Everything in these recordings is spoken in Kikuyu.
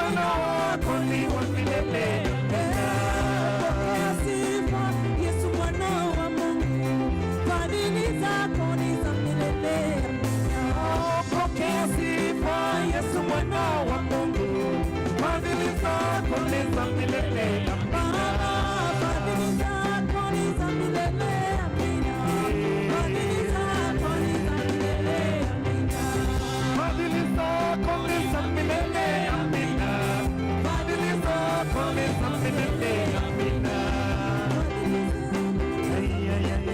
Upendo wako ni wa milele. Pokea sifa, Yesu mwana wa Mungu, fadhili zako ni za milele. Oh, pokea sifa, Yesu mwana wa Mungu, fadhili zako ni za milele. Baba, fadhili zako ni za milele. Amina. Fadhili zako ni za milele. Amina. Fadhili zako ni za milele. Amina. Fadhili zako ni za milele. Amina. Fadhili zako Ay, ay, ay, ay.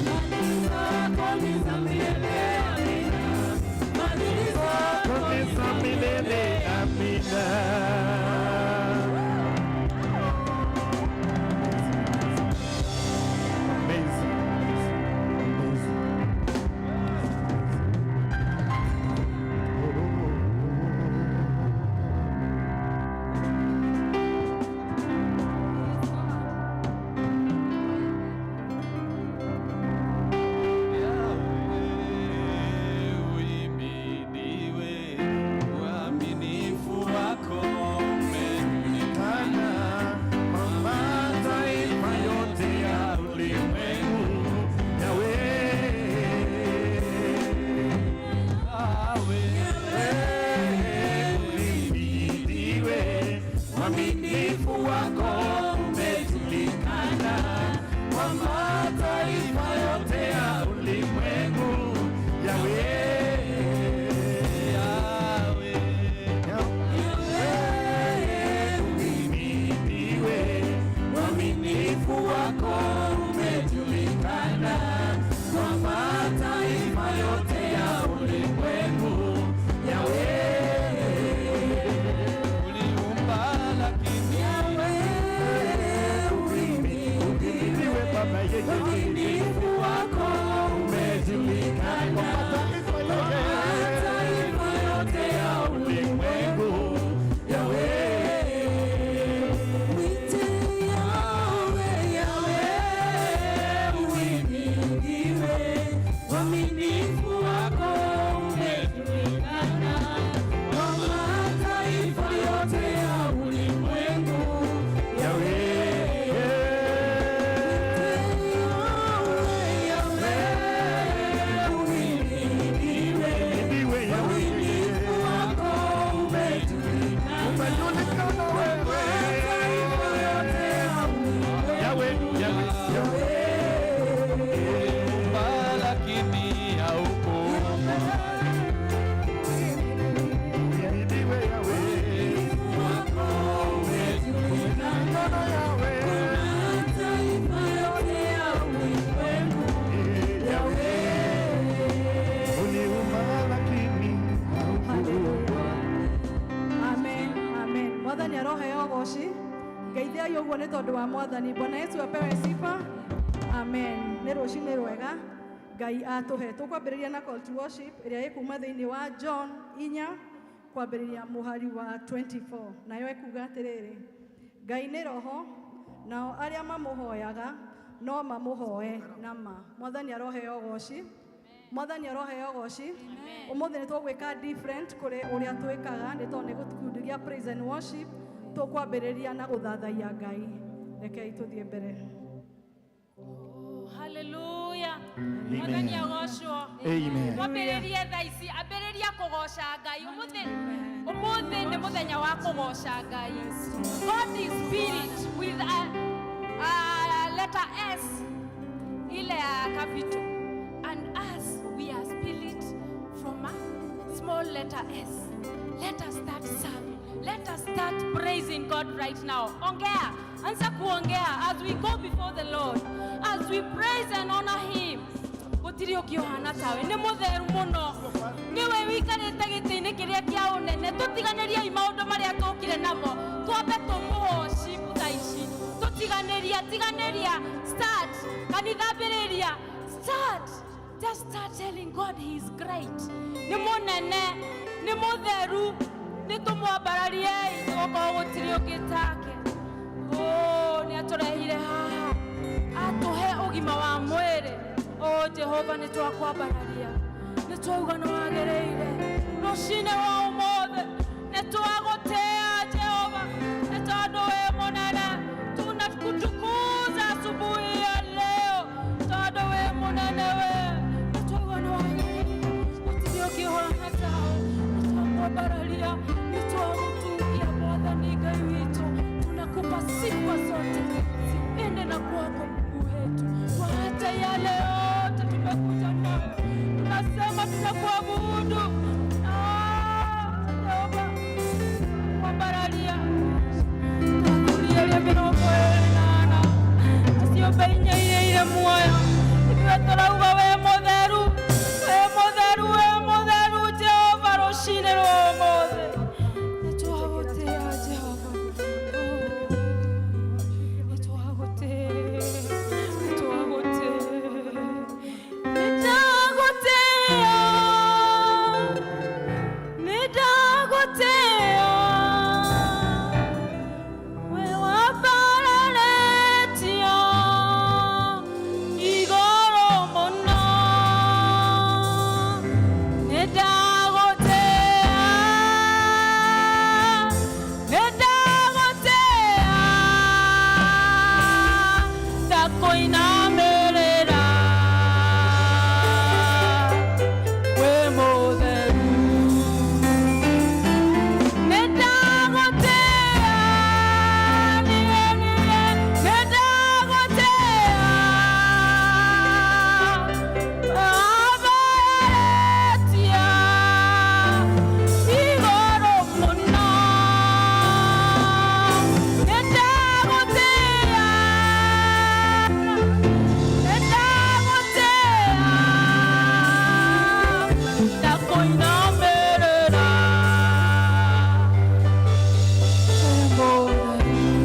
Fadhili zako ni za milele. Fadhili zako ni za milele. Amina. Fadhili Zako zako ni za milele. Amina. Amazing. Amazing. Uhimidiwe, uaminifu wako umejulikana Kwa mataifa yote ya ulimwengu. Yahweh. Uhimidiwe, uaminifu wako umejulikana kwa mataifa yote ya ulimwengu. Yahweh. Yahweh, uhimidiwe, uaminifu wako umejulikana kwa mataifa yote ya ulimwengu. Yahweh. Uliumba lakini Yahweh, Uhimidiwe Baba, yeye uaminifu wako umejulikana kwa mataifa yote mataifa yote ya ulimwengu. Yahweh. Mwite Yahweh, Yahweh, uhimidiwe, uaminifu wako umejulikana kwa mataifa yote ya ulimwengu. Yahweh. Yahweh, Yahweh, uhimidiwe, Uhimidiwe Yahweh. uaminifu wako umejulikana Umejulikana wewe. mataifa yote ya ulimwengu. Yahweh, Yahweh, Yahweh. uliumba lakini haukuumba. Uhimidiwe Yahweh. Wako umejulikana Yahweh. mataifa yote ya ulimwengu. Yahweh. Uliumba lakini haukuumba. Amen, amen. Mwathani aroheo ũgoci. Ngeithiai ũguo nĩ tondũ wa Mwathani. Bwana Yesu apewe sifa. Amen. Nĩ rũcinĩ rwega Ngai atũhe. Tũkwambĩrĩria na call to worship ĩrĩa ĩkuma thĩinĩ wa John 4 kwambĩrĩria mũhari wa 24. Nayo ĩkuga atĩrĩrĩ, Ngai nĩ roho, nao arĩa mamũhoyaga no mamũhoe na ma. Mwathani aroheo ũgoci. Mwathani aroheo ũgoci. Ũmũthĩ nĩ tũgwĩka different kũrĩ ũrĩa twĩkaga nĩ tondũ nĩ gĩkundi gĩa praise and worship. Tũkwambĩrĩria na gũthathaiya Ngai. Rekei tũthiĩ mbere. Haleluya. Mwathani agocwo. Amen. Mwambĩrĩrie thaa ici, ambĩrĩria kũgoca Ngai. Ũmũthĩ ũmũthĩ nĩ mũthenya wa kũgoca Ngai. God is spirit with a letter S ile ya capital, and us, we are spirit from a small letter S. Let us start serving. Let us start praising God right now. Ongea, anza kuongea as we go before the Lord, as we praise and honor him. Gũtirĩ ũngĩ ũhana tawe, nĩ mũtheru mũno, nĩwe wĩikarĩte gĩtĩ-inĩ kĩrĩa kĩa ũnene. Tũtiganĩriei maũndũ marĩa tũkire namo, twambe tũmũ-worship thaa ici. Tũtiganĩria, tiganĩria, start kanitha, ambĩrĩria, start, just start telling God he is great. Nĩ mũnene, nĩ mũtheru, nĩ tũmwambarariei nĩgũkorwo gũtirĩ ũngĩ take. Oh, nĩ atũrehire haha atũhe ũgima wa mwĩrĩ. O Jehova, nĩ twakwambararia, nĩ Nĩ twauga nĩ wagĩrĩire rũcinĩ rwa ũmũthĩ. Nĩ twagũtĩĩa Jehova nĩ tondũ wĩ mũnene. Tunakutukuza asubuhi ya leo tondũ wĩ mũnene we. Nĩ twauga nĩ wagĩrĩire, gũtirĩ ũngĩhana tawe. Nĩ twakwambararia, nĩ twagũtugia Mwathani Ngai witũ. Tunakupa sifa zote ziende na kwako Mungu wetu. Wacha yale yote tumekuja nayo, tunasema tunakuabudu. Ah, Jehova, kwambararia twathuria 28 acio inya iria irĩ muoyo, ithuĩ tũrauga wĩ mũtheru, wĩ mũtheru, wĩ mũtheru Jehova. Rũcinĩ rwa ũmũthĩ nĩ twagũtĩĩa Jehova. Nĩ twagũtĩĩa, nĩ twagũtĩĩa, nĩ ndagũtĩĩa, nĩ ndagũtĩĩa. We wambararĩtio igũrũ mũno. Nĩ ndagũtĩĩa, nĩ ndagũtĩĩa, ndakũinamĩrĩra wĩ mũtheru. Nĩ ndagũtĩĩa, niĩ niĩ nĩ ndagũtĩĩa. Wambararĩtio igũrũ mũno. Nĩ ndagũtĩĩa, nĩ ndagũtĩĩa, ndakũinamĩrĩra.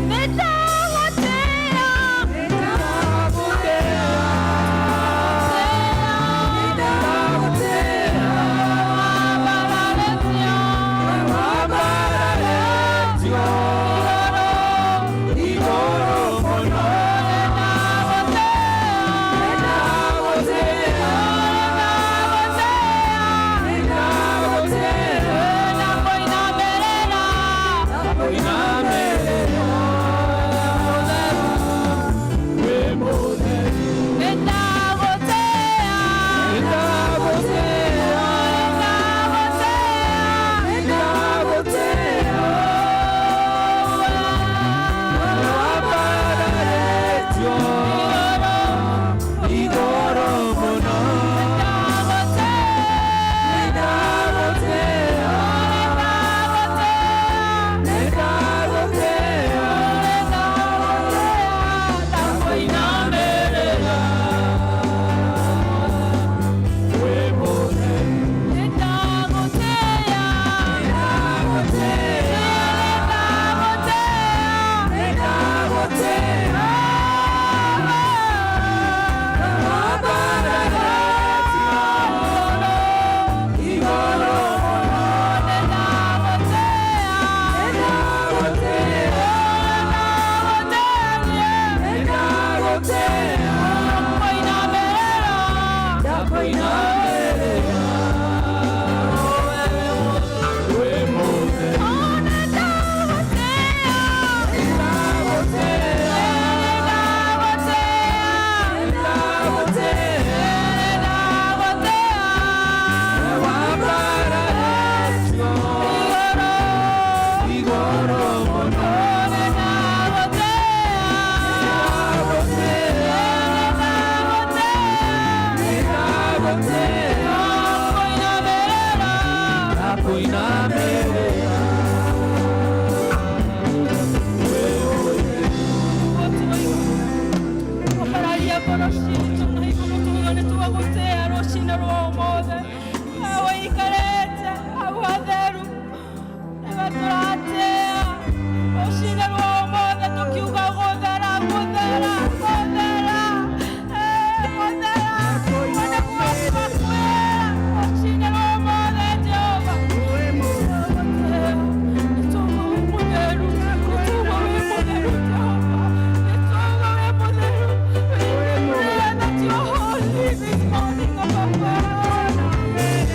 Nĩ ndagũtĩĩa, nĩ ndagũtĩĩa, wambararĩtio Wambararĩtio igũrũ mũno. Nĩ ndagũtĩĩa, nĩ ndagũtĩĩa, ndakũinamĩrĩra wĩ mũtheru. Nĩ ndagũtĩĩa, Nĩ ndagũtĩĩa, nĩ ndagũtĩĩa. Wambararĩtio igũrũ mũno. Nĩ ndagũtĩĩa, nĩ ndagũtĩĩa, ndakũinamĩrĩra wĩ mũtheru. Nĩ ndagũtĩĩa, Nĩ ndagũtĩĩa, nĩ ndagũtĩĩa. Wambararĩtio igũrũ mũno. Nĩ ndagũtĩĩa, Nĩ ndagũtĩĩa, nĩ ndagũtĩĩa, ndakũinamĩrĩra wĩ mũtheru. Nĩ ndagũtĩĩa, Nĩ ndagũtĩĩa, nĩ ndagũtĩĩa. Wambararĩtio igũrũ mũno. Nĩ ndagũtĩĩa, Nĩ ndagũtĩĩa, ndakũinamĩrĩra Kwambararia ngoro citũ na igũrũ tuuga nĩ twagũtĩĩa rũcinĩ rwa ũmũthĩ. We ũikarĩte hau hatheru, nĩwe tũratĩĩa rũcinĩ rwa ũmũthĩ tũkiuga gũthera, gũthera, gũthera, eh, gũthera. We nĩguo twakwĩra rũcinĩ rwa ũmũthĩ, Jehova. Nĩ twauga wĩ mũtheru, nĩ twauga wĩ mũtheru, Jehova. Nĩ twauga wĩ mũtheru. We declare that you're holy this morning, Abba Father.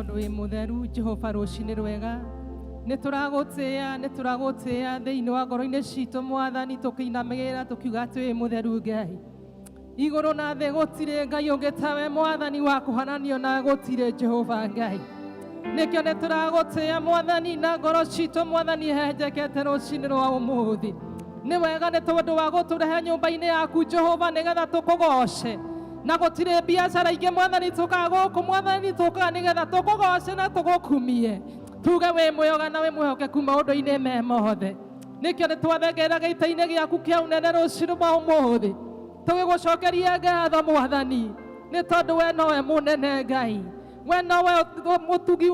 Tondũ wĩ mũtheru Jehova rũcinĩ rwega nĩ tũragũtĩĩa, nĩ tũragũtĩĩa thĩinĩ wa ngoro-inĩ citũ Mwathani, tũkĩinamĩrĩra tũkiuga atĩ wĩ mũtheru Ngai. Igũrũ na thĩ gũtirĩ Ngai ũngĩ tawe Mwathani wa kũhananio na gũtirĩ Jehova Ngai. Nĩkĩo nĩ tũragũtĩĩa Mwathani na ngoro citũ Mwathani hehenjekete rũcinĩ rwa ũmũthĩ. Nĩ wega nĩ tondũ wa gũtũrehe nyũmba-inĩ yaku Jehova nĩgetha tũkũgoce. Na gũtirĩ biacara ingĩ Mwathani tũkaga gũkũ Mwathani tũkaga nĩgetha tũkũgoce na tũgũkumie. Tuge wĩ mwega na wĩ mwĩhokeku maũndũ-inĩ me mothe. Nĩkĩo nĩ twathengerera gĩtĩ-inĩ gĩaku kĩa ũnene rũcinĩ rwa ũmũthĩ. Tũgĩgũcokeria ngatho Mwathani nĩ tondũ we nowe mũnene Ngai. We nowe mũtugi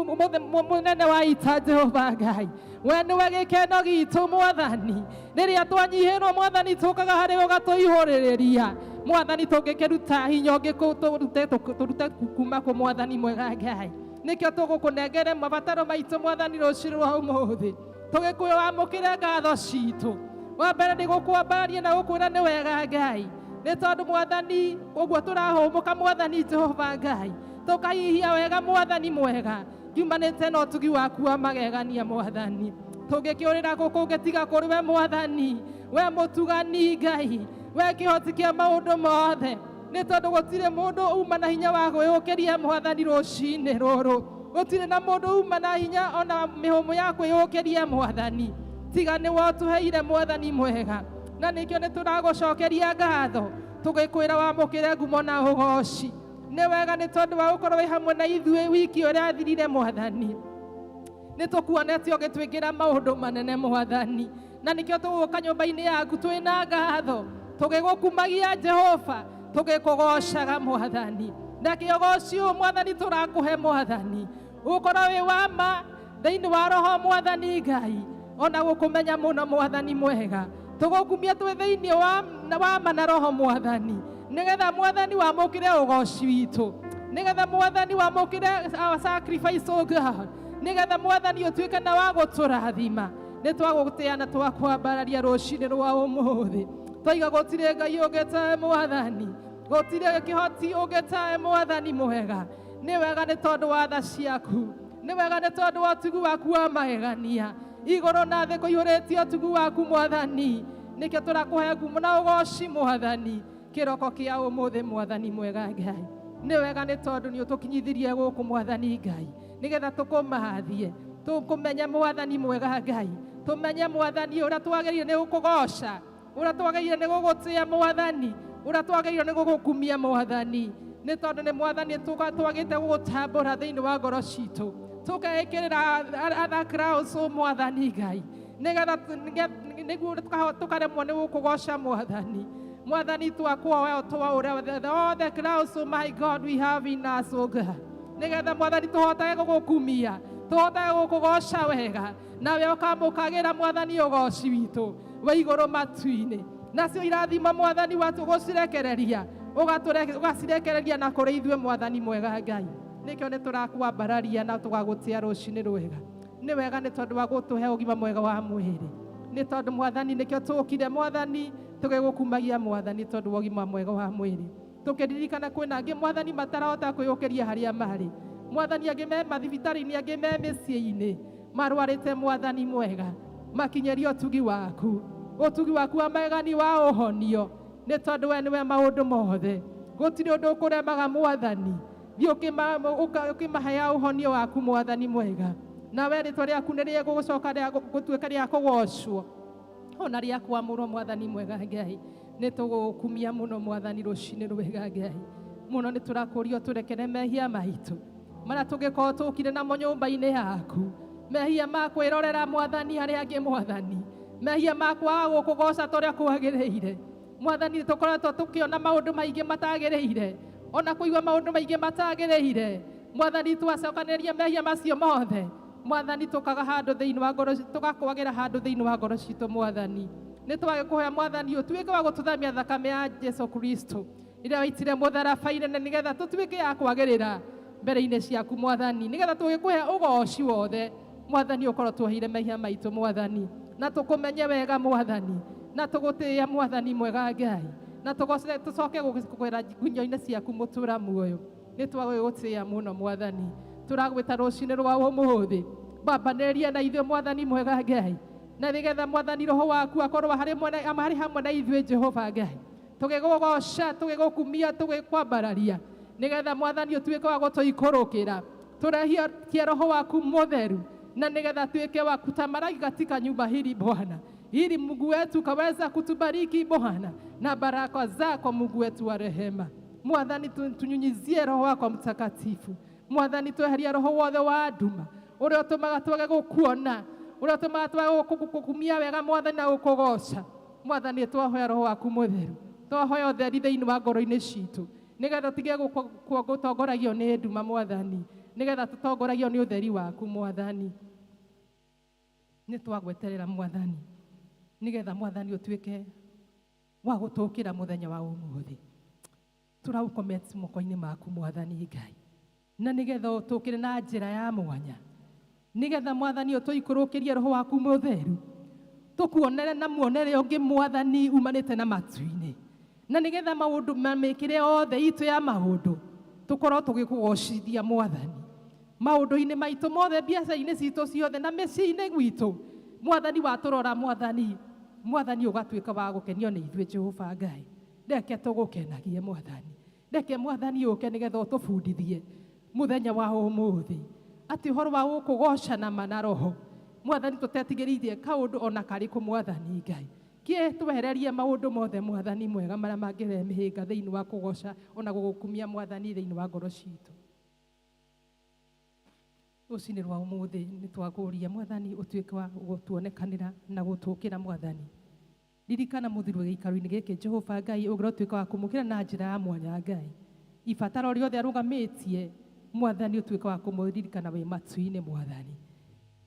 mũnene wa ita Jehova Ngai. We nĩwe gĩkeno gitũ Mwathani. Rĩrĩa twanyihĩrwo Mwathani tũkaga harĩ we ũgatũihũrĩrĩria. Mwathani tũngĩkĩruta hinya ũngĩ tũrute kuma kũ Mwathani mwega Ngai. Nĩkĩo tũgũkũnengere mabataro maitũ Mwathani rũcinĩ rwa ũmũthĩ. Tũgĩkwamũkĩre ngatho citũ. Wa mbere nĩ gũkwambararia na gũkwĩra nĩ wega Ngai. Nĩ tondũ Mwathani ũguo tũrahũmũka Mwathani Jehova Ngai. Tũkahihia wega Mwathani mwega. Kiumanĩte na ũtugi waku wa magegania Mwathani. Tũngĩkĩũrĩra gũkũ ũngĩtiga kũrĩ we Mwathani. We mũtugani Ngai. We kĩhoti kĩa maũndũ mothe. Nĩ tondũ gũtirĩ mũndũ uma na hinya wa kwĩyũkĩria Mwathani rũcinĩ rũrũ. Gũtirĩ na mũndũ uma na hinya ona mĩhũmũ ya kwĩyũkĩria Mwathani. Tiga nĩwe ũtũheire Mwathani mwega. Na nĩkĩo nĩ tũragũcokeria ngatho tũgĩkwĩra wamũkĩre ngumo na ũgoci. Nĩ wega nĩ tondũ wa gũkorwo wĩ hamwe na ithuĩ wiki ũrĩa athirire Mwathani. Nĩ tũkuonete ũgĩtwĩkĩra maũndũ manene Mwathani. Na nĩkĩo tũgũka nyũmba-inĩ yaku twĩna ngatho tũgĩgũkumagia Jehova tũgĩkũgocaga Mwathani. Na kĩogoci ũyũ Mwathani tũrakũhe Mwathani ũkorwo wĩ wa ma thĩinĩ wa roho Mwathani Ngai ona gũkũmenya mũno Mwathani mwega. Tũgũkumia twĩ thĩinĩ wa ma na roho Mwathani nĩgetha Mwathani wamũkĩre ũgoci witũ, nĩgetha Mwathani wamũkĩre our sacrifice, O God, nĩgetha Mwathani ũtuĩke na wa gũtũrathima. Nĩ twagũtĩĩa na twakwambararia rũcinĩ rwa ũmũthĩ. Twaiga gũtirĩ Ngai ũngĩ tawe Mwathani, gũtirĩ kĩhoti ũngĩ tawe Mwathani mwega. Nĩ wega nĩ tondũ wa tha ciaku, nĩ wega nĩ tondũ wa ũtugi waku wa magegania. Igũrũ na thĩ kũihũrĩtie ũtugi waku Mwathani. Nĩkĩo tũrakũhe ngumo na ũgoci Mwathani kĩroko kĩa ũmũthĩ Mwathani mwega Ngai. Nĩ wega nĩ tondũ nĩ ũtũkinyithirie gũkũ Mwathani Ngai nĩgetha tũkũmathie, tũkũmenye Mwathani mwega Ngai, tũmenye Mwathani ũrĩa twagĩrĩire nĩ gũkũgoca, ũrĩa twagĩrĩire nĩ gũgũtĩa Mwathani, ũrĩa twagĩrĩire nĩ gũgũkumia Mwathani. Nĩ tondũ nĩ Mwathani twagĩte gũgũtambũra thĩinĩ wa ngoro citũ, tũkeĩkĩrĩra other crowns Mwathani Ngai nĩgetha nĩguo tũkaremwo nĩ gũkũgoca Mwathani. Mwathani twakuoya twaũre all the crowns, oh my God, we have in us, oh God, nĩgetha Mwathani tũhotage gũgũkumia, tũhotage gũkũgoca wega, nawe ũkamũkagĩra Mwathani ũgoci witũ wa igũrũ matu-inĩ. Nacio irathimo Mwathani watũgũcirekereria, ũgacirekereria na kũrĩ ithuĩ Mwathani mwega Ngai. Nĩkĩo nĩ tũrakwambararia na tũgagũtĩa rũcinĩ rwega. Nĩ wega nĩ tondũ wa gũtũhe ũgima mwega wa mwĩrĩ. Nĩ tondũ Mwathani nĩkĩo tũkire Mwathani tũgĩgũkumagia Mwathani tondũ wa ũgima mwega wa mwĩrĩ. Tũkĩririkana kwĩna angĩ Mwathani matarahota kwĩyũkĩria harĩa marĩ. Mwathani angĩ me mathibitarĩ-inĩ, angĩ me mĩciĩ-inĩ marwarĩte Mwathani mwega, makinyĩrie ũtugi waku, ũtugi waku wa magegania wa ũhonio, nĩ tondũ we nĩwe maũndũ mothe. Gũtirĩ ũndũ ũkũremaga Mwathani. Thiĩ ũkĩmahea ũhonio waku Mwathani mwega. Nawe rĩtwa rĩaku nĩ rĩgũcoka rĩa gũtuĩka rĩa kũgocwo ona rĩa kwamũrwo Mwathani mwega Ngai. Nĩ tũgũkumia mũno Mwathani rũcinĩ rwega Ngai. Mũno nĩ tũrakũria ũtũrekere mehia maitũ marĩa tũngĩkorwo tũkire namo nyũmba-inĩ yaku, mehia ma kwĩrorera Mwathani harĩa angĩ Mwathani, mehia ma kwaga gũkũgoca ta ũrĩa kwagĩrĩire Mwathani. Tũkoretwo tũkĩona maũndũ maingĩ matagĩrĩire, ona kũigua maũndũ maingĩ matagĩrĩire Mwathani. Twacokanĩrĩria mehia macio mothe Mwathani, tũkaga handũ thĩinĩ wa ngoro, tũgakwagĩra handũ thĩinĩ wa ngoro citũ Mwathani. Nĩ twagĩkũhoya Mwathani ũtuĩke wa gũtũthamia thakame ya Jesu Kristo ĩrĩa waitire mũtharaba-inĩ, na nĩgetha tũtuĩke ya kwagĩrĩra mbere-inĩ ciaku Mwathani, nĩgetha tũgĩkũhe ũgoci wothe Mwathani. Ũkorwo tuoheire mehia maitũ Mwathani, na tũkũmenye wega Mwathani, na tũgũtĩĩe Mwathani mwega Ngai, na tũcoke gũkwĩra ngunyo-inĩ ciaku mũtũra muoyo. Nĩ twagũgũtĩĩa mũno Mwathani. Tũragwĩta rũcinĩ rwa ũmũthĩ, bambanĩrĩria na ithuĩ Mwathani mwega Ngai, na nĩgetha Mwathani roho waku akorwo harĩ hamwe na ithuĩ Jehova Ngai, tũgĩgũgoca, tũgĩgũkumia, tũgĩkwambararia, nĩgetha Mwathani ũtuĩke wa gũtũikũrũkĩra, tũrehie roho waku mũtheru, na nĩgetha tuĩke wa kutamalaki katika nyumba hili Bwana, ili Mungu wetu kaweza kutubariki Bwana na baraka zako Mungu wetu wa rehema. Mwathani tunyunyizie roho wako mtakatifu. Mwathani tweherie roho wothe wa nduma uria utumaga twage gukuona, uria utumaga twage gukumia wega Mwathani na gukugoca. Mwathani twahoya roho waku mutheru, twahoya utheri thiini wa ngoro-inĩ citũ, nigetha tige gũtongoragio nĩ nduma Mwathani, nigetha tũtongoragio nĩ ũtheri waku Mwathani. Nĩ twagweterera Mwathani, nigetha Mwathani ũtuĩke wa gũtũkĩra mũthenya wa ũmũthĩ. Tũraũcommit moko-inĩ maku Mwathani Ngai, na nigetha ũtũkĩre na njĩra ya mwanya, nigetha Mwathani ũtũikũrũkĩrie roho waku mũtheru, tũkuonere na muonere ũngĩ Mwathani umanĩte na matu-inĩ, na nigetha maũndũ ma mĩkĩre yothe itũ ya maũndũ tũkorwo tũgĩkũgocithia Mwathani maũndũ-inĩ maitũ mothe, biacara-inĩ citũ ciothe na mĩciĩ-inĩ gwitũ. Mwathani watũrora Mwathani, Mwathani ũgatuĩka wa gũkenio nĩ ithuĩ Jehova Ngai. Reke tũgũkenagie Mwathani, reke Mwathani ũke nĩgetha ũtũbundithie mũthenya wa ũmũthĩ atĩ ũhoro wa gũkũgoca na ma na roho Mwathani, tũtetigĩrĩirie kaũndũ ona karĩkũ Mwathani Ngai, kĩe twehererie maũndũ mothe Mwathani mwega marĩa mangĩrehe mĩhĩnga thĩinĩ wa kũgoca ona gũgũkumia Mwathani thĩinĩ wa ngoro citũ. Rũcinĩ rwa ũmũthĩ nĩ twakũria Mwathani ũtuĩke wa gũtuonekanĩra na gũtũkĩra Mwathani. Ririkana mũthuri wa gĩikaro-inĩ gĩkĩ Jehova Ngai, ũngĩrwo ũtuĩke wa kũmũkĩra na njĩra ya mwanya Ngai, ibataro rĩothe arũgamĩtie Mwathani ũtuĩke wa kũmũririkana wĩ matu-inĩ Mwathani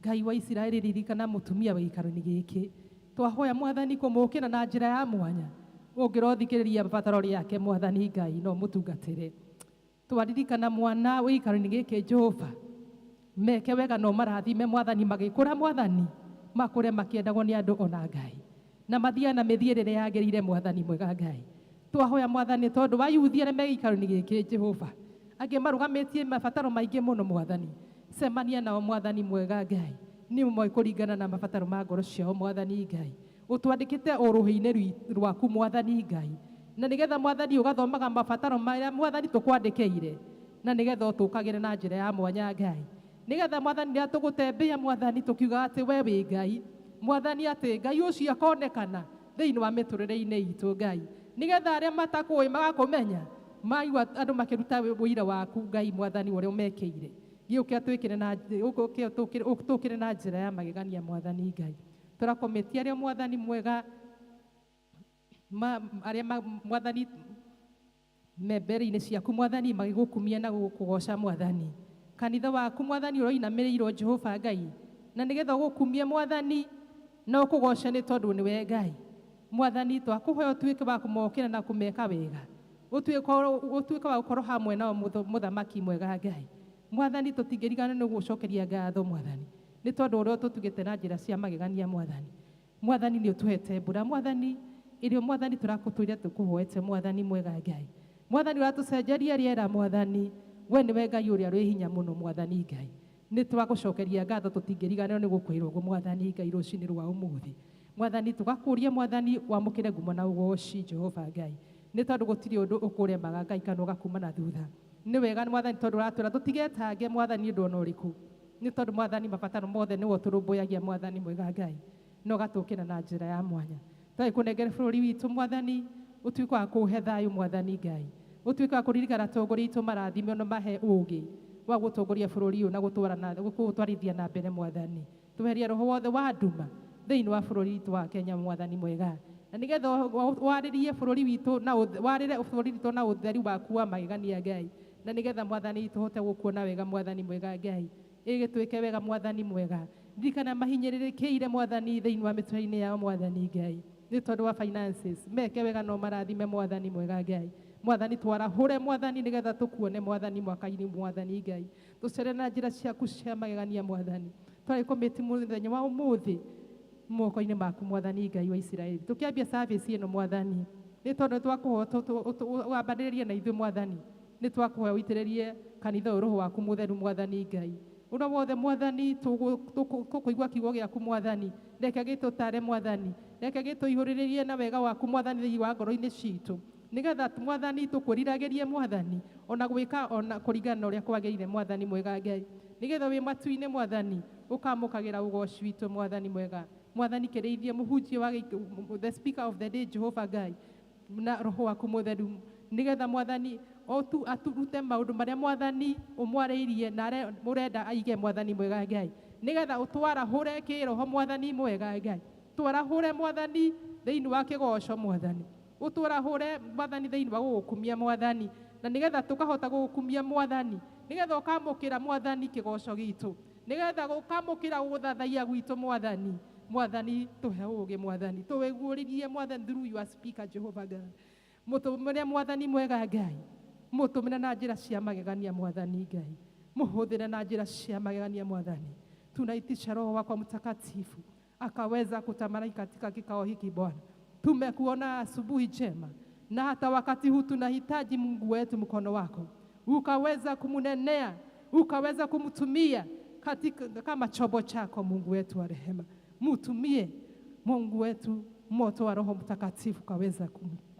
Ngai wa Isiraeli. Ririkana mũtumia wa gĩikaro-inĩ gĩkĩ, twahoya Mwathani kũmũkĩra na njĩra ya mwanya, ũngĩrothikĩrĩria ibataro rĩake Mwathani Ngai no mũtungatĩre. Twaririkana mwana wa gĩikaro-inĩ gĩkĩ Jehova, meke wega no marathime Mwathani, magĩkũra Mwathani makũre makĩendagwo nĩ andũ ona Ngai, na mathiae na mĩthiĩrĩre yagĩrĩire Mwathani mwega Ngai. Twahoya Mwathani tondũ wa yuthi arĩa me gĩikaro-inĩ gĩkĩ Jehova, angĩ marũgamĩtie mabataro maingĩ mũno Mwathani, cemania nao Mwathani mwega Ngai, nĩ moĩ kũringana na mabataro ma ngoro ciao Mwathani Ngai. Ũtwandĩkĩte o rũhĩ-inĩ rwaku Mwathani Ngai, na nĩgetha Mwathani ũgathomaga mabataro marĩa Mwathani tũkwandĩkĩire, na nĩgetha ũtũkagĩre na njĩra ya mwanya Ngai, nĩgetha Mwathani rĩrĩa tũgũtembea Mwathani tũkiuga atĩ we wĩ Ngai Mwathani, atĩ Ngai ũcio akonekana thĩinĩ wa mĩtũrĩre-inĩ itũ Ngai, nĩgetha arĩa matakũĩ magakũmenya, maigua andũ makĩruta ũira waku Ngai Mwathani ũrĩa ũmekĩire. Gĩũke ũtũkĩre na njĩra ya magegania Mwathani Ngai. Tũrakometia arĩa Mwathani mwega arĩa Mwathani me mbere-inĩ ciaku Mwathani magĩgũkumia na gũkũgoca Mwathani. Kanitha waku Mwathani ũroinamĩrĩirwo Jehova Ngai, na nĩgetha ũgũkumie Mwathani na ũkũgoce nĩ tondũ nĩwe Ngai. Mwathani twakũhoya ũtuĩke wa kũmokĩra na kũmeka wega, ũtuĩke wa gũkorwo hamwe nao mũthamaki mwega Ngai. Mwathani tũtingĩrigana nĩ gũcokeria ngatho Mwathani, nĩ tondũ ũrĩa ũtũtugĩte na njĩra cia magegania Mwathani. Mwathani nĩ ũtũhete mbura Mwathani, ĩrĩa Mwathani tũrakũtũire tũkũhoete Mwathani mwega Ngai. Mwathani ũratũcenjeria rĩera Mwathani, we nĩwe Ngai ũrĩa wĩ hinya mũno Mwathani Ngai. Nĩ twagũcokeria ngatho tũtingĩriganĩrwo nĩ gũkwĩra ũguo Mwathani Ngai rũcinĩ rwa ũmũthĩ. Mwathani tũgakũria Mwathani wamũkĩre ngumo na ũgoci Jehova Ngai, nĩ tondũ gũtirĩ ũndũ ũkũremaga Ngai kana ũgakuma na thutha. Nĩ wega Mwathani tondũ ũratwĩra tũtigetange Mwathani ũndũ ona ũrĩkũ, nĩ tondũ Mwathani mabataro mothe nĩwe ũtũrũmbũyagia Mwathani mwega Ngai, na ũgatũkĩra na njĩra ya mwanya. Twagĩkũnengere bũrũri witũ Mwathani, ũtuĩke wa kũũhe thayũ Mwathani Ngai, ũtuĩke wa kũririkana atongoria aitũ marathime ona mahe ũũgĩ wa gũtongoria bũrũri ũyũ na gũtwarithia na mbere Mwathani. Tweherie roho wothe wa nduma thĩinĩ wa bũrũri witũ wa Kenya Mwathani mwega, na nĩgetha warĩrie bũrũri witũ na warĩre bũrũri witũ na ũtheri waku wa magegania Ngai, na nĩgetha Mwathani tũhote gũkuona wega Mwathani mwega Ngai, ĩgĩtuĩke wega Mwathani mwega. Ririkana mahinyĩrĩrĩkĩire Mwathani thĩinĩ wa mĩtũrĩre-inĩ yao Mwathani Ngai, nĩ tondũ wa finances meke wega no marathime Mwathani mwega Ngai. Mwathani twarahũre Mwathani nĩgetha tũkuone Mwathani mwaka-inĩ Mwathani Ngai, tũcere na njĩra ciaku cia magegania Mwathani. Twarĩkũmĩti mũthenya wa ũmũthĩ moko-inĩ maku Mwathani Ngai wa Isiraeli, tũkĩambia service ĩno Mwathani, nĩ tondũ twakũhota wambanĩrĩrie na ithuĩ Mwathani, Nĩ twakũhoya ũitĩrĩrie kanitha ũyũ roho waku mũtheru Mwathani Ngai. Ũrĩa wothe Mwathani tũkũigua kiugo gĩaku Mwathani, reke gĩtũtare Mwathani, reke gĩtũihũrĩrĩrie na wega waku Mwathani thĩinĩ wa ngoro-inĩ citũ, nĩgetha Mwathani tũkwĩriragĩrie Mwathani ona gwĩka ona kũringana na ũrĩa kwagĩrĩire Mwathani mwega Ngai, nĩgetha wĩ matu-inĩ Mwathani ũkamũkagĩra ũgoci witũ Mwathani mwega. Mwathani kĩrĩithie mũhunjia wa the speaker of the day Jehova Ngai na roho waku mũtheru, nĩgetha Mwathani otu aturute maũndũ marĩa Mwathani ũmwarĩirie na arĩa ũrenda aige Mwathani mwega Ngai, nĩgetha ũtwarahũre kĩroho Mwathani mwega Ngai, twarahũre Mwathani thĩinĩ wa kĩgoco Mwathani, ũtwarahũre Mwathani thĩinĩ wa gũgũkumia Mwathani, na nĩgetha tũkahota gũgũkumia Mwathani, nĩgetha ũkamũkĩra Mwathani kĩgoco gitũ, nĩgetha ũkamũkĩra gũthathaiya gwitũ Mwathani. Mwathani tũhe ũũgĩ Mwathani, tũwĩguũrĩrie Mwathani through your speaker Jehova Ngai. Mũtũmĩre Mwathani mwega Ngai, mũtũmĩre na njĩra cia magegania Mwathani Ngai, mũhũthĩre na njĩra cia magegania Mwathani. Tunaitisha Roho wako Mtakatifu akaweza kutamalaki katika kikao hiki Bwana. Tumekuona asubuhi njema, na hata wakati huu tunahitaji Mungu wetu mkono wako ukaweza kumunenea, ukaweza kumtumia katika kama chombo chako Mungu wetu wa rehema. Mutumie Mungu wetu, moto wa Roho Mtakatifu kaweza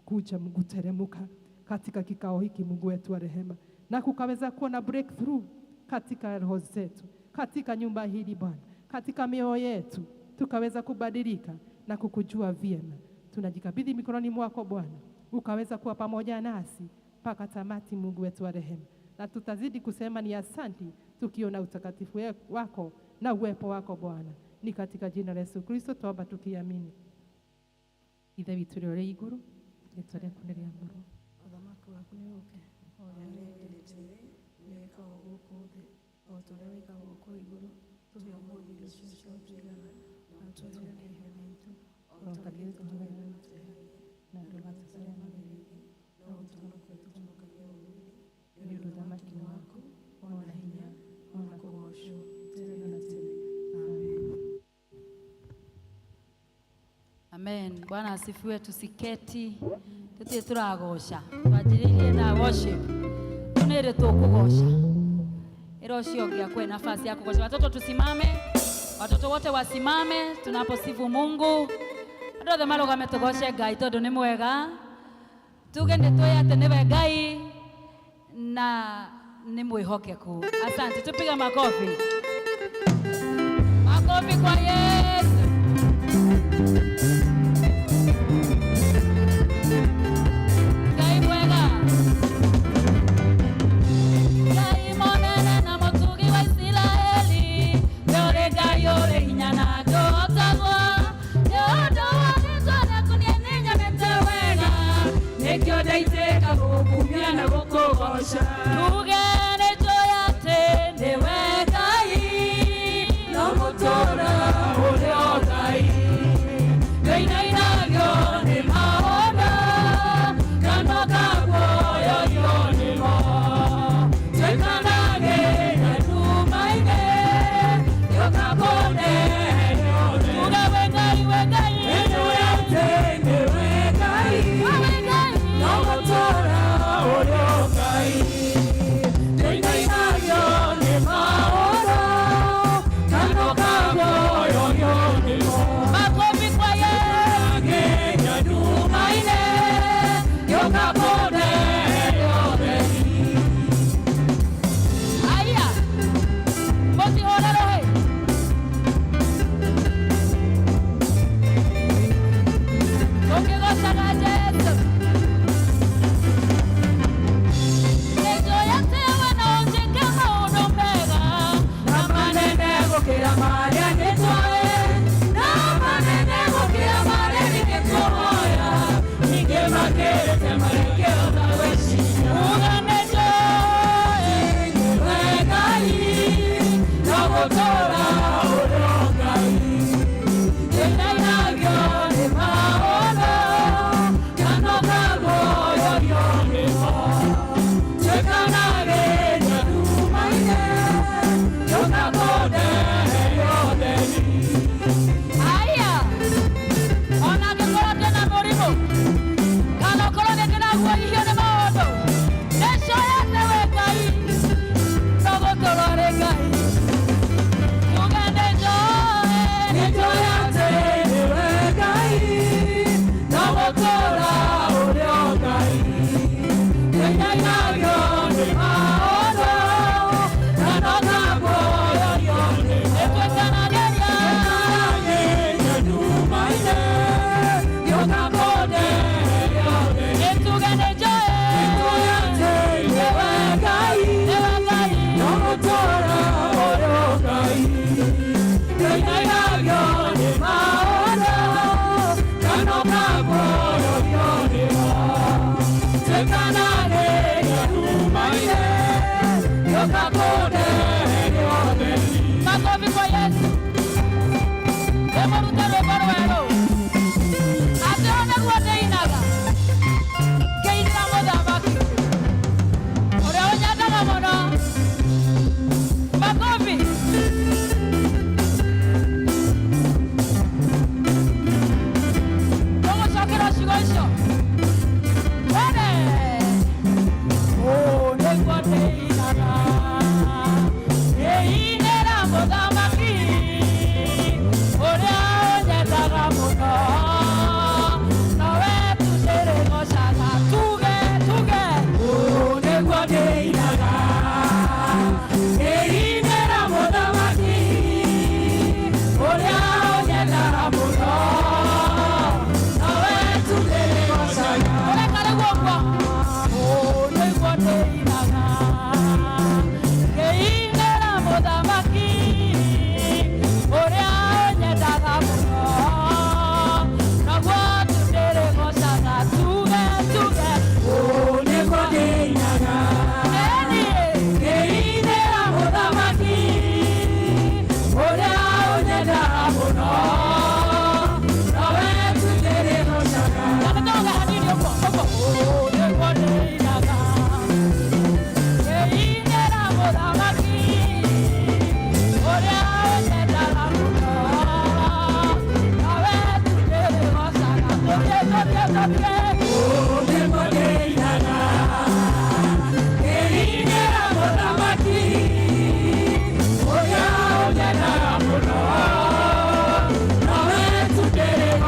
kuja Mungu teremuka katika kikao hiki Mungu wetu wa rehema, na kukaweza kuwa na breakthrough katika roho zetu, katika nyumba hili Bwana, katika mioyo yetu tukaweza kubadilika na kukujua vyema. Tunajikabidhi mikononi mwako Bwana, ukaweza kuwa pamoja nasi mpaka tamati Mungu wetu wa rehema, na tutazidi kusema ni asanti tukiona utakatifu wako na uwepo wako Bwana. Ni katika jina la Yesu Kristo tuomba tukiamini. Ithe witũ ũrĩa ũrĩ igũrũ, rĩĩtwa rĩaku nĩ rĩamũrwo. Ũthamaki waku nĩ ũũke, o ũrĩa wendete wĩkagwo gũkũ thĩ o ta ũrĩa wĩkagwo kũu igũrũ. Tũhe ũmũthĩ irio cia tũigana, na ũtũohere mehia maitũ o ta ũrĩa tũohagĩra arĩa matwĩhagia, na ndũgatũtware magerio-inĩ, no ũtũhonokie ũtũhonokagie ũũru-inĩ. Nĩ ũndũ ũthamaki nĩ waku, ona hinya, ona kũgoocwo tene na tene. Amen. Amen. Bwana asifiwe. Tusiketi tutie turagoca twanjĩrĩirie na worship tunĩrĩ tũkũgoca ĩra ũcio ũngĩ akwe nafasi ya kugoca. Watoto tusimame, watoto wote wasimame tunaposifu Mungu. Andũ othe marũgame tũgoce Ngai tondũ nĩ mwega. Tuge nĩ tũĩ atĩ nĩwe Ngai na nĩ mwĩhokeku. Asante, tupige makofi, makofi kwa Yesu. Ngai mwega, Ngai mũnene na mũtugi wa Isiraeli, we ũrĩ Ngai ũrĩ hinya na ndũhotagwo. Nĩ ũndũ wa rĩĩtwa rĩaku niĩ nĩnyonete wega, Nĩkĩo ndaitĩka gũkumia na gũkũgoca. Tuge nĩnjũĩ atĩ nĩwe Ngai, No mũtũũra ũrĩ o Ngai. Ngainainagio nĩ maũndũ, kanua kaguoyohio nĩmo. Tuĩkanagĩra nduma-inĩ, gĩũka kũnenerio nĩ tuge we Ngai, we Ngai, Nĩnjũĩ atĩ nĩwe Ngai, we Ngai, no mũtũũra ũrĩ o Ngai. Ngainainagio nĩ maũndũ, kanua kaguoyohio nĩmo. Makofi kwa Yesu. Aya, mũtihũre rũhĩ.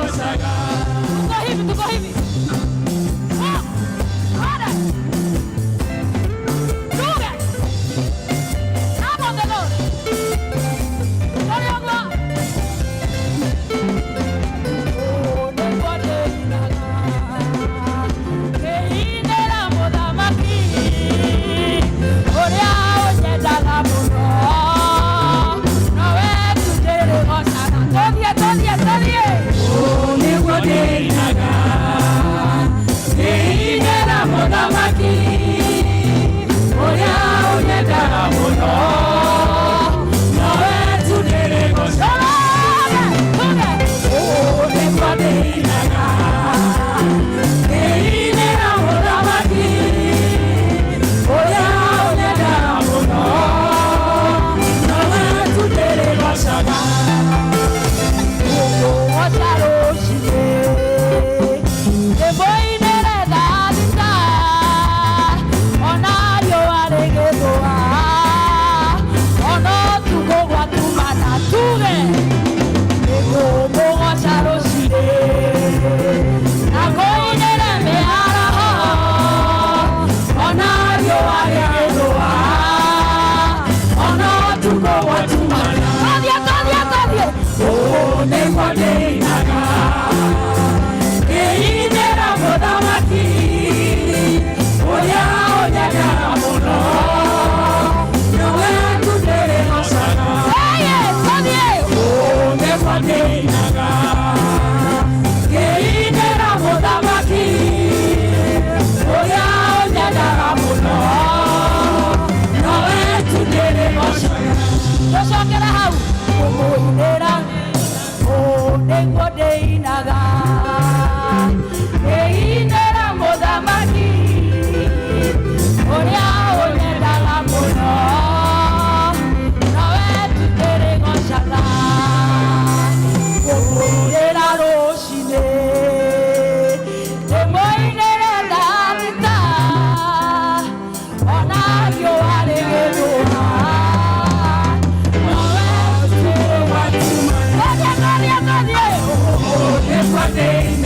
Tuko hivi, tuko hivi. Oh, twende. Tuge. Come on the Lord. Toliogwa. Ngĩinĩra mũthamaki ũrĩa ũnyendaga mũno, nowe tu ndĩrĩgocaga. Tũthiĩ, tũthiĩ, tũthiĩ. Ũũ nĩguo ndĩinaga, ngĩinĩra mũthamaki ũrĩa ũnyendaga mũno, nowe tu ndĩrĩgocaga. Tuge, tuge. Ũũ nĩguo ndĩinaga, ngĩinĩra mũthamaki ũrĩa ũnyendaga mũno, nowe tu ndĩrĩgocaga. Ngũgũgoca rũciinĩ, ndĩmũinĩre thaa thita, ona riũa rĩgĩthũa, ona ũtukũ gwatumana. Tuge, nĩngũmũgoca rũciinĩ, na ngũinĩre mĩaraho, Ona riũa rĩgĩthũa, ona ũtukũ gwatumana. Tũthiĩ, tũthiĩ, tũthiĩ. Ũũ nĩguo ndĩinaga, ngĩinĩra mũthamaki ũrĩa ũnyendaga mũno, nowe tu ndĩrĩgocaga. Ĩĩ, tũthiĩ. Ũũ nĩguo ndĩinaga, ngĩinĩra mũthamaki ũrĩa ũnyendaga mũno, nowe tu ndĩrĩgocaga. Tũcokere hau. Ngũmũinĩra, ũũ nĩguo ndĩinaga, ngĩinĩra mũthamaki ũrĩa ũnyendaga mũno, nowe tu ndĩrĩgocaga. Ngũmũinĩra rũciinĩ, ndĩmũinĩre thaa thita, ona riũa rĩgĩthũa, nowe tu ndĩrĩgocaga. Tũthiĩ, tũthiĩ, tũthiĩ. Ũũ nĩguo ndĩinaga.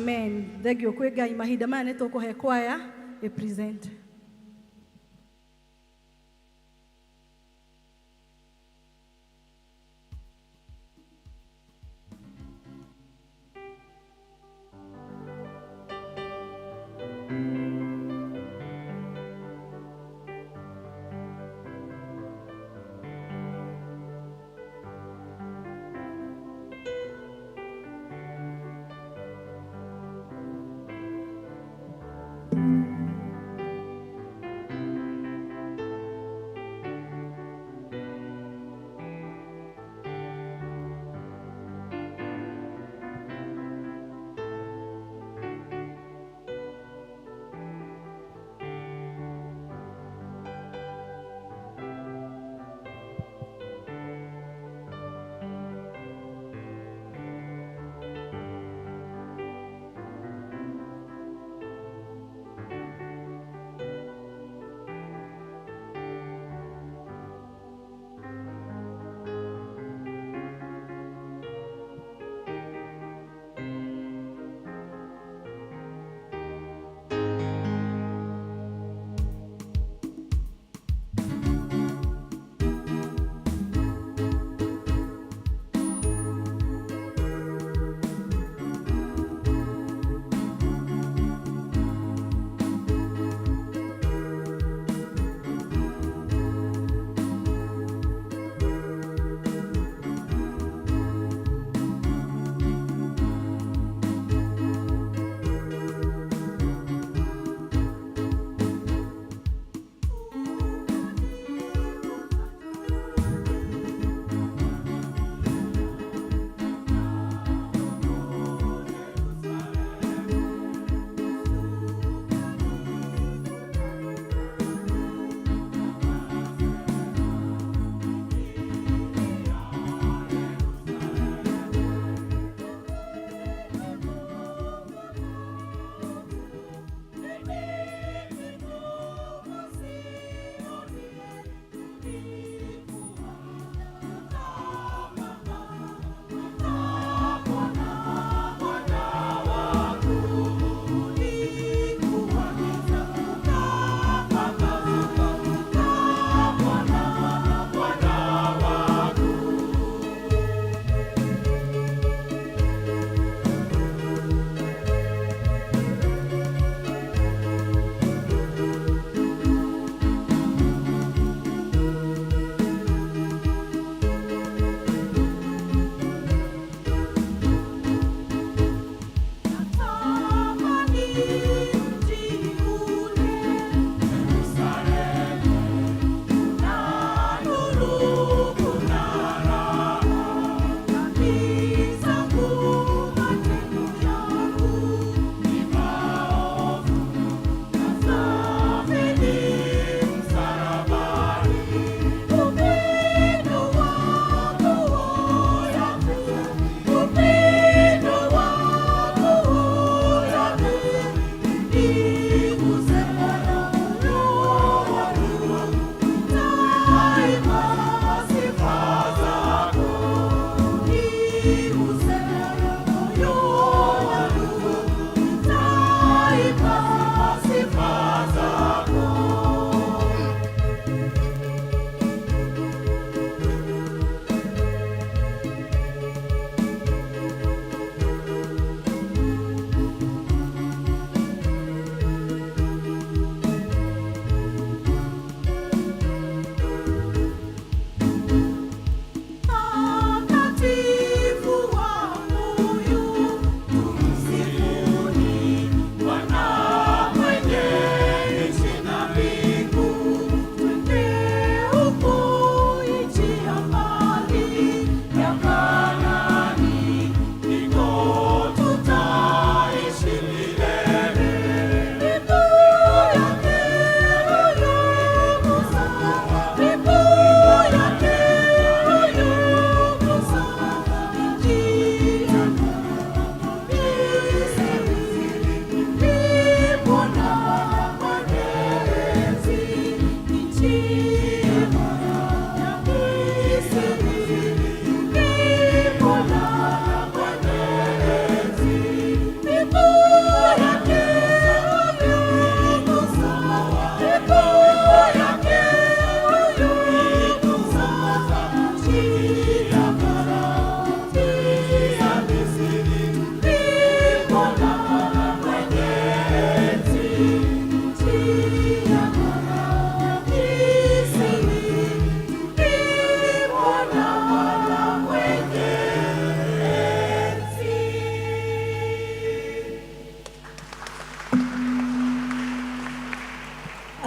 Amen. Thengio kwĩ Ngai. Mahinda maya nĩ tũkũhe kwaya ĩ present.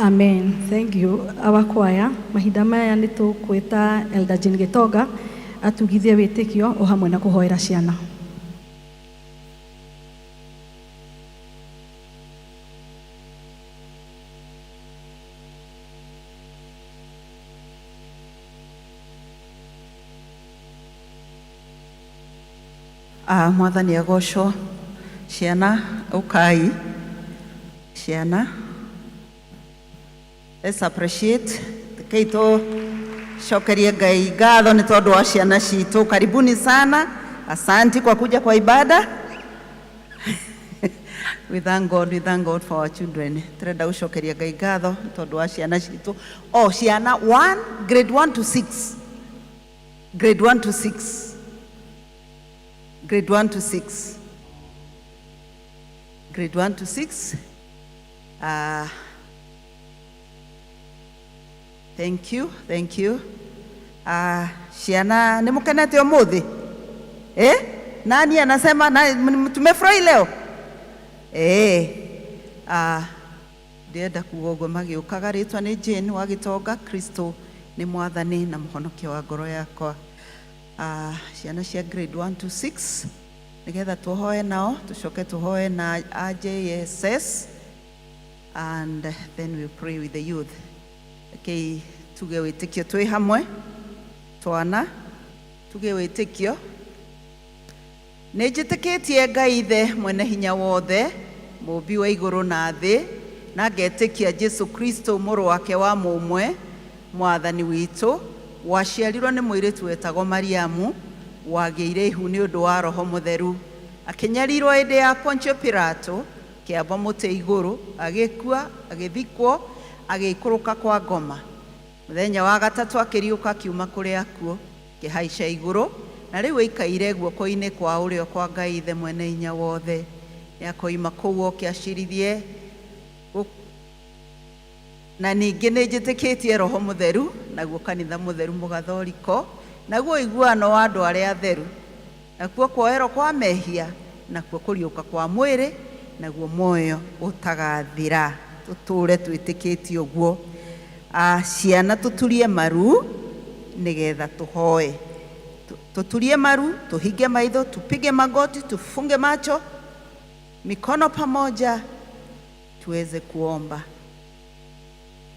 Amen. Thank you. Our choir, mahinda maya nĩ tũkwĩta Elder Jane Gĩtonga atugithie wĩtĩkio o hamwe na kũhoera ciana. Ah, Mwathani agocwo. Ciana ukai, ciana, let's appreciate. Rekei tũcokerie Ngai ngatho nĩ tondũ wa ciana citũ. Karibuni sana, asanti kwa kuja kwa ibada. We thank God, we thank God for our children. Turenda gũcokeria Ngai ngatho nĩ tondũ wa ciana citũ. Oh, ciana 1, grade 1 to 6, grade 1 to 6, grade 1 to 6, grade 1 to 6. Thank you, thank you. Ciana nĩ mũkenete ũmũthĩ? Eh? Nani anasema na, tumefurahi leo? Eh. Ndĩrenda kuga ũguo magĩũkaga. Rĩtwa nĩ Jane wa Gĩtonga. Kristo nĩ Mwathani na Mũhonokia wa ngoro yakwa. Ciana cia grade 1 to 6, nĩgetha tũhoe nao, tũcoke tũhoe na AJSS, and then we pray with the youth. Rekei tuge wĩtĩkio twĩ hamwe. Twana, tuge wĩtĩkio. Nĩ njĩtĩkĩtie Ngai Ithe mwene hinya wothe, mũũmbi wa igũrũ na thĩ, na ngetĩkia Jesu Kristo, mũrũ wake wa mũmwe, Mwathani witũ, waciarirwo nĩ mũirĩtu wetagwo Mariamu, wagĩire ihu nĩ ũndũ wa Roho Mũtheru, akĩnyarirwo hĩndĩ ya Pontio Pilato, kĩambo mũtĩ igũrũ, agĩkua, agĩthikwo, agĩikũrũka kwa ngoma. Mũthenya wa gatatũ akĩriũka akiuma kũrĩ akuũ, akĩhaica igũrũ, na rĩu aikaire guoko-inĩ kwa ũrĩo kwa Ngai Ithe mwene hinya wothe. Nĩ akoima kũu oke acirithie. Na ningĩ nĩ njĩtĩkĩtie Roho Mũtheru, naguo kanitha mũtheru mũgathoriko, naguo ũiguano wa andũ arĩa atheru, nakuo kuoherwo kwa mehia, nakuo kũriũka kwa mwĩrĩ, naguo muoyo ũtagathira. Tũtũre twĩtĩkĩtie ũguo. Ciana, tũturie maru nĩgetha tũhoe. Tuturie maru, tuhinge maitho, tupige magoti, tufunge macho, mikono pamoja, tuweze kuomba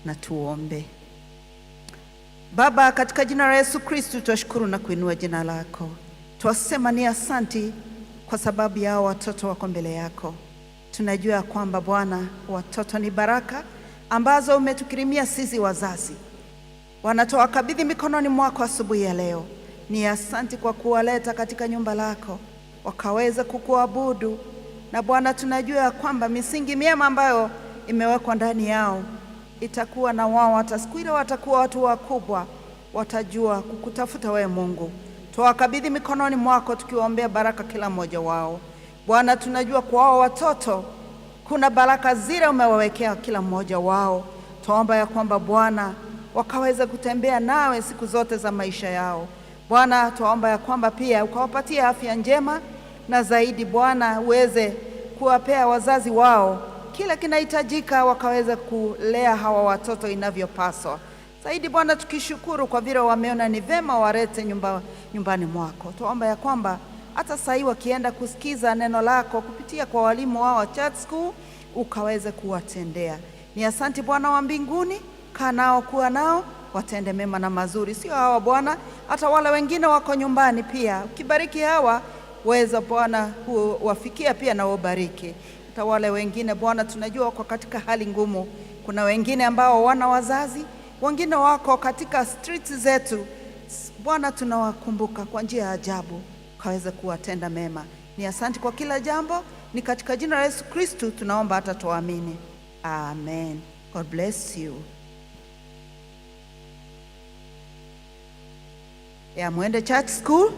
na tuombe. Baba, katika jina la Yesu Kristo twashukuru na kuinua jina lako. Twasema ni asanti kwa sababu ya hao watoto wako mbele yako. Tunajua ya kwamba Bwana, watoto ni baraka ambazo umetukirimia sisi wazazi. Bwana, twawakabidhi mikononi mwako asubuhi ya leo. Ni asanti kwa kuwaleta katika nyumba lako wakaweza kukuabudu. Na Bwana, tunajua ya kwamba misingi miema ambayo imewekwa ndani yao itakuwa na wao hata siku ile watakuwa watu wakubwa, watajua kukutafuta wewe Mungu. Twawakabidhi mikononi mwako tukiwaombea baraka kila mmoja wao. Bwana, tunajua kwa wao watoto kuna baraka zile umewawekea kila mmoja wao. Twaomba ya kwamba Bwana wakaweza kutembea nawe siku zote za maisha yao. Bwana, twaomba ya kwamba pia ukawapatia afya njema, na zaidi Bwana uweze kuwapea wazazi wao kila kinahitajika wakaweza kulea hawa watoto inavyopaswa. Zaidi Bwana, tukishukuru kwa vile wameona ni vema warete nyumbani mwako. Twaomba ya kwamba hata sahii wakienda kusikiza neno lako kupitia kwa walimu wao wa church school, ukaweze kuwatendea. Ni asanti Bwana wa mbinguni, kaa nao, kuwa nao, watende mema na mazuri. Sio hawa Bwana, hata wale wengine wako nyumbani pia. Ukibariki hawa, weza Bwana kuwafikia pia na ubariki hata wale wengine Bwana, tunajua wako katika hali ngumu. Kuna wengine ambao wana wazazi, wengine wako katika streets zetu. Bwana, tunawakumbuka kwa njia ya ajabu, ukaweze kuwatenda mema. Ni asante kwa kila jambo, ni katika jina la Yesu Kristu tunaomba hata tuamini. Amen. God bless you. Ya mwende church school,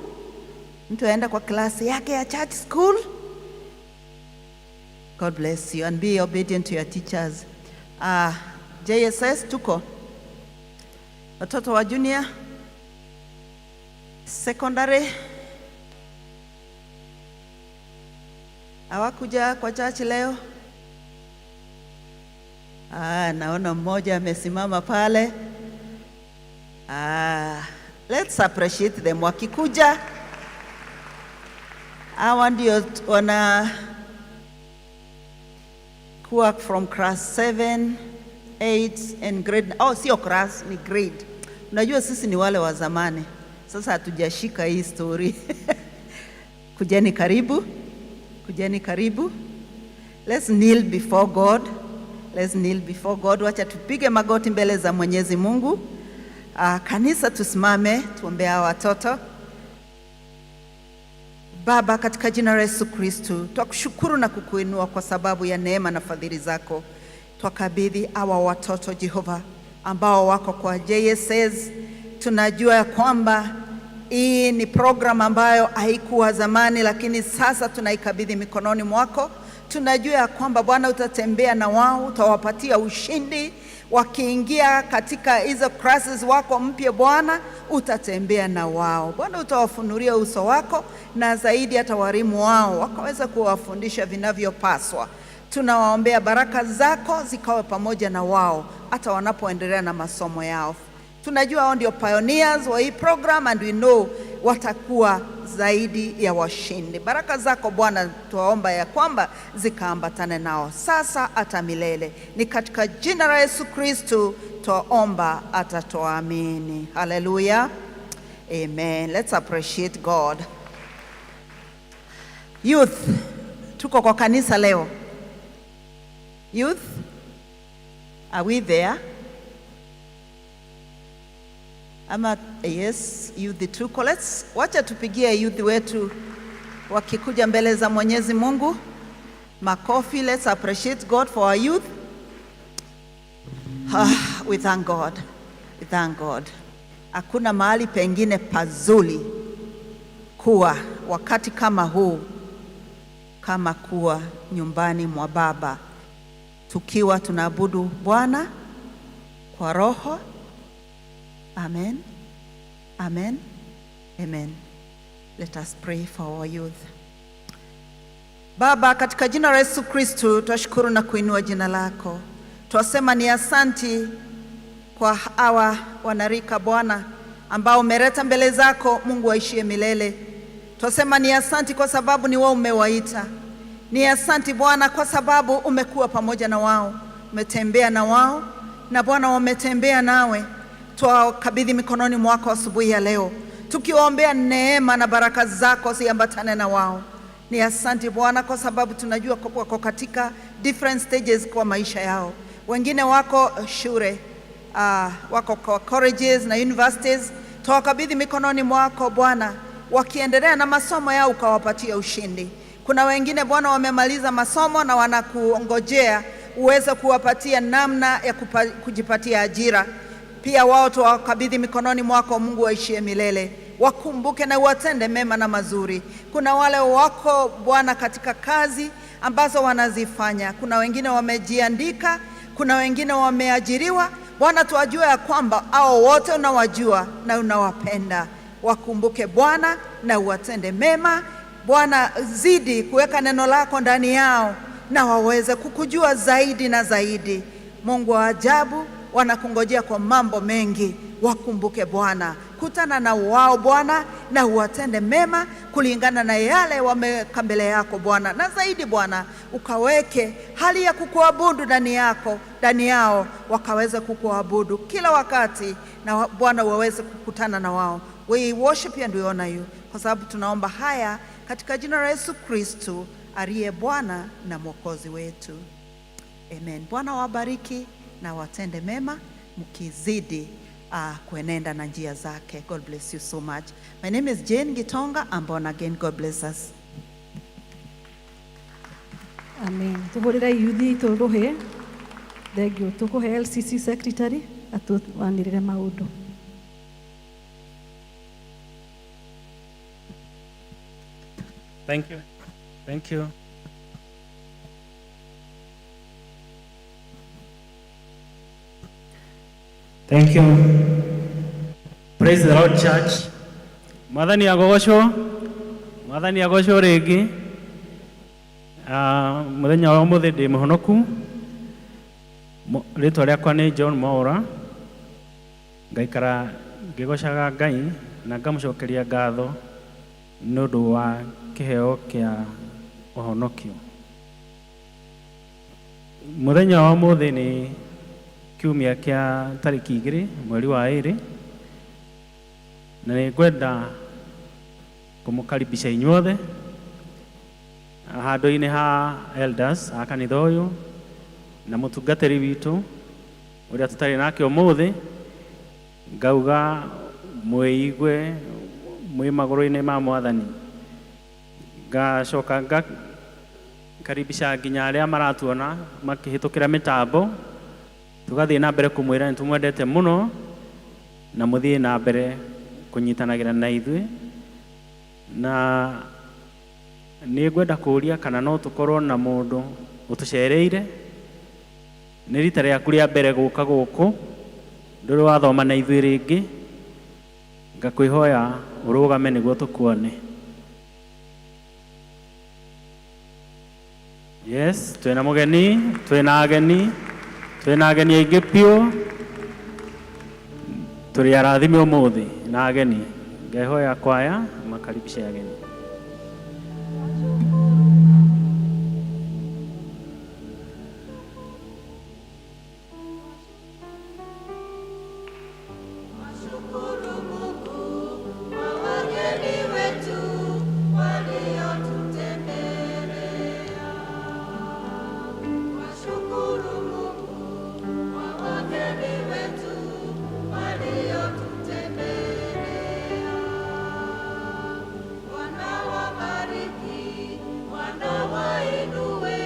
mtu aenda kwa klasi yake ya church school. God bless you and be obedient to your teachers. JSS tuko watoto wa junior secondary hawakuja kwa church leo. Ah, naona mmoja amesimama pale. Ah, let's appreciate them wakikuja. Hawa ndio wana kuwa from class 7, 8 and grade. Oh, sio class, ni grade. Unajua sisi ni wale wa zamani, sasa hatujashika hii story. Kujeni karibu, kujeni karibu. Let's kneel before God. Let's kneel before God. Wacha tupige magoti mbele za Mwenyezi Mungu. Kanisa tusimame, tuombee hawa watoto. Baba, katika jina la Yesu Kristu, twakushukuru na kukuinua kwa sababu ya neema na fadhili zako. Twakabidhi hawa watoto Jehova, ambao wako kwa JSS. Tunajua ya kwamba hii ni program ambayo haikuwa zamani, lakini sasa tunaikabidhi mikononi mwako. Tunajua ya kwamba Bwana utatembea na wao, utawapatia ushindi wakiingia katika hizo classes wako mpya. Bwana utatembea na wao, Bwana utawafunulia uso wako, na zaidi hata walimu wao wakaweza kuwafundisha vinavyopaswa. Tunawaombea baraka zako zikawe pamoja na wao hata wanapoendelea na masomo yao. Tunajua hao ndio pioneers wa hii program and we know watakuwa zaidi ya washindi. Baraka zako Bwana tuwaomba ya kwamba zikaambatane nao sasa hata milele. Ni katika jina la Yesu Kristu twaomba hata twaamini. Haleluya, amen. Let's appreciate God. Youth, tuko kwa kanisa leo. Youth, are we there? Ama yes, youth tuko. Let's wacha tupigie youth wetu wakikuja mbele za Mwenyezi Mungu. Makofi, let's appreciate God for our youth. Ah, we thank God. We thank God. Hakuna mahali pengine pazuri kuwa wakati kama huu kama kuwa nyumbani mwa Baba tukiwa tunaabudu Bwana kwa roho. Amen. Amen. Amen. Let us pray for our youth. Baba, katika jina la Yesu Kristu twashukuru na kuinua jina lako. Twasema ni asanti kwa hawa wanarika Bwana ambao umeleta mbele zako, Mungu aishie milele. Twasema ni asanti kwa sababu ni wao umewaita. Ni asanti Bwana kwa sababu umekuwa pamoja na wao, umetembea na wao, na Bwana wametembea nawe. Twakabidhi mikononi mwako asubuhi ya leo, tukiwaombea neema na baraka zako ziambatane na wao. Ni asante Bwana kwa sababu tunajua wako katika different stages kwa maisha yao. Wengine wako shule, wako kwa colleges na universities. Twawakabidhi mikononi mwako Bwana, wakiendelea na masomo yao ukawapatia ushindi. Kuna wengine Bwana wamemaliza masomo na wanakungojea uweze kuwapatia namna ya kujipatia ajira. Pia wao tuwakabidhi mikononi mwako, Mungu waishie milele, wakumbuke na uwatende mema na mazuri. Kuna wale wako Bwana katika kazi ambazo wanazifanya, kuna wengine wamejiandika, kuna wengine wameajiriwa. Bwana, tuwajue ya kwamba hao wote unawajua na unawapenda. Wakumbuke Bwana na uwatende mema. Bwana, zidi kuweka neno lako ndani yao na waweze kukujua zaidi na zaidi. Mungu wa ajabu, wanakungojea kwa mambo mengi. Wakumbuke Bwana, kutana na wao Bwana na uwatende mema kulingana na yale wameweka mbele yako Bwana, na zaidi Bwana ukaweke hali ya kukuabudu ndani yako, ndani yao wakaweze kukuabudu kila wakati, na Bwana waweze kukutana na wao. We worship you and we honor you, kwa sababu tunaomba haya katika jina la Yesu Kristu aliye Bwana na Mwokozi wetu. Amen. Bwana wabariki na watende mema mkizidi kuenenda na njia zake. God bless you so much. My name is Jane Gitonga. I'm born again. God bless us. Amen. Tuhurire yuthi itũ rũhĩ. Thengiũ. Tũkũhe LCC secretary atũanĩrĩre maũndũ. Thank you. Thank you. Thank you. Praise the Lord, church. Mwathani agocwo. Mwathani agocwo rĩngĩ. Mũthenya wa ũmũthĩ ndĩ mũhonoku. Rĩtwa rĩakwa nĩ John Mwaũra, ngaikara ngĩgocaga Ngai na ngamũcokeria ngatho nĩ ũndũ wa kĩheo kĩa ũhonokio. Mũthenya wa ũmũthĩ nĩ kiumia kĩa tarĩki 2 mweri wa 2, na nĩ ngwenda kũmũkaribisha inyuothe handũ-inĩ ha elders a kanitha ũyũ na mũtungatĩri witũ ũrĩa tũtarĩ nake ũmũthĩ, ngauga mwĩigue mwĩ magũrũ-inĩ ma Mwathani. Ngacoka ngakaribisha nginya arĩa maratuona makĩhĩtũkĩra mĩtambo, tũgathiĩ na mbere kũmwĩra nĩ tũmwendete mũno na mũthiĩ na mbere kũnyitanagĩra na ithuĩ. Na nĩ ngwenda kũũria kana no tũkorwo na mũndũ ũtũcereire, nĩ rita rĩaku rĩa mbere gũka gũkũ, ndũrĩ wathoma na ithuĩ rĩngĩ, ngakwĩhoya ũrũgame nĩguo tũkuone. Yes, twĩna mũgeni, twĩna ageni, twĩna ageni aingĩ biũ, tũrĩ arathime ũmũthĩ na ageni. Ngehoya kwaya makaribishe ageni. Shukuru Mungu kwa wageni wetu waliotutembelea. Washukuru Mungu kwa wageni wetu waliotutembelea. Bwana wabariki, Bwana wainue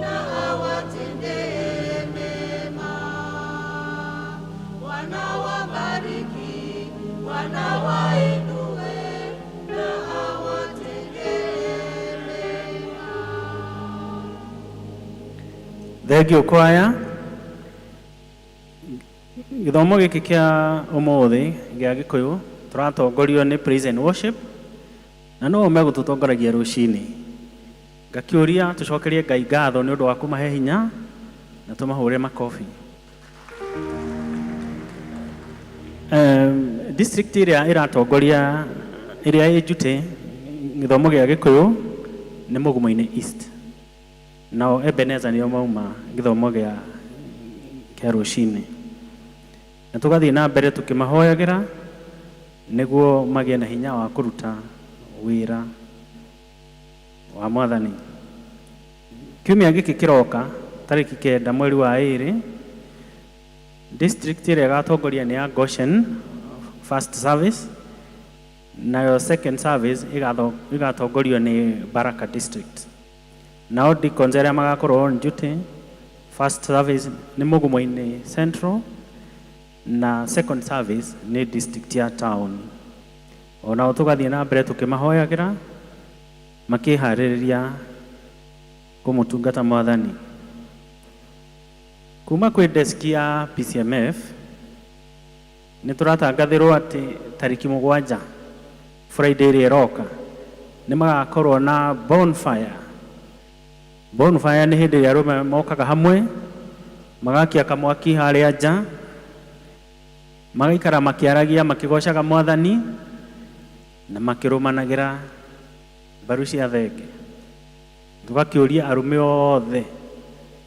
na awatendee mema. Bwana wabariki, Bwana wainue na awatendee mema. Thengio kwaya. Gĩthomo gĩkĩ kĩa ũmũthĩ gĩa Gĩkũyũ tũratongorio nĩ praise and worship, na no megũtũtongoragia rũcinĩ. Ngakĩũria tũcokerie Ngai ngatho nĩ ũndũ wa kũmahe hinya na tũmahũre makobi. District ĩrĩa ĩratongoria ĩrĩa ĩ Njutĩ gĩthomo gĩa Gĩkũyũ nĩ Mũgumo-inĩ East, nao Ebenezer nĩo mauma gĩthomo kĩa rũcinĩ, na tũgathiĩ na mbere tũkĩmahoyagĩra nĩguo magĩe na hinya wa kũruta wĩra wa Mwathani. Kiumia gĩkĩ kĩroka tarĩki 9 mweri wa 2, district ĩrĩa ĩgatongoria nĩ ya Goshen first service, nayo second service ĩgatongorio nĩ Baraka district. Nao deacons arĩa magakorwo on duty, first service nĩ Mũgumo-inĩ Central na second service nĩ district ya town. Onao tũgathiĩ na mbere tũkĩmahoyagĩra makĩharĩrĩria kũmũtungata Mwathani. Kuma kwĩ desk ya PCMF nĩ tũratangathĩrwo atĩ tarĩki 7 Friday ĩrĩa ĩroka nĩ magakorwo na bonfire. Bonfire nĩ hĩndĩ ĩrĩa arũme mokaga hamwe magakia kamwaki harĩa nja, magaikara makĩaragia makĩgocaga Mwathani na makĩrũmanagĩra mbaru cia thenge. Tũgakĩũria arũme othe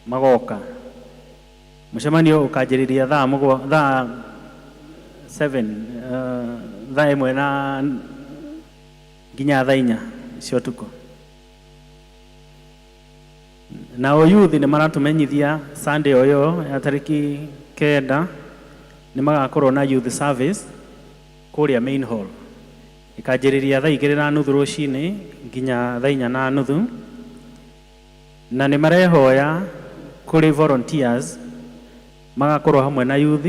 magoka. Mũcemanio ũkanjĩrĩria thaa 7, thaa 1 na nginya thaa 4 cia ũtukũ. Nao youth nĩ maratũmenyithia Sunday o ĩyo ya tarĩki 9 nĩ magakorwo na youth service kũrĩa main hall. Ĩkanjĩrĩria thaa 2:30 rũcinĩ nginya thaa 4:30, na nĩ marehoya kũrĩ volunteers magakorwo hamwe na youth,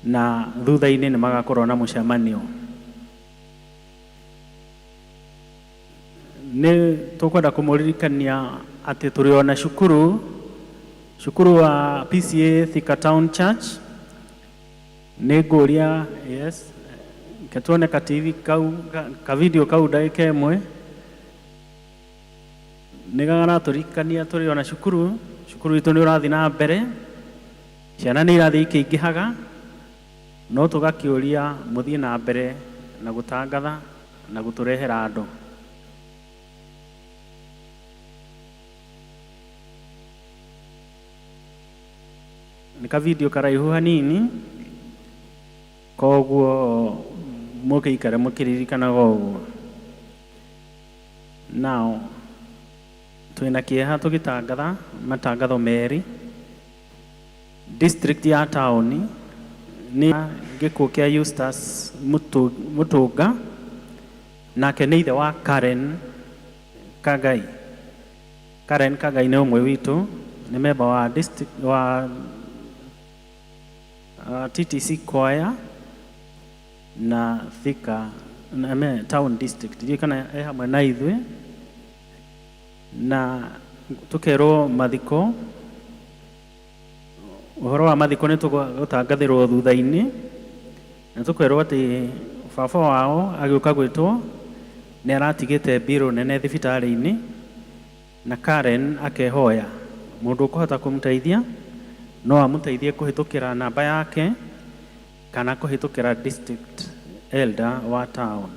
na thutha-inĩ nĩ magakorwo na mũcemanio. Nĩ tũkwenda kũmũririkania atĩ tũrĩ ona cukuru wa PCA Thika Town Church. Nĩ ngũria, yes, ke tuone ka TV kau, ka video kau ndagĩka ĩmwe, nĩ karatũririkania tũrĩ ona cukuru, Cukuru witũ nĩ ũrathiĩ na mbere, ciana nĩ irathiĩ ikĩingĩhaga, no tũgakĩũria mũthiĩ na mbere na gũtangatha na gũtũrehera andũ. Nĩ ka video karaihu hanini, koguo mũgĩikare mũkĩririkanaga ũguo. Now twĩna kĩeha tũgĩtangatha matangatho merĩ. District ya taũni nĩ gĩkuũ kĩa Eustace Mutunga, nake nĩ ithe wa Karen Kagai. Karen Kagai nĩ ũmwe witũ, nĩ member wa district wa TTC choir na Thika na, town district. Ndiũĩ kana e hamwe na ithuĩ, na tũkerwo mathiko, ũhoro wa mathiko nĩ tũgũtangathĩrwo thutha-inĩ, na tũkerwo atĩ baba wao agĩũka gwĩtwo nĩ aratigĩte mbirũ nene thibitarĩ-inĩ, na Karen akehoya mũndũ ũkũhota kũmũteithia no amũteithie kũhĩtũkĩra namba yake kana kũhĩtũkĩra district elder wa town.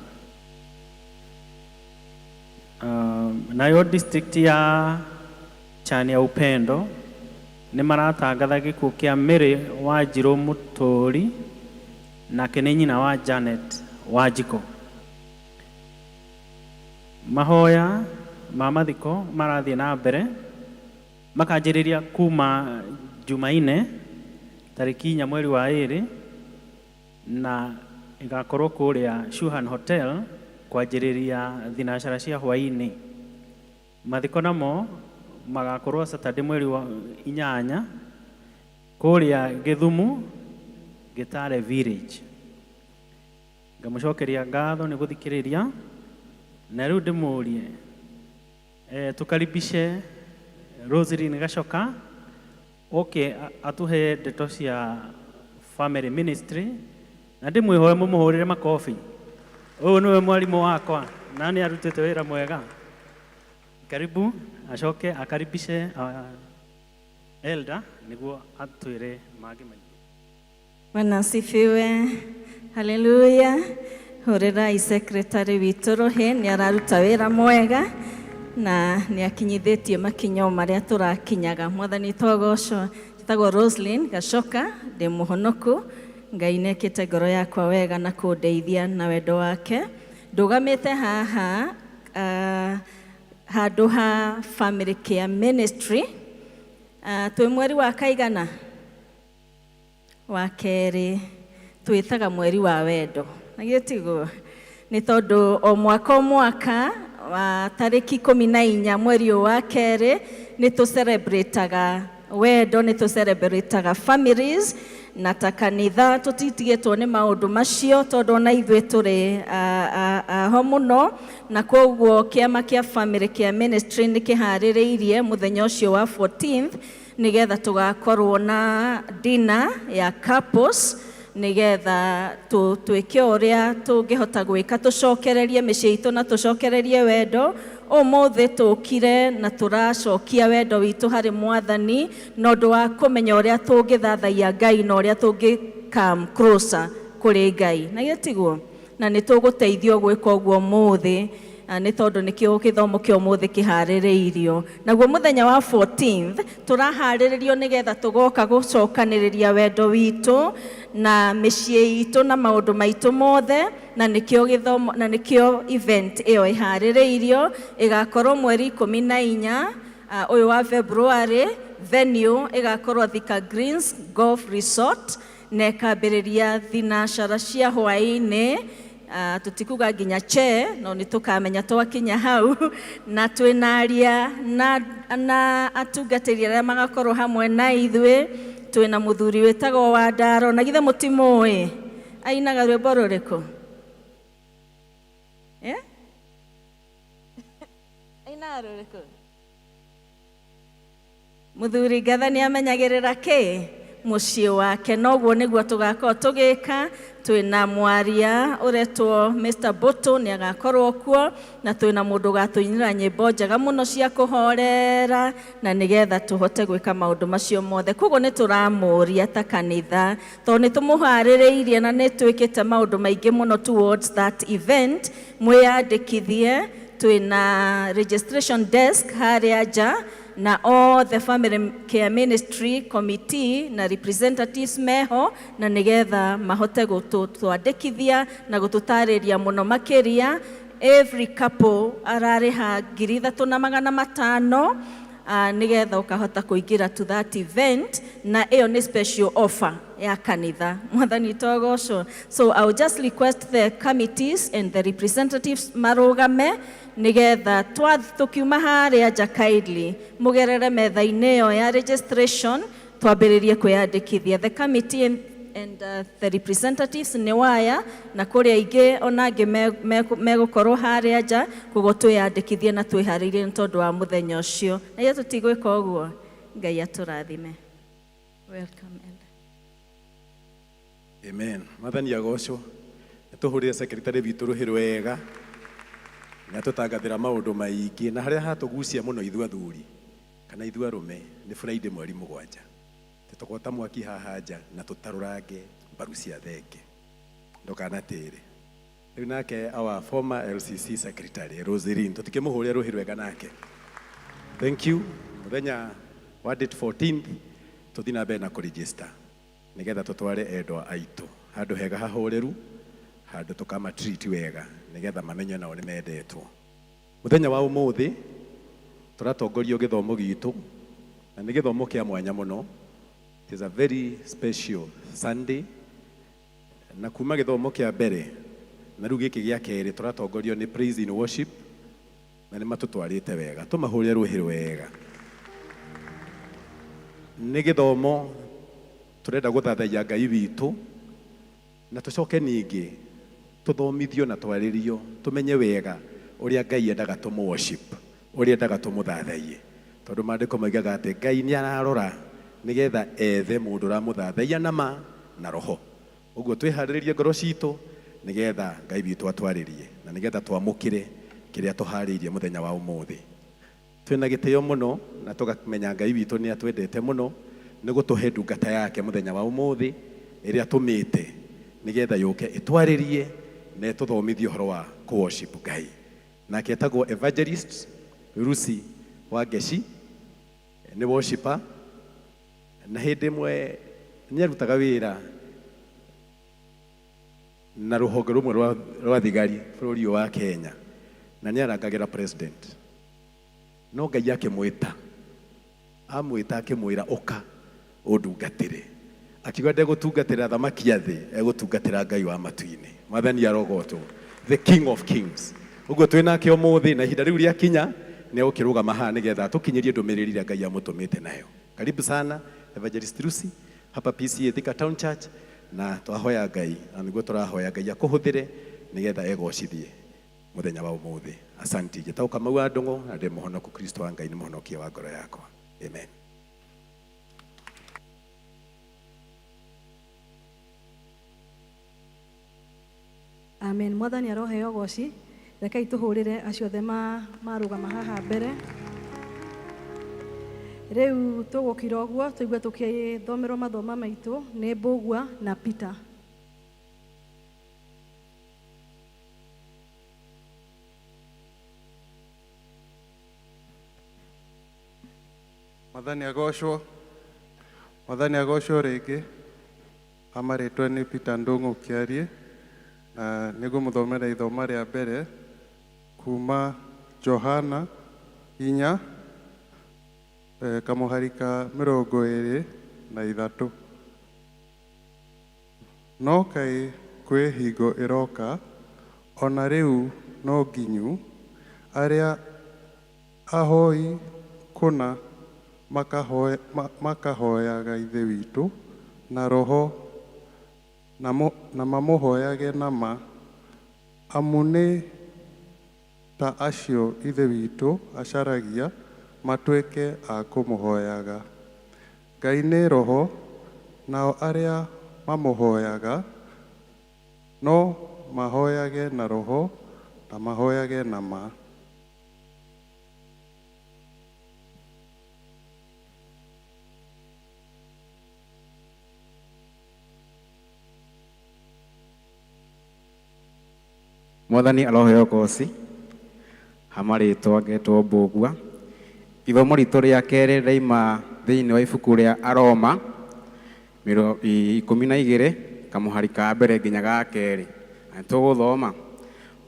Nayo district ya Chani ya Upendo nĩ maratangatha gĩkuũ kĩa Mary Wanjirũ Mũtũri, nake nĩ nyina wa Janet Wanjikũ. Mahoya ma mathiko marathiĩ na mbere, makanjĩrĩria kuma Jumaine tarĩki 4 mweri wa 2, na ĩgakorwo kũrĩa Shuhan Hotel kwanjĩrĩria thinacara cia hwaĩ-inĩ. Mathiko namo magakorwo Saturday mweri wa 8 kũrĩa Gĩthumu Gĩtare Village. Ngamũcokeria ngatho nĩ gũthikĩrĩria, na rĩu ndĩmũrie tũkaribishe Roseline Gachoka oke atũhe ndeto cia family ministry, na ndĩmwĩhoe mũmũhũrĩre makobi. Ũyũ nĩwe mwarimũ wakwa na nĩ arutĩte wĩra mwega. Karibu acoke akaribishe elder nĩguo atwĩre mangĩ maingĩ. Bwana asifiwe. Haleluya. Hũrĩrai secretary witũ rũhĩ, nĩ araruta wĩra mwega na nĩ akinyithĩtie makinyo marĩa tũrakinyaga. Mwathani twagocwo. Njĩtagwo Roslyn Gachoka, ndĩ mũhonoku. Ngai nĩekĩte ngoro yakwa wega na kũndeithia na wendo wake. Ndũgamĩte haha handũ ha family care ministry. Twĩ mweri wa kaigana wa kerĩ, twĩtaga mweri wa wendo, na githĩ tiguo? Nĩ tondũ o mwaka o mwaka wa tarĩki 14 mweri ũyũ wa kerĩ nĩ tũ-celebrataga wendo, nĩ tũ-celebrataga families, na ta kanitha tũtitigĩtwo nĩ maũndũ macio tondũ ona ithuĩ tũrĩ ho mũno, na koguo kĩama kĩa family care ministry nĩ kĩharĩrĩirie mũthenya ũcio wa 14th nĩgetha tũgakorwo na dinner ya couples, nĩgetha twĩke ũrĩa tũngĩhota gwĩka, tũcokererie mĩciĩ itũ na tũcokererie wendo. Ũmũthĩ tũkire na tũracokia wendo witũ harĩ Mwathani na ũndũ wa kũmenya ũrĩa tũngĩthathaiya Ngai na ũrĩa tũngĩ come closer kũrĩ Ngai, na githĩ tiguo? Na nĩ tũgũteithio gwĩka ũguo ũmũthĩ, nĩ tondũ nĩkĩo gĩthomo kĩa ũmũthĩ kĩharĩrĩirio. Naguo mũthenya wa 14th tũraharĩrĩrio nĩgetha tũgoka gũcokanĩrĩria wendo witũ na mĩciĩ itũ na maũndũ maitũ mothe, na nĩkĩo gĩthomo na nĩkĩo event ĩyo ĩharĩrĩirio. Ĩgakorwo mweri 14 ũyũ wa February. Venue ĩgakorwo Thika Greens Golf Resort na ĩkambĩrĩria thinacara cia hwaĩ-inĩ. Tũtikuga nginya che, no nĩ tũkamenya twakinya hau. Na twĩna aria na atungatĩri arĩa magakorwo hamwe na ithuĩ. Twĩna mũthuri wĩtagwo Wandaro, na githĩ mũtimũĩ? Ainaga rwĩmbo rũrĩkũ? Ainaga rũrĩkũ? Mũthuri Ngatha nĩ amenyagĩrĩra kĩ? Mũciĩ wake. Noguo nĩguo tũgakorwo tũgĩka. Twĩna mwaria ũretwo Mr. Boto, nĩ agakorwo kuo, na twĩna mũndũ ũgatũinĩra nyĩmbo njega mũno cia kũhorera, na nĩgetha tũhote gwĩka maũndũ macio mothe. Koguo nĩ tũramũria ta kanitha, tondũ nĩ tũmũharĩrĩirie na nĩ twĩkĩte maũndũ maingĩ mũno towards that event, mwĩyandĩkithie. Twĩna registration desk harĩa nja, na all the Family Care Ministry committee na representatives meho, na nĩgetha mahote gũtwandĩkithia na gũtũtarĩria mũno makĩria. Every couple ararĩha 3500 nĩgetha ũkahota kũingĩra to that event, na ĩyo nĩ special offer ya kanitha. Mwathani togocwo. So I will just request the committees and the representatives marũgame, nĩgetha tũkiuma harĩa nja, kindly mũgerere metha-inĩ ĩyo ya registration, twambĩrĩrie kwĩyandĩkithia. The committee and the representatives nĩ waya, na kũrĩa aingĩ ona angĩ megũkorwo harĩa nja. Koguo twĩyandĩkithie na twĩharĩrie nĩ tondũ wa mũthenya ũcio. Na ithuĩ tũtigwĩka ũguo. Ngai atũrathime. Welcome, Elder. Amen. Mwathani agocwo. Nĩ tũhũrĩre secretary witũ rũhĩ rwega. Nĩ atũtangathĩra maũndũ maingĩ, na harĩa hatũgucia mũno ithuĩ athuri kana ithuĩ arũme nĩ Friday 7. Tũgota mwaki haha nja na tũtarũrange mbaru cia thenge. Ndũkanatĩre. Rĩu nake our former LCC secretary Roseline, tũtikĩmũhũrĩre rũhĩ rwega nake. Thank you. Mũthenya wa date 14th tũthiĩ na mbere na kũregister, nĩgetha tũtware endwa aitũ handũ hega hahũrĩru, handũ tũkamatreat wega, nĩgetha mamenye nao nĩ mendetwo. Mũthenya wa ũmũthĩ tũratongorio gĩthomo gitũ, na nĩ gĩthomo kĩa mwanya mũno. It is a very special Sunday, na kuma gĩthomo kĩa mbere na rĩu gĩkĩ gĩa kerĩ tũratongorio nĩ praise in worship, na nĩ matũtwarĩte wega. Tũmahũrĩre rũhĩ rwega. Nĩ gĩthomo tũrenda gũthathaiya Ngai witũ, na tũcoke ningĩ tũthomithio na twarĩrio tũmenye wega ũrĩa Ngai endaga tũmũ worship, ũrĩa endaga tũmũthathaiye, tondũ maandĩko moigaga atĩ Ngai nĩ ararora nĩgetha ethe mũndũ ũramũthathaiya na ma na roho. Ũguo twĩharĩrĩrie ngoro citũ, nĩgetha Ngai witũ atwarĩrie, na nĩgetha twamũkĩre kĩrĩa tũharĩirie mũthenya wa ũmũthĩ. Twĩna gĩtĩo mũno na tũkamenya Ngai witũ nĩ atwendete mũno nĩ gũtũhe ndungata yake mũthenya wa ũmũthĩ, ĩrĩa tũmĩte nĩgetha yũke ĩtwarĩrie na ĩtũthomithie ũhoro wa kũ-worship Ngai. Nake etagwo Evangelist Lucy Wangeci, nĩ worshiper, na hĩndĩ ĩmwe nĩ arutaga wĩra na rũhonge rũmwe rwa thigari bũrũri ũyũ wa Kenya, na nĩ arangagĩra president. No Ngai akĩmwĩta, amwĩta akĩmwĩra, "Ũka ũndungatĩre." Akiuga ndegũtungatĩra thamaki a thĩ, egũtungatĩra Ngai wa matu-inĩ. Mwathani arogocwo, the King of Kings. Ũguo twĩ nake ũmũthĩ, na ihinda rĩu rĩakinya nĩ egũkĩrũgama haha nĩgetha atũkinyĩrie ndũmĩrĩri ĩrĩa Ngai amũtũmĩte nayo. Karibu sana, Evangelist Lucy, hapa PCEA Thika Town Church, na twahoya Ngai, na nĩguo tũrahoya Ngai akũhũthĩre nĩgetha egocithie mũthenya wa ũmũthĩ. Asanti. Njĩtagwo Kamau wa Ndũng'ũ, na ndĩ mũhonoku. Kristo wa Ngai nĩ mũhonokia wa ngoro yakwa. Amen. Amen. Mwathani aroheo goci. Rekei tũhũrĩre acio othe marũgama haha mbere. Rĩu tũgũkira ũguo tũigue tũkĩthomerwo mathoma maitũ nĩ Mbũgua na Peter. Mwathani agocwo. Mwathani agocwo rĩngĩ. Amarĩtwe nĩ Peter Ndũng'ũ Kĩarie, na nĩngũmũthomera ithoma rĩa mbere kuma Johana 4, kamũhari ka 23. No kaĩ kwĩ hingo ĩroka, ona rĩu no nginyu, arĩa ahoi kũna makahoyaga Ithe witũ na roho, na mamũhoyage na ma, amu nĩ ta acio Ithe witũ acaragia matuĩke a kũmũhoyaga. Ngai nĩ roho, Nao arĩa mamũhooyaga no mahooyage na roho na mahooyage na ma. Mwathani aroheo goci hama rĩtwa ngetwo Mbũgua. Ithomo ritũ rĩa kerĩ rĩaima thĩinĩ wa ibuku rĩa Aroma 12 kamũhari ka mbere nginya ga kerĩ. Na nĩtũgũthoma.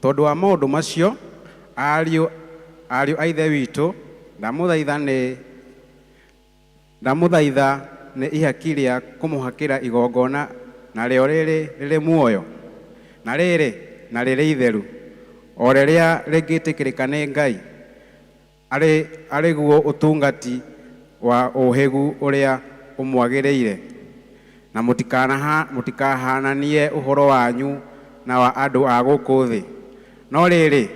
Tondũ wa maũndũ macio ariũ a Ithe witũ, ndamũthaitha nĩ ihaki rĩa kũmũhakĩra igongona narĩo rĩrĩ muoyo na rĩrĩ na rĩrĩ itheru, o rĩrĩa rĩngĩtĩkĩrĩka nĩ Ngai, arĩ guo ũtungati wa ũhĩgu ũrĩa ũmwagĩrĩire. Na mũtikahananie ũhoro wanyu na wa andũ a gũkũ thĩ, no rĩrĩ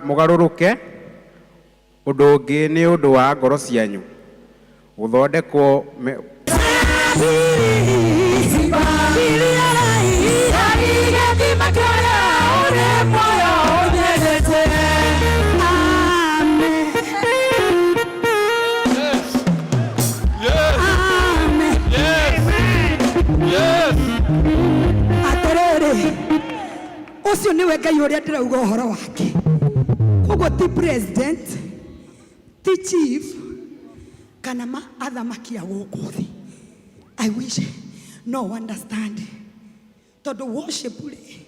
mũgarũrũke ũndũ ũngĩ nĩ ũndũ wa ngoro cianyu, gũthondekwo Atiriri, ucio niwe Ngai uria ndirauga uhoro wake. Koguo ti president, ti chief, kana ma athamaki a guku thi. I wish no understand. Tondu worship ri,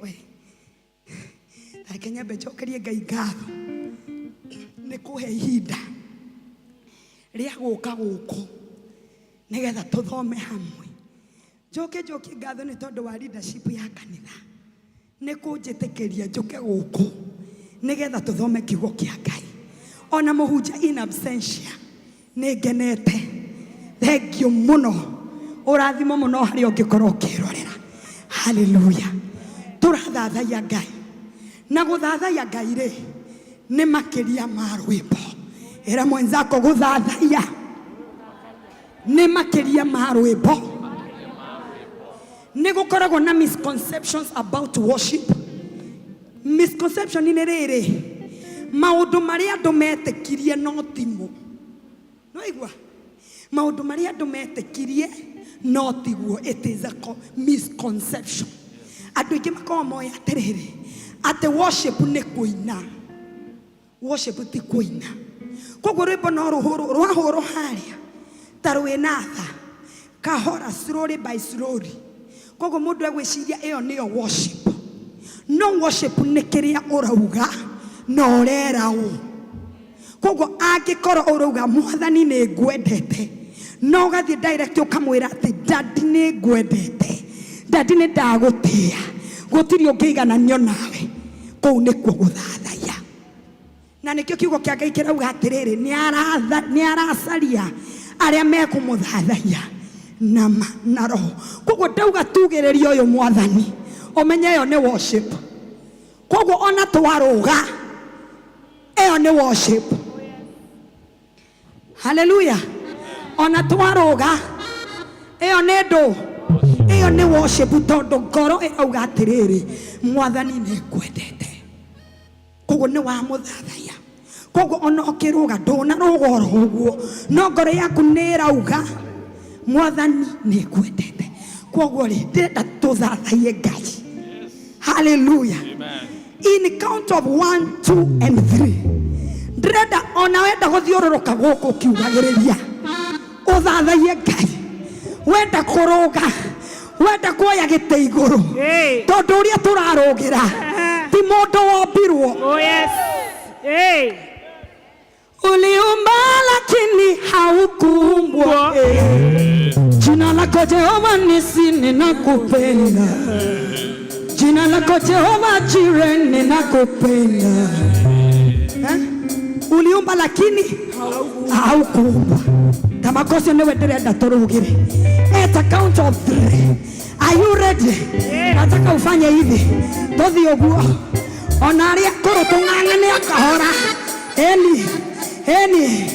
we, reke nyambe njokerie Ngai ngatho nĩ kũhe ihinda rĩa gũka gũkũ nĩgetha tũthome hamwe. Njoke njokie ngatho nĩ tondũ wa leadership ya kanitha nĩ kũnjĩtĩkĩria njũke gũkũ nĩgetha tũthome kiugo kĩa Ngai. Ona mũhunjia in absentia nĩ ngenete. Thank you mũno, ũrathimo mũno harĩa ũngĩkorwo ũkĩrorera. Hallelujah. Tũrathathaiya Ngai, na gũthathaiya Ngai rĩ nĩ makĩria ma rwĩmbo. Ĩra mwenzako gũthathaiya nĩ makĩria ma rwĩmbo. Nĩ gũkoragwo na misconceptions about worship. Misconception nĩ rĩrĩ, maũndũ marĩa andũ metĩkirie no timo. No igua maũndũ marĩa andũ metĩkirie no tiguo. It is a misconception. Andũ aingĩ makoragwo moĩ atĩrĩrĩ, atĩ worship nĩ kũina. Worship ti kũina. Koguo rwĩmbo no rũhũrwo, rwahũrwo harĩa ta rwĩna tha, kahora, slowly by slowly. Koguo mũndũ egwĩciria ĩyo nĩyo worship. No worship nĩ kĩrĩa ũrauga na ũrera ũ. Koguo angĩkorwo ũrauga Mwathani nĩ ngwendete, no ũgathiĩ direct ũkamwĩra atĩ Daddy nĩ ngwendete, Daddy nĩ ndagũtĩĩa, gũtirĩ ũngĩigananio nawe, kũu nĩkuo gũthathaiya. Na nĩkĩo kiugo kĩa Ngai kĩrauga atĩrĩrĩ, nĩ aracaria arĩa mekũmũthathaiya na ma na roho. Koguo ndauga tugĩrĩrie ũyũ Mwathani, ũmenye ĩyo nĩ worship. Koguo ona twarũga ĩyo nĩ worship. Hallelujah. Ona twarũga ĩyo nĩ ndũ, ĩyo nĩ worship, tondũ ngoro ĩrauga atĩrĩrĩ, Mwathani nĩ ngwendete. Koguo nĩ wamũthathaiya. Koguo ona ũkĩrũga ndũnarũga oro ũguo, no ngoro yaku nĩ ĩrauga Mwathani nĩ ngwendete. Koguo rĩ, ndĩrenda tũthathaiye Ngai. Hallelujah. In count of 1, 2 and 3. Ndĩrenda ona wenda gũthiũrũrũka gũkũ ũkiugagĩrĩria, ũthathaiye Ngai. Wenda kũrũga, wenda kuoya gĩtĩ igũrũ, tondũ ũrĩa tũrarũgĩra ti mũndũ wombirwo. Oh yes. Hey. Uliumba lakini haukuumbwa. Jina lako Jehova Nisi, ninakupenda. Jina lako Jehova Jireh, ninakupenda. Uliumba lakini haukuumbwa. Tamakosi niwe ndĩrenda tũrũgĩre. At a count of 3. Are you ready? Nataka ufanye hivi. Tũthiĩ ũguo. Ona arĩa akũrũ tũng'ang'ane kahora. Eni, eni.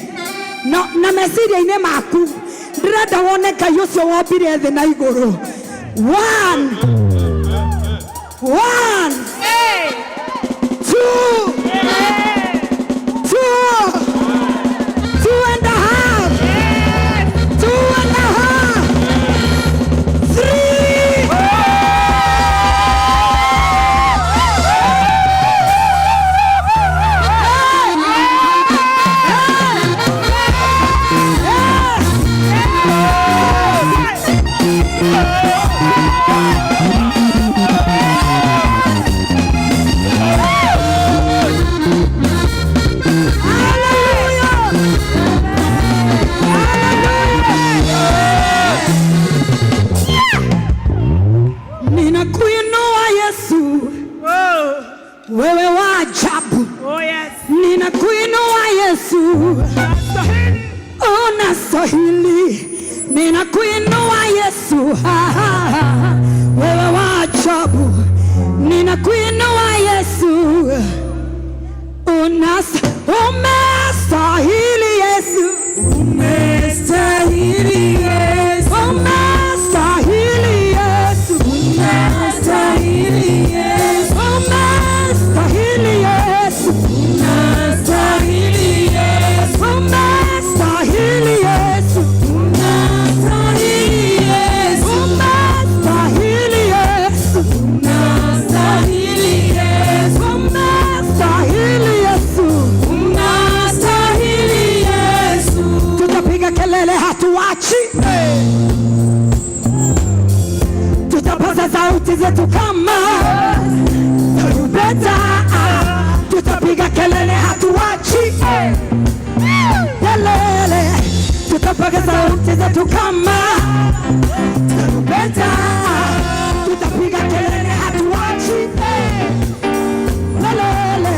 No, na meciria-inĩ maku ndĩrenda wone Ngai ũcio wombire thĩ na igũrũ. One, one, two, two, two and a half, two and a half, three. Ninakuinua Yesu, wewe wa ajabu. Ninakuinua Yesu, unastahili. Ninakuinua Yesu, ha, ha, ha. Wewe wa ajabu. Ninakuinua Yesu, umestahili Yesu, umestahili Yesu, umestahili Yesu, umestahili Yesu, umestahili Yesu, unastahili Yesu, umestahili Yesu, unastahili Yesu, umestahili Yesu, unastahili Yesu, umestahili Yesu, unastahili Yesu. Tutapiga kelele hatuachi, tutapaza sauti zetu kama tarumbeta, tutapiga kelele hatuachi, kelele, tutapaza sauti zetu kama tarumbeta, tutapiga kelele hatuachi, kelele,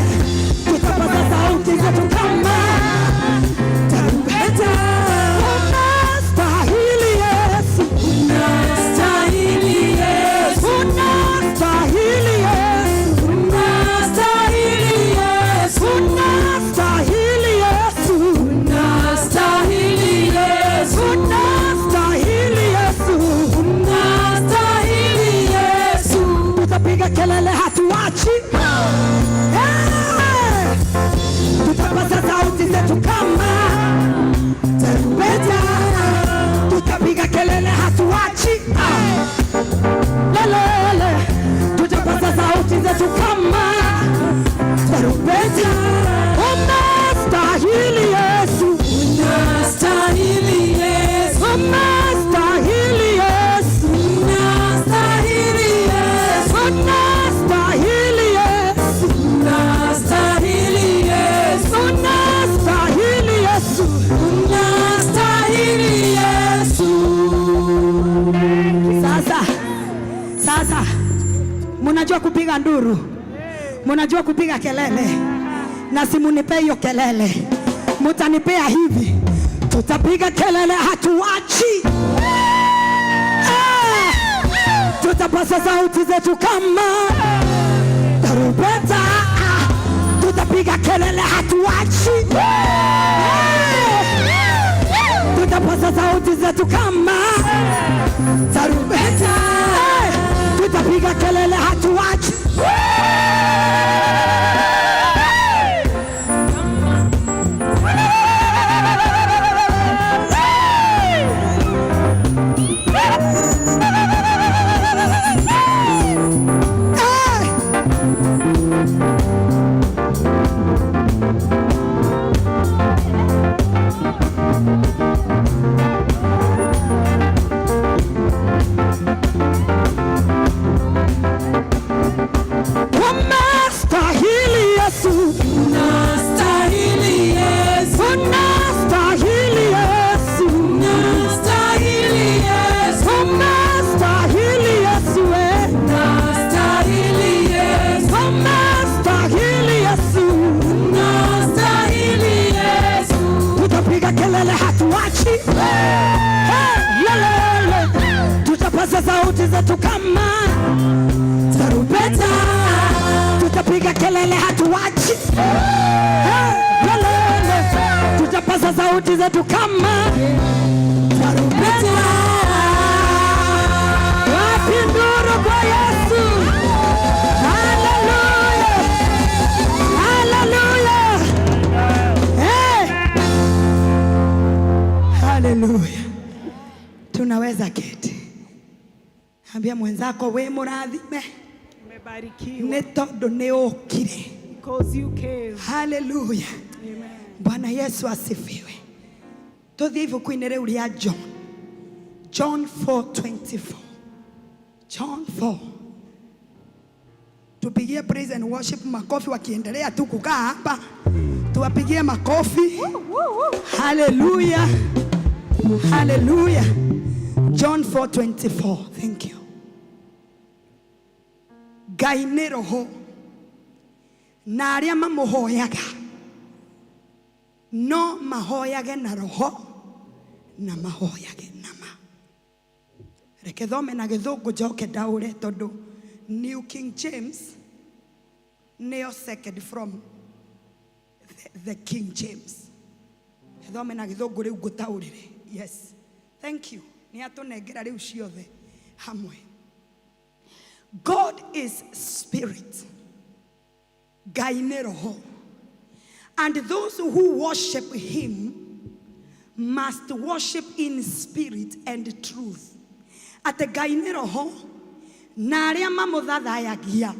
tutapaza sauti zetu kama tarumbeta. Unastahili Yesu, unastahili Yesu, unastahili Yesu, unastahili Yesu, unastahili Yesu, unastahili Yesu, unastahili Yesu, unastahili Yesu. Tutapiga kelele hatuachi, hey! Tutapaza sauti zetu kama tarumbeta, tutapiga kelele hatuachi, lelele, tutapaza sauti zetu kama tarumbeta. Unastahili Yesu, unastahili Yesu, unastahili Yesu, unastahili Yesu, unastahili Yesu, unastahili Yesu, unastahili Yesu, unastahili Yesu. Sasa, sasa munajua kupiga nduru, munajua kupiga kelele, na si munipee hiyo kelele, mutanipea hivi, tutapiga kelele hatuachi. Eh, tutapaza sauti zetu kama tarumbeta, tutapiga kelele hatuachi. Eh, tutapaza sauti zetu kama tarumbeta, tutapiga kelele hatuachi. Sauti zetu kama tarumbeta. Wapi nduru kwa Yesu? Haleluya, haleluya, hey! Haleluya. Tunaweza keti. Ambia mwenzako we mũrathime nĩ tondũ nĩ ũkire. Because you came. Haleluya. Bwana Yesu asifiwe. Tuthiĩ ibuku-inĩ rĩu rĩa John. John 4:24. John 4. Tupigie praise and worship makofi wakiendelea tu kukaa hapa. Tuwapigie makofi. Haleluya. Haleluya. John 4:24. Thank you. Ngai nĩ roho na arĩa mamũhoyaga no mahoyage na roho na mahoyage na ma. Reke thome na gĩthũngũ njoke ndaũre tondũ New King James nĩyo second from the King James. Thome na gĩthũngũ rĩu ngũtaũrĩre. Yes. Thank you. Nĩ atũnengera rĩu ciothe hamwe. God is spirit. Ngai nĩ roho. And those who worship him must worship in spirit and truth. Atĩ Ngai nĩ roho na arĩa mamũthathayagia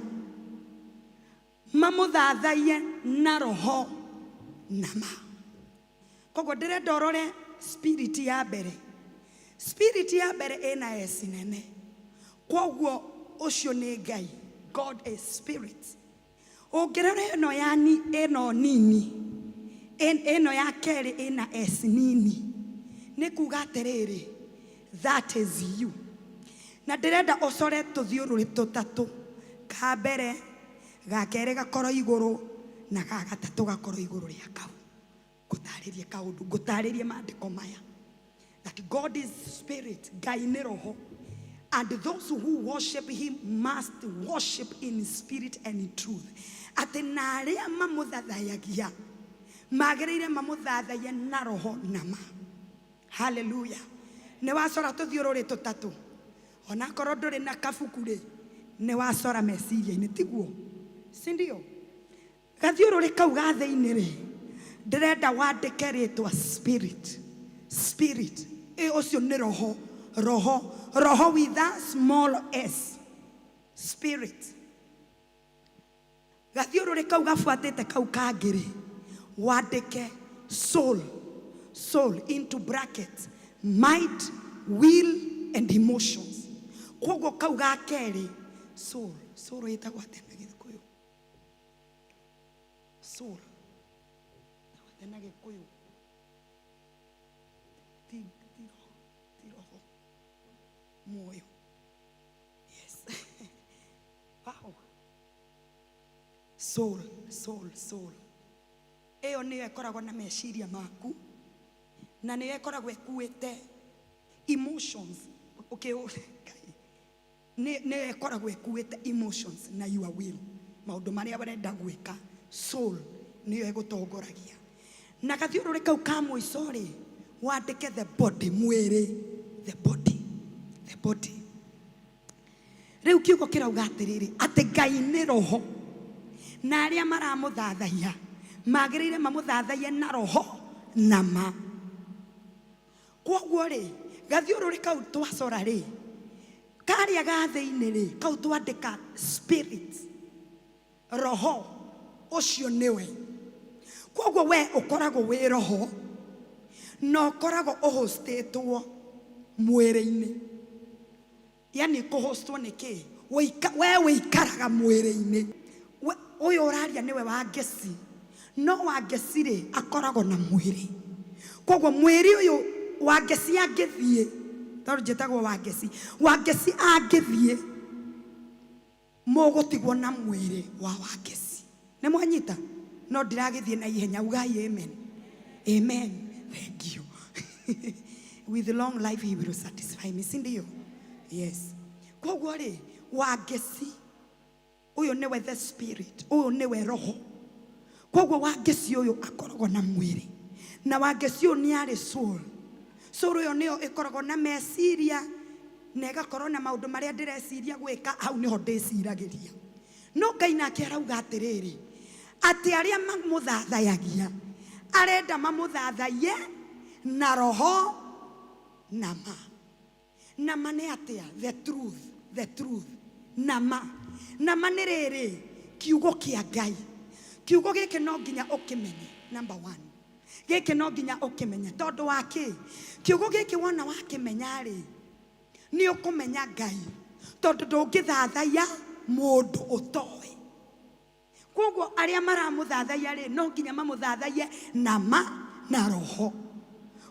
mamũthathaiye na roho na ma. Koguo ndĩrenda ũrore spirit ya mbere. Spirit ya mbere ĩna S nene. Koguo ũcio nĩ Ngai. God is spirit. Ũngĩrora ĩno ya ni ĩno nini ĩno ya kerĩ ĩna S nini nĩ kuga atĩrĩrĩ that is you. Na ndĩrenda ũcore tũthiũrũrĩ tũtatũ, ka mbere, ga kerĩ gakorwo igũrũ na ga gatatũ gakorwo igũrũ rĩa kau. Ngũtarĩrie kaũndũ, ngũtarĩrie maandĩko maya that God is spirit, Ngai nĩ roho, and those who worship him must worship in spirit and in truth. Atĩ na arĩa mamũthathayagia magĩrĩire mamũthathaiye na roho na ma. Haleluya. Nĩ wacora tũthiũrũrĩ tũtatũ, onakorwo ndũrĩ na kabuku rĩ, nĩ wacora meciria-inĩ, tiguo? Si ndio? Gathiũrũrĩ kau ga thĩinĩ rĩ, ndĩrenda wandĩke rĩtwa spirit. Spirit. Ĩ ũcio nĩ roho. Roho. Roho with a small s. Spirit. Gathiũrũrĩ kau gabuatĩte kau kangĩ rĩ, wandĩke soul. Soul into brackets. Mind, will and emotions. Koguo kau ga kerĩ, soul. Soul ĩtagwo atĩa na Gĩkũyũ? Soul. Ĩtagwo atĩa na Gĩkũyũ? Ti ti roho, ti roho. Muoyo. Yes. Wow. Soul, soul, soul. Ĩyo nĩyo ĩkoragwo na meciria maku na nĩyo ĩkoragwo ĩkuĩte emotions. Okay, Ngai. Nĩyo ĩkoragwo ĩkuĩte emotions na your will, maũndũ marĩa ũrenda gwĩka. Soul nĩyo ĩgũtongoragia. Na gathiũrũrĩ kau ka mũico rĩ, wandĩke the body, mwĩrĩ, the body, the body. Rĩu kiugo kĩrauga atĩrĩrĩ, atĩ Ngai nĩ roho na arĩa maramũthathaiya magĩrĩire mamũthathaiye na roho na ma. Koguo rĩ, gathiũrũrĩ kau twacora rĩ, karĩa ga thĩinĩ rĩ, kau twandĩka spirit, roho, ũcio nĩwe. Koguo we ũkoragwo wĩ roho na ũkoragwo ũhostĩtwo mwĩrĩ-inĩ. Yani kũhostwo nĩ kĩ? We wĩikaraga mwĩrĩ-inĩ. Ũyũ ũraria nĩwe Wangeci, no Wangeci rĩ akoragwo na mwĩrĩ. Koguo mwĩrĩ ũyũ Wangeci angĩthiĩ, tondũ njĩtagwo Wangeci, Wangeci angĩthiĩ mũgũtigwo na mwĩrĩ wa Wangeci. Nĩ mwanyita? No ndĩragĩthiĩ na ihenya, ugai amen. Amen. Thank you. With long life he will satisfy me, si ndio? Yes. Koguo rĩ, Wangeci ũyũ nĩwe the spirit, ũyũ nĩwe roho. Koguo Wangeci ũyũ akoragwo na mwĩrĩ. Na Wangeciũ nĩ arĩ soul. Soul ĩyo nĩyo ĩkoragwo na meciria na ĩgakorwo na maũndũ marĩa ndĩreciria gwĩka, hau nĩho ndĩciragĩria. No Ngai nake arauga atĩrĩrĩ, atĩ arĩa mamũthathayagia arenda mamũthathaiye na roho na ma. Na ma nĩ atĩa? The truth, the truth. Na ma. Na ma nĩ rĩrĩ, kiugo kĩa Ngai. Kiugo gĩkĩ no nginya ũkĩmenye, number one. Gĩkĩ no nginya ũkĩmenye tondũ wa kĩ? Kiugo gĩkĩ wona wakĩmenya rĩ, nĩ ũkũmenya Ngai tondũ ndũngĩthathaiya mũndũ ũtoĩ. Koguo arĩa maramũthathaiya rĩ, no nginya mamũthathaiye na ma na roho.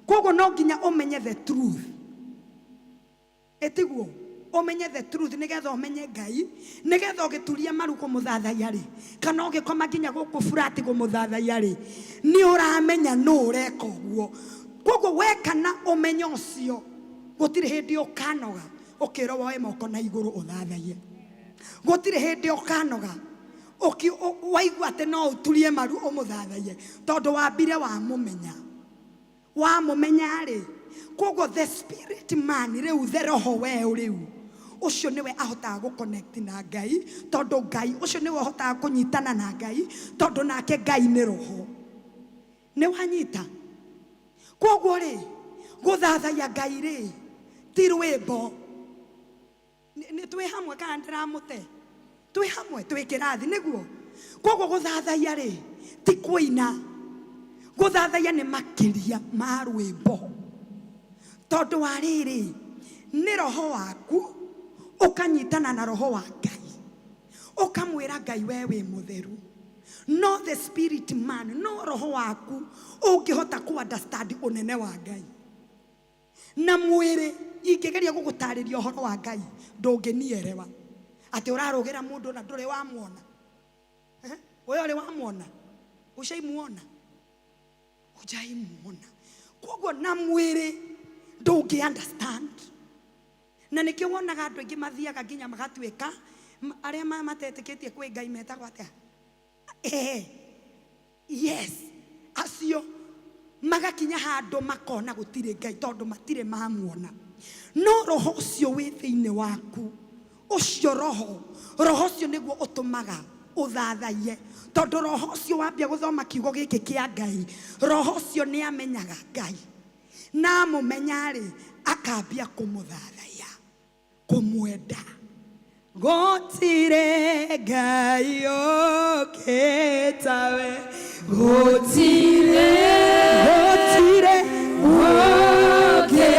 Koguo no nginya ũmenye the truth. Ĩtiguo? Ũmenye the truth nĩgetha ũmenye Ngai, nĩgetha ũgĩturia maru kũmũthathaiya rĩ, kana ũgĩkoma nginya gũkũ flat kũmũthathaiya rĩ, nĩ ũramenya nũ ũreka ũguo. Koguo weka na ũmenyo ũcio, gũtirĩ hĩndĩ ũkanoga ũkĩrwo woe moko na igũrũ ũthathaiye. Gũtirĩ hĩndĩ ũkanoga waigua atĩ no ũturie maru ũmũthathaiye, tondũ wambire wamũmenya. Wamũmenya rĩ, koguo the spirit man rĩu, the roho weũ rĩu, ũcio nĩwe ahotaga gũ connect na Ngai, tondũ Ngai ũcio nĩwe ũhotaga kũnyitana na Ngai, tondũ nake Ngai nĩ roho. Nĩ wanyita? Koguo rĩ, gũthathaiya Ngai rĩ, ti rwĩmbo. Nĩ twĩ hamwe kana ndĩramũte? Twĩ hamwe, twĩ kĩrathi, nĩguo? Koguo gũthathaiya rĩ, ti kũina. Gũthathaiya nĩ makĩria ma rwĩmbo. Tondũ wa rĩrĩ, nĩ roho waku ũkanyitana na roho wa Ngai. Ũkamwĩra Ngai we wĩ mũtheru. No the spirit man, no roho waku ũngĩhota kũ understand ũnene wa Ngai. Na mwĩrĩ ingĩgeria gũgũtarĩria ũhoro wa Ngai ndũngĩnierewa. Atĩ ũrarũgĩra mũndũ na ndũrĩ wamuona. We ũrĩ wamuona? Ushaimuona? Hujaimuona. Koguo na mwĩrĩ ndũngĩ understand. Na nĩkĩo wonaga andũ aingĩ mathiaga nginya magatuĩka arĩa matetĩkĩtie kwĩ Ngai metagwo atĩa? Yes, acio magakinya handũ makona gũtirĩ Ngai tondũ matirĩ mamuona. No roho ũcio wĩ thĩinĩ waku, ũcio roho, roho ũcio nĩguo ũtũmaga ũthathaiye, tondũ roho ũcio wambia gũthoma kiugo gĩkĩ kĩa Ngai, roho ũcio nĩ amenyaga Ngai, na amũmenya rĩ, akambia kũmũthathaiya, kũmwenda. Gũtirĩ Ngai ũngĩ tawe, gũtirĩ, gũtirĩ ũngĩ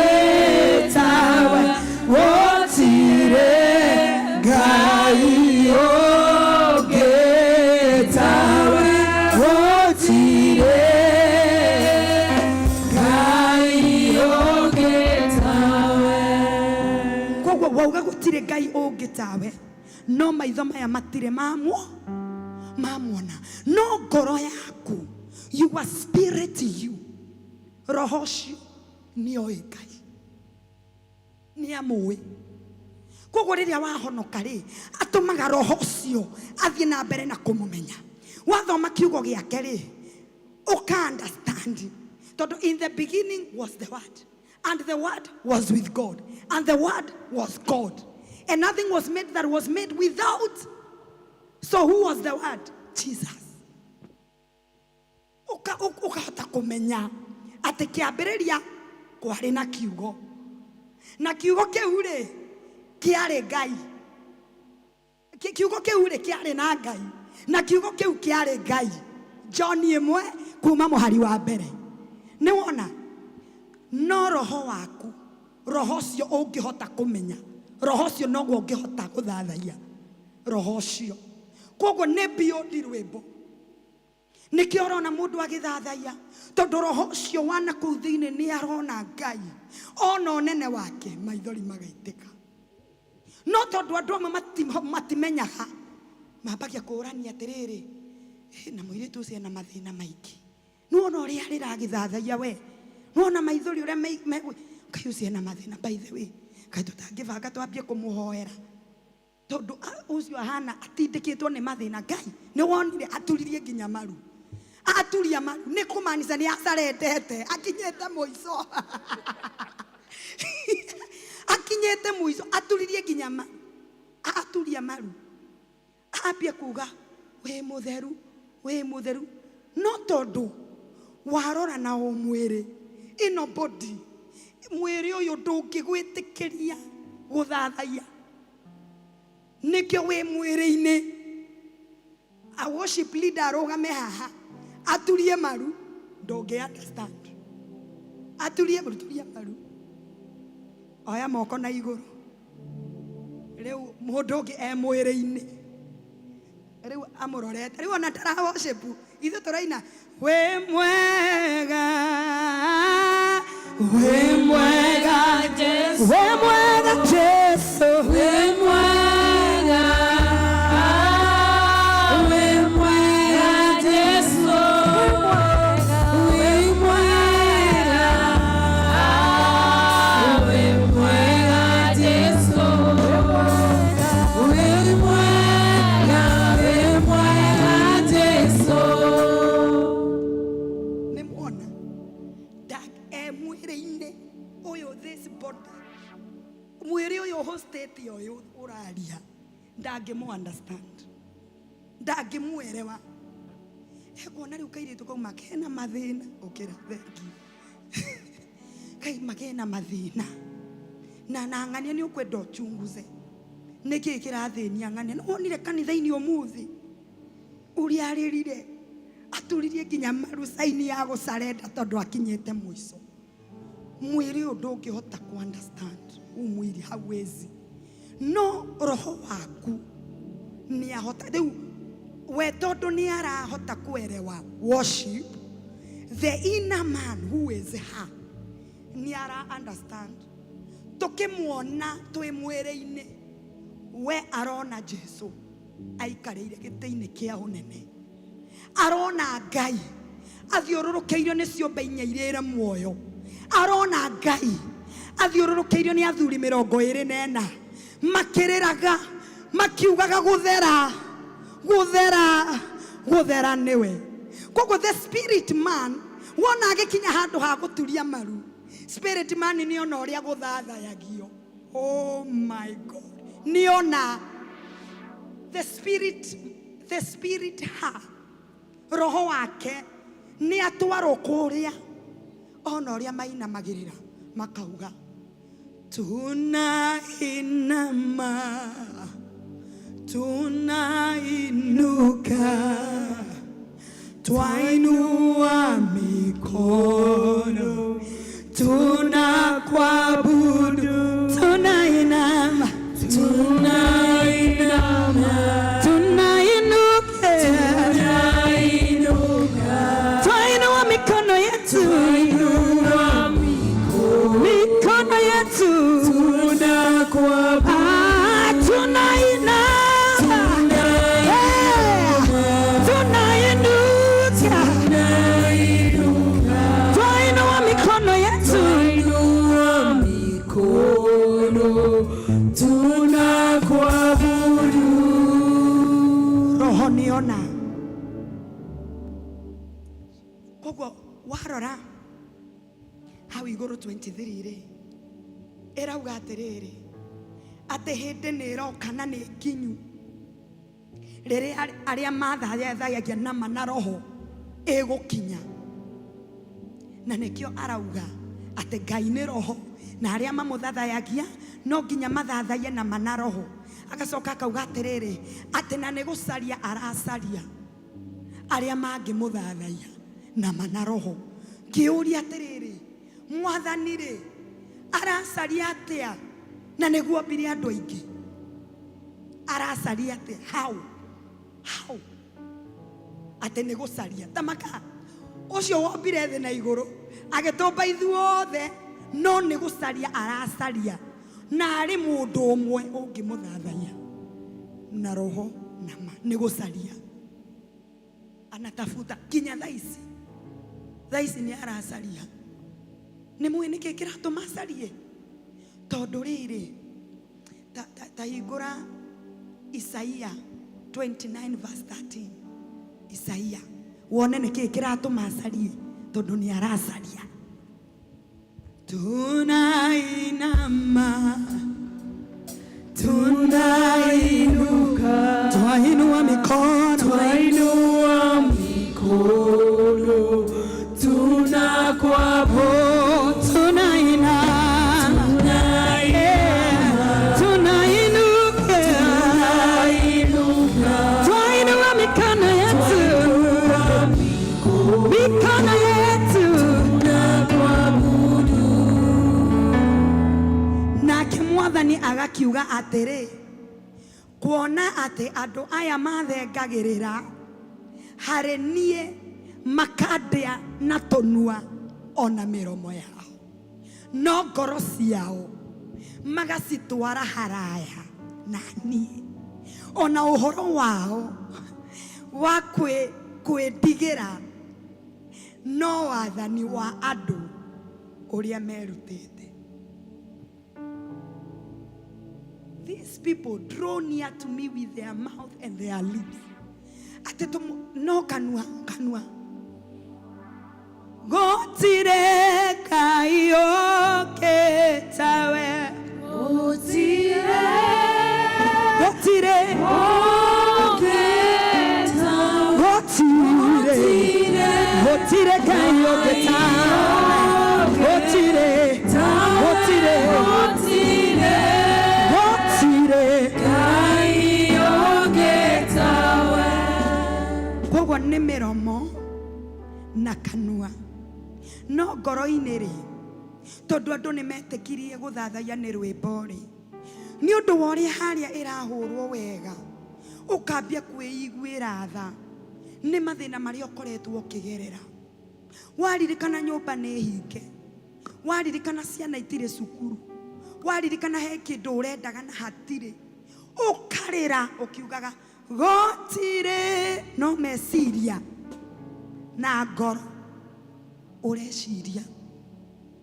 tawe, gũtirĩ Ngai ũngĩ tawe, gũtirĩ Ngai ũngĩ tawe. Koguo wauga gũtirĩ Ngai ũngĩ tawe, no maitho maya matirĩ mamuona, no ngoro yaku, your spirit you, roho ũcio nĩoĩ Ngai, nĩamũĩ. Koguo rĩrĩa wahonoka rĩ, atũmaga roho ũcio athiĩ na mbere na kũmũmenya. Wathoma kiugo gĩake rĩ, ũka understand, tondũ in the beginning was the word, and the word was with God, and the word was God, and nothing was made that was made without. So who was the word? Jesus. Ũkahota kũmenya atĩ kĩambĩrĩria kwarĩ na kiugo, na kiugo kĩu rĩ kĩarĩ Ngai. Kiugo kĩu rĩ kĩarĩ na Ngai, na kiugo kĩu kĩarĩ Ngai. John 1 kuma mũhari wa mbere. Nĩ wona? No roho waku, roho ũcio ũngĩhota kũmenya, roho ũcio noguo ũngĩhota gũthathaiya roho ũcio. Koguo nĩ beyond rwĩmbo. Nĩkĩo ũrona mũndũ agĩthathaiya, tondũ roho ũcio wa na kũu thĩinĩ nĩ arona Ngai, ona ũnene wake, maithori magaitĩka. No tondũ andũ amwe matimenyaga, mambagia kũũrania atĩrĩrĩ, na mũirĩtu ũcio ena mathĩna maingĩ. Nĩwona ũrĩa arĩra agĩthathaiya we? Nĩwona maithori ũrĩa Ngai ũcio ena mathĩna, by the way. Kaĩ tũtangĩbanga twambie kũmũhoera. Tondũ ũcio ahana atindĩkĩtwo nĩ mathĩna. Ngai, nĩwonire aturirie nginya maru. Aturia maru nĩ kũmaanica nĩ acarendete akinyĩte mũico. Akinyĩte mũico aturirie nginya maru. Aturia maru ambie kuga wĩ mũtheru, wĩ mũtheru, no tondũ warora na o mwĩrĩ ĩno body, mwĩrĩ ũyũ ndũngĩgwĩtĩkĩria gũthathaiya, nĩkĩo wĩ mwĩrĩ-inĩ. A worship leader arũgame haha aturie maru, ndũngĩ understand. Aturie maru, turia maru, oya moko na igũrũ. Rĩu mũndũ ũngĩ e mwĩrĩ-inĩ rĩu amũrorete rĩu ona ndara worship, ithuĩ tũraina wĩ mwega, wĩ mwega Jesu, wĩ mwega Jesu, wĩ mwega, wĩ mwega Jesu, wĩ mwega, wĩ mwega Jesu, wĩ mwega, wĩ mwega Jesu. Nĩ muona e mwĩrĩ-inĩ ũyũ, this body, mwĩrĩ ũyũ hostete ũyũ ũraria, ndangĩmũ understand, ndangĩmuerewa. Ekuona rĩu kairĩtu kauma kena mathĩna, ũkĩra thengi kaima kena mathĩna na ng'ania nĩ ũkwenda ũchunguze nĩkĩ kĩrathĩnia ng'ania. Nĩ wonire kanitha-inĩ ũmũthĩ ũrĩa arĩrire, aturirie nginya maru saini ya gũcarenda tondũ akinyĩte mũico. Mwĩrĩ ũyũ ndũngĩhota ku understand huu mwili, hauwezi, no roho waku nĩ ahota. Rĩu we tondũ nĩ arahota kuelewa worship, the inner man who is her nĩ ara understand. Tũkĩmuona twĩ mwĩrĩ-inĩ, we arona Jesu aikarĩire gĩtĩ-inĩ kĩa ũnene, arona Ngai athiũrũrũkĩirio nĩ ciũmbe inya irĩre muoyo, arona Ngai athiũrũrũkĩirio nĩ athuri 24 makĩrĩraga makiugaga gũthera, gũthera, gũthera nĩwe. Koguo the spirit man wona agĩkinya handũ ha gũturia maru, spirit man nĩona ũrĩa gũthathayagio. Oh my God, nĩona the spirit, the spirit ha roho wake nĩ atwarwo kũrĩa ona ũrĩa mainamagĩrĩra makauga tunainama, tunainuka, twainua mikono, tunakuabudu, tunainama, tunainama, tunainuka, tunainuka, twainua mikono yetu, twainua mikono yetu, tunakuabudu, tunainama, tunainuka, twainua mikono yetu, twainua mikono, tunakuabudu. Roho niona. Koguo warora hau igũrũ 23 rĩ, ĩrauga atĩrĩrĩ, atĩ hĩndĩ nĩ ĩroka na nĩ nginyu rĩrĩa arĩa mathathayagia nama na roho ĩgũkinya. Na nĩkĩo arauga atĩ Ngai nĩ roho na arĩa mamũthathayagia no nginya mathathaiye nama na roho. Agacoka akauga atĩrĩrĩ, atĩ na nĩ gũcaria aracaria arĩa mangĩmũthathaiya nama na roho. Ngĩũria atĩrĩrĩ, mwathani rĩ aracaria atĩa na nĩguo ombire andũ aingĩ? Aracaria atĩa? How? How? Atĩ nĩ gũcaria tamaka ũcio wombire thĩ na igũrũ agĩtũmba ithuothe, no nĩ gũcaria aracaria na arĩ mũndũ ũmwe ũngĩmũthathaiya na roho nama. Nĩ gũcaria anatafuta nginya thaa ici. Thaa ici nĩ aracaria. Nĩ mũĩ nĩkĩ kĩratũma acarie? Tondũ rĩrĩ, ta hingũra Isaia 29 verse 13. Isaia Wone nĩ kĩĩ kĩratũma acarie tondũ nĩ aracaria. Tunainama, tunainuka, twainua mikono, twainua mikono, tunakuabudu, tunainama, tunainuka, twainua mikono yetu, mikono yetu, nake mwathani agakiuga atĩrĩ, kuona atĩ andũ aya mathengagĩrĩra harĩ niĩ makandĩa na tũnua ona mĩromo yao, no ngoro ciao magacitwara haraya na niĩ, ona ũhoro wao wa kwĩndigĩra no wathani wa andũ ũrĩa merutĩte. These people draw near to me with their mouth and their lips. Atĩ no kanua kanua. Gũtirĩ Ngai ũngĩ tawe. Gũtirĩ. Gũtirĩ. Gũtirĩ. Gũtirĩ. Gũtirĩ Ngai ũngĩ tawe. Gũtirĩ. Gũtirĩ. Gũtirĩ. Koguo nĩ mĩromo na kanua, no ngoro-inĩ rĩ, tondũ andũ nĩ metĩkirie gũthathaiya nĩ rwĩmbo rĩ, nĩ ũndũ wa ũrĩa harĩa ĩrahũrwo wega, ũkambia kwĩiguĩra tha nĩ mathĩna marĩa ũkoretwo ũkĩgerera. Waririkana nyũmba nĩ hinge, waririkana ciana itirĩ cukuru, waririkana he kĩndũ ũrendaga na hatirĩ, ũkarĩra ũkiugaga gũtirĩ, no meciria na ngoro ũreciria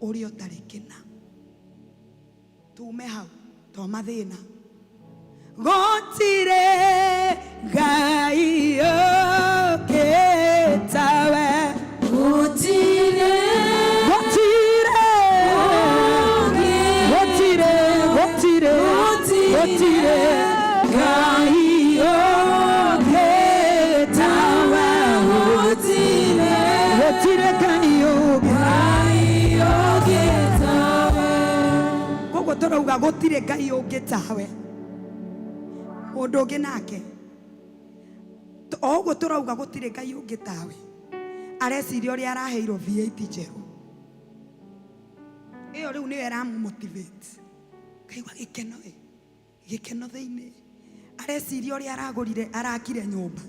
ũrĩa ũtarĩ kĩna. Tume hau to mathĩna. Gũtirĩ Ngai ũngĩ tawe. Gũtirĩ. Gũtirĩ. Gũtirĩ, gũtirĩ, gũtirĩ Ngai ũngĩ tawe. Gũtirĩ Ngai ũngĩ tawe. Koguo tũrauga gũtirĩ Ngai ũngĩ tawe. Mũndũ ũngĩ nake o ũguo tũrauga gũtirĩ Ngai ũngĩ tawe, areciria ũrĩa araheirwo V8 njerũ. Ĩyo rĩu nĩyo ĩramũ-motivate. Kaigua gĩkeno ĩ, gĩkeno thĩinĩ. Areciria ũrĩa aragũrire, arakire nyũmba,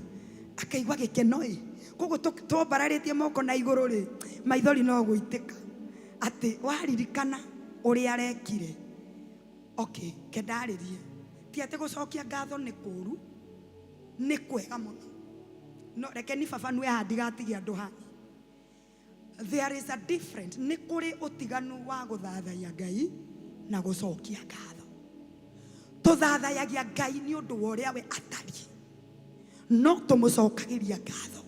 akaigua gĩkeno ĩ. Koguo twambararĩtie moko na igũrũ rĩ, maithori no gũitĩka atĩ waririkana ũrĩa arekire. Okay, kendarĩrie. Ti atĩ gũcokia ngatho nĩ kũũru, nĩ kwega mũno. No reke ni baba nue haha ndigatige andũ haha. There is a difference. Nĩ kũrĩ ũtiganu wa gũthathaiya Ngai na gũcokia ngatho. Tũthathayagia Ngai nĩ ũndũ wa ũrĩa we atariĩ, no tũmũcokagĩria ngatho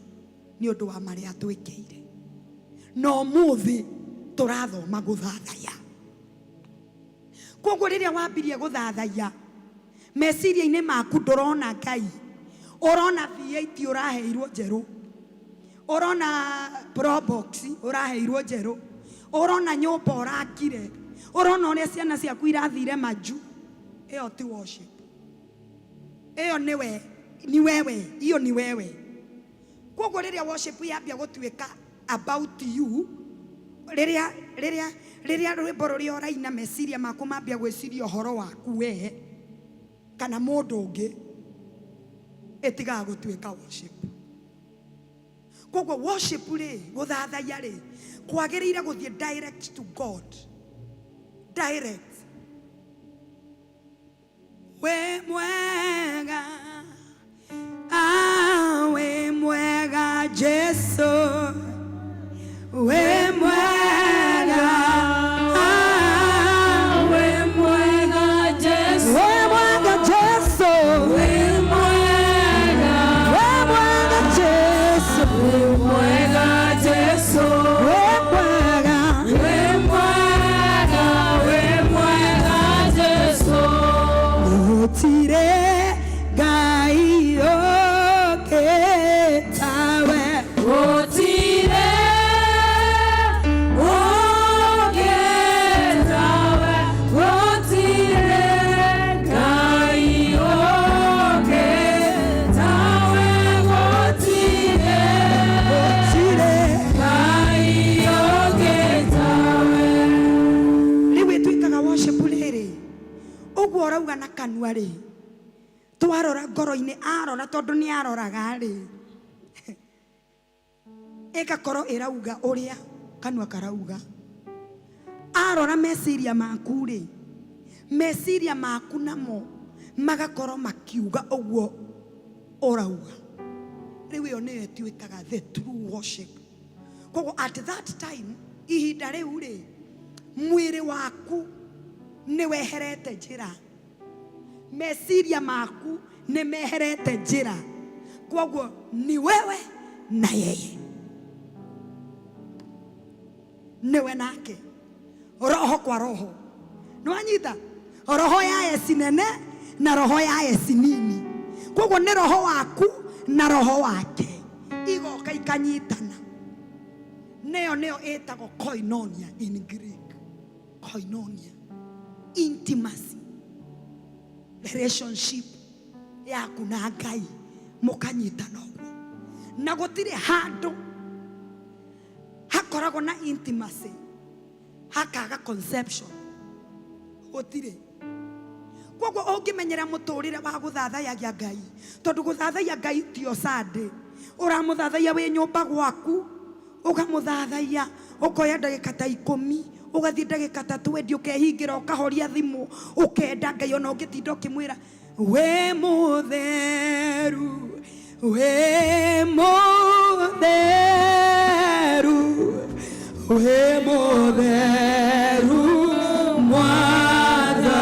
nĩ ũndũ wa marĩa atwĩkĩire. Na ũmũthĩ tũrathoma gũthathaiya. Koguo rĩrĩa wambirie gũthathaiya, meciria-inĩ maku ndũrona Ngai, ũrona V8 ũraheirwo njerũ, ũrona Probox ũraheirwo njerũ, ũrona nyũmba ũrakire, ũrona ũrĩa ciana ciaku irathire majuu. Ĩyo ti worship. Ĩyo nĩ we, ni wewe, hiyo ni wewe. Koguo rĩrĩa worship yambia gũtuĩka about you, rĩrĩa rĩrĩa rĩrĩa rwĩmbo rũrĩa ũraina meciria maku mambia gwĩciria ũhoro waku we kana mũndũ ũngĩ, ĩtigaga gũtuĩka worship. Koguo worship rĩ, gũthathaiya rĩ, kwagĩrĩire gũthiĩ direct to God. Direct. We mwega, ah, we mwega Jesu, we mwega, ah, We mwega Jesu. we mwega Jesu, We mwega. we mwega Jesu, We Kanua rĩ, twarora ngoro-inĩ, arora tondũ nĩ aroraga rĩ, ĩgakorwo ĩrauga ũrĩa kanua karauga. Arora meciria maku rĩ, meciria maku namo magakorwo makiuga ũguo ũrauga. Rĩu ĩyo nĩyo ĩtuĩkaga the true worship. Koguo at that time, ihinda rĩu rĩ, mwĩrĩ waku nĩ weherete njĩra, meciria maku nĩ meherete njĩra, koguo ni wewe na yeye, niwe nake, roho kwa roho. Nĩwanyita roho ya esi nene na roho ya esi nini, koguo nĩ roho waku na roho wake igoka ikanyitana. Nĩyo nĩyo ĩtagwo koinonia in Greek. Koinonia, intimacy, relationship yaku na Ngai mũkanyitana ũguo, na gũtirĩ handũ hakoragwo na intimacy hakaga conception, gũtirĩ. Koguo ũngĩmenyera mũtũrĩre wa gũthathayagia Ngai, tondũ gũthathaiya Ngai tio Sunday, ũramũthathaiya wĩ nyũmba gwaku, ũkamũthathaiya, ũkoya ndagĩka ta 10, ũgathiĩ ndagĩka ta 20, ũkehingĩra, ũkahoria thimũ, ũkenda Ngai, ona ũngĩtinda ũkĩmwĩra wĩ mũtheru, wĩ mũtheru, wĩ mũtheru Mwathani,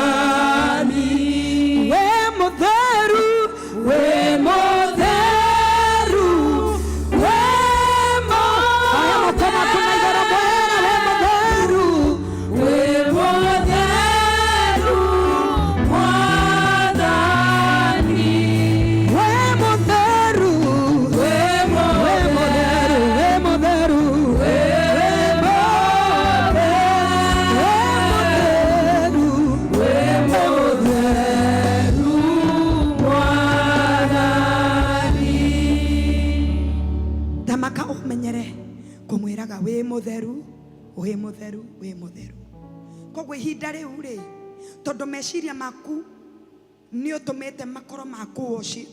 wĩ mũtheru, wĩ mũtheru, wĩ Aya moko maku na igũrũ, mwĩre wĩ mũtheru, wĩ mũtheru Mwathani, wĩ mũtheru, wĩ mũtheru, wĩ mũtheru, wĩ mũtheru, wĩ mũtheru Mwathani. Tamaka ũmenyere kũmwĩraga wĩ mũtheru, wĩ mũtheru, wĩ mũtheru. Koguo ihinda rĩu rĩ, tondũ meciria maku nĩ ũtũmĩte makorwo ma kũ worship,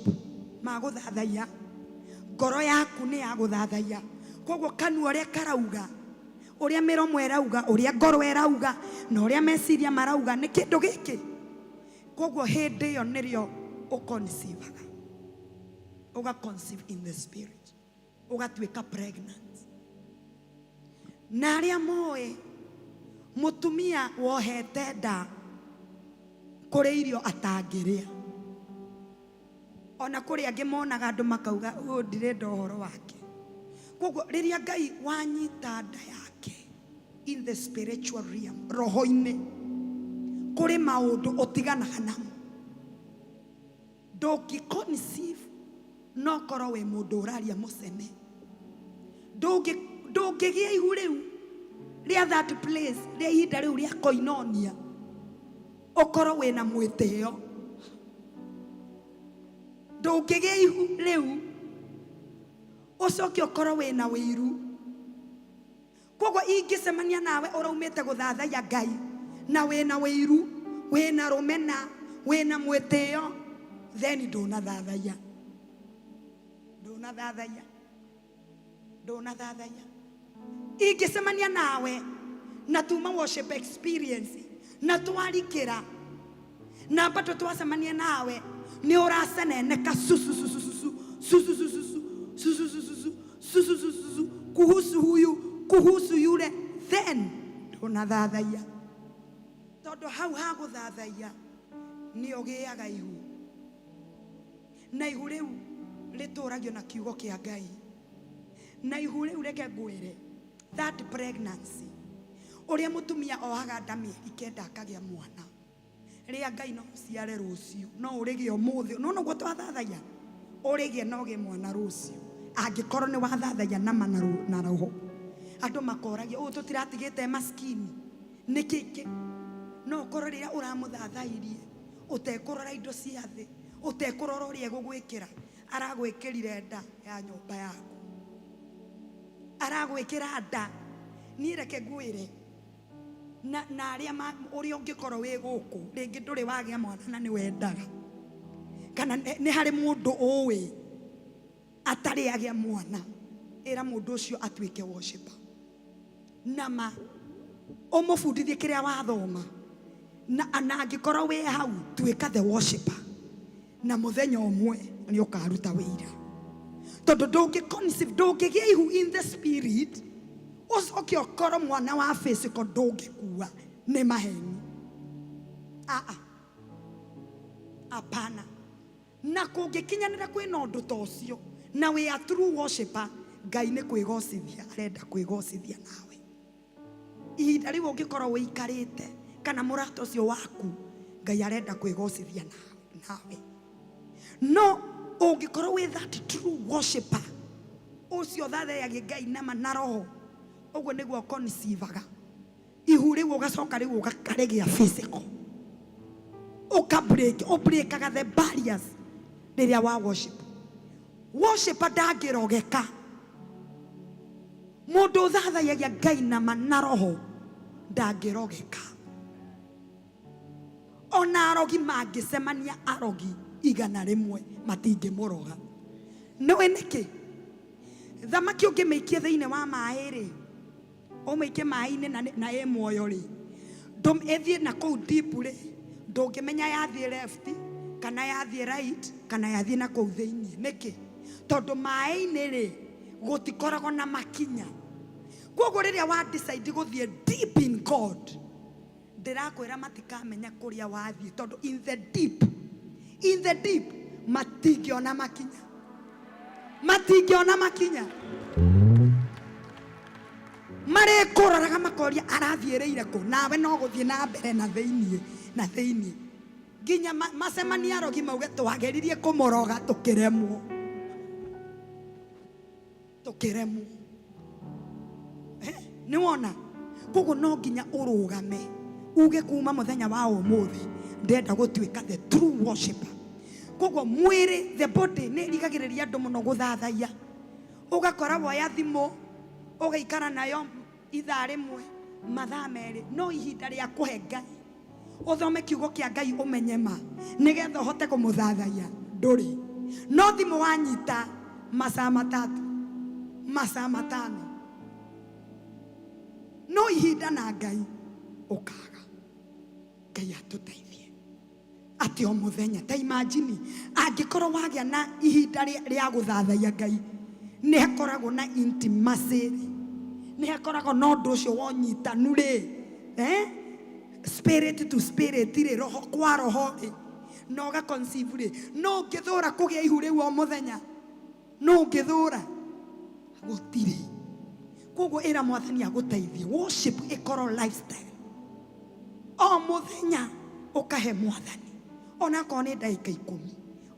ma gũthathaiya, ngoro yaku nĩ ya gũthathaiya, koguo kanua ũrĩa karauga, ũrĩa mĩromo ĩrauga, ũrĩa ngoro ĩrauga, na ũrĩa meciria marauga nĩ kĩndũ gĩkĩ. Koguo hĩndĩ ĩyo nĩrĩo ũconceivaga, ũga conceive in the spirit, ũgatuĩka pregnant. Na arĩa moĩ mũtumia wohete nda kũrĩ irio atangĩrĩa, ona kũrĩ angĩ monaga andũ makauga ũyũ ndirenda ũhoro wake. Koguo rĩrĩa Ngai wanyita nda yake in the spiritual realm, roho-inĩ, kũrĩ maũndũ ũtiganaga namo. Ndũngĩ conceive no korwo wĩ mũndũ ũraria mũcene, ndũngĩgĩa ihu rĩu rĩa that place, rĩa ihinda rĩu rĩa koinonia, ũkorwo wĩna mwĩtĩo. Ndũngĩgĩa ihu rĩu ũcoke ũkorwo wĩna wĩiru. Koguo ingĩcemania nawe ũraumĩte gũthathaiya Ngai na wĩna wĩiru, wĩna rũmena, wĩna mwĩtĩo, then ndũnathathaiya, ndũnathathaiya, ndũnathathaiya. Ingĩcemania nawe na tuma worship experience na twarikĩra na bado twacemania nawe nĩ ũraceneneka sususususu sususususu sususususu sususususu kuhusu huyu, kuhusu yule, then ndũnathathaiya, tondũ hau ha gũthathaiya nĩ ũgĩaga ihu, na ihu rĩu rĩtũragio na kiugo kĩa Ngai. Na ihu rĩu, reke ngwĩre, that pregnancy ũrĩa mũtumia ohaga nda mĩeri 9 akagĩa mwana, rĩa Ngai no ũciare rũciũ, no ũrĩgĩe ũmũthĩ, no noguo twathathaiya, ũrĩgĩe na ũgĩe mwana rũciũ, angĩkorwo nĩ wathathaiya nama na roho. Andũ makoragia ũũ tũtiratigĩte maskini nĩkĩ? No ũkorwo rĩrĩa ũramũthathairie ũtekũrora indo cia thĩ, ũtekũrora ũrĩa egũgwĩkĩra, aragwĩkĩrire nda ya nyũmba yaku, aragwĩkĩra nda. Niĩ reke ngwĩre, Na na arĩa ũrĩa ũngĩkorwo wĩ gũkũ rĩngĩ ndũrĩ wagĩa mwana na nĩ wendaga, kana nĩ harĩ mũndũ ũĩ atarĩ agĩa mwana, ĩra mũndũ ũcio atuĩke worshiper. Nama ũmũbundithie kĩrĩa wathoma, na na angĩkorwo wĩ hau tuĩka the worshiper, na mũthenya ũmwe nĩ ũkaruta wĩira, tondũ ndũngĩ conceive, ndũngĩgĩa ihu in the spirit ũcoke ũkorwo mwana wa physical ndũngĩkua. Nĩ maheni. Aa, hapana. Na kũngĩkinyanĩra kwĩna ũndũ ta ũcio na wĩ a true worshiper, Ngai nĩ kwĩgocithia arenda kwĩgocithia nawe. Ihinda rĩu ũngĩkorwo wĩikarĩte kana mũrata ũcio waku, Ngai arenda kwĩgocithia nawe. No ũngĩkorwo wĩ that true worshiper ũcio ũthathayagia Ngai nama na roho, ũguo nĩguo conceivaga ihu rĩu, ũgacoka rĩu ũgakarĩgĩa physical, ũka break, ũbreakaga the barriers rĩrĩa wa worship. Worshiper ndangĩrogeka. Mũndũ ũthathayagia Ngai nama na roho ndangĩrogeka. Ona arogi mangĩcemania, arogi 100 matingĩmũroga. Nĩũĩ nĩkĩ? Thamaki ũngĩmĩikie thĩinĩ wa maĩ rĩ, ũmĩikie maĩ-inĩ na ĩ muoyo rĩ, ĩthiĩ na kũu deep rĩ, ndũngĩmenya yathiĩ left kana yathiĩ right kana yathiĩ na kũu thĩinĩ. Nĩkĩ? Tondũ maĩ-inĩ rĩ, gũtikoragwo na makinya. Koguo rĩrĩa wa decide gũthiĩ deep in God, ndĩrakwĩra matikamenya kũrĩa wathiĩ, tondũ in the deep matingĩona makinya, matingĩona makinya. Marĩkũroraga makoria arathiĩrĩire kũ, nawe no gũthiĩ na mbere na thĩiniĩ na thĩiniĩ nginya macemania arogi mauge twageririe kũmũroga tũkĩremwo, tũkĩremwo. Nĩ wona? Koguo no nginya ũrũgame uge kuma mũthenya wa ũmũthĩ ndenda gũtuĩka the true worshipper. Koguo mwĩrĩ, the body, nĩ ĩrigagĩrĩria andũ mũno gũthathaiya. Ũgakora woya thimũ ũgaikara nayo ithaa 1, mathaa 2, no ihinda rĩa kũhe Ngai ũthome kiugo kĩa Ngai, ũmenye ma nĩgetha ũhote kũmũthathaiya, ndũrĩ. No thimũ wanyita masaa 3, masaa 5, no ihinda na Ngai ũkaga. Ngai atũteithie atĩ o mũthenya. Ta imagine angĩkorwo wagĩa na ihinda rĩa gũthathaiya Ngai, nĩ hakoragwo na intimacy rĩ, nĩ hakoragwo na ũndũ ũcio wa ũnyitanu rĩ, eh? Spirit to spirit rĩ, roho kwa roho rĩ, na ũga conceive rĩ, no ũngĩthũra kũgĩa ihu rĩu o mũthenya? No ũngĩthũra? Gũtirĩ. Koguo ĩra Mwathani agũteithie worship ĩkorwo lifestyle. O mũthenya ũkahe Mwathani onakorwo nĩ ndagĩka 10,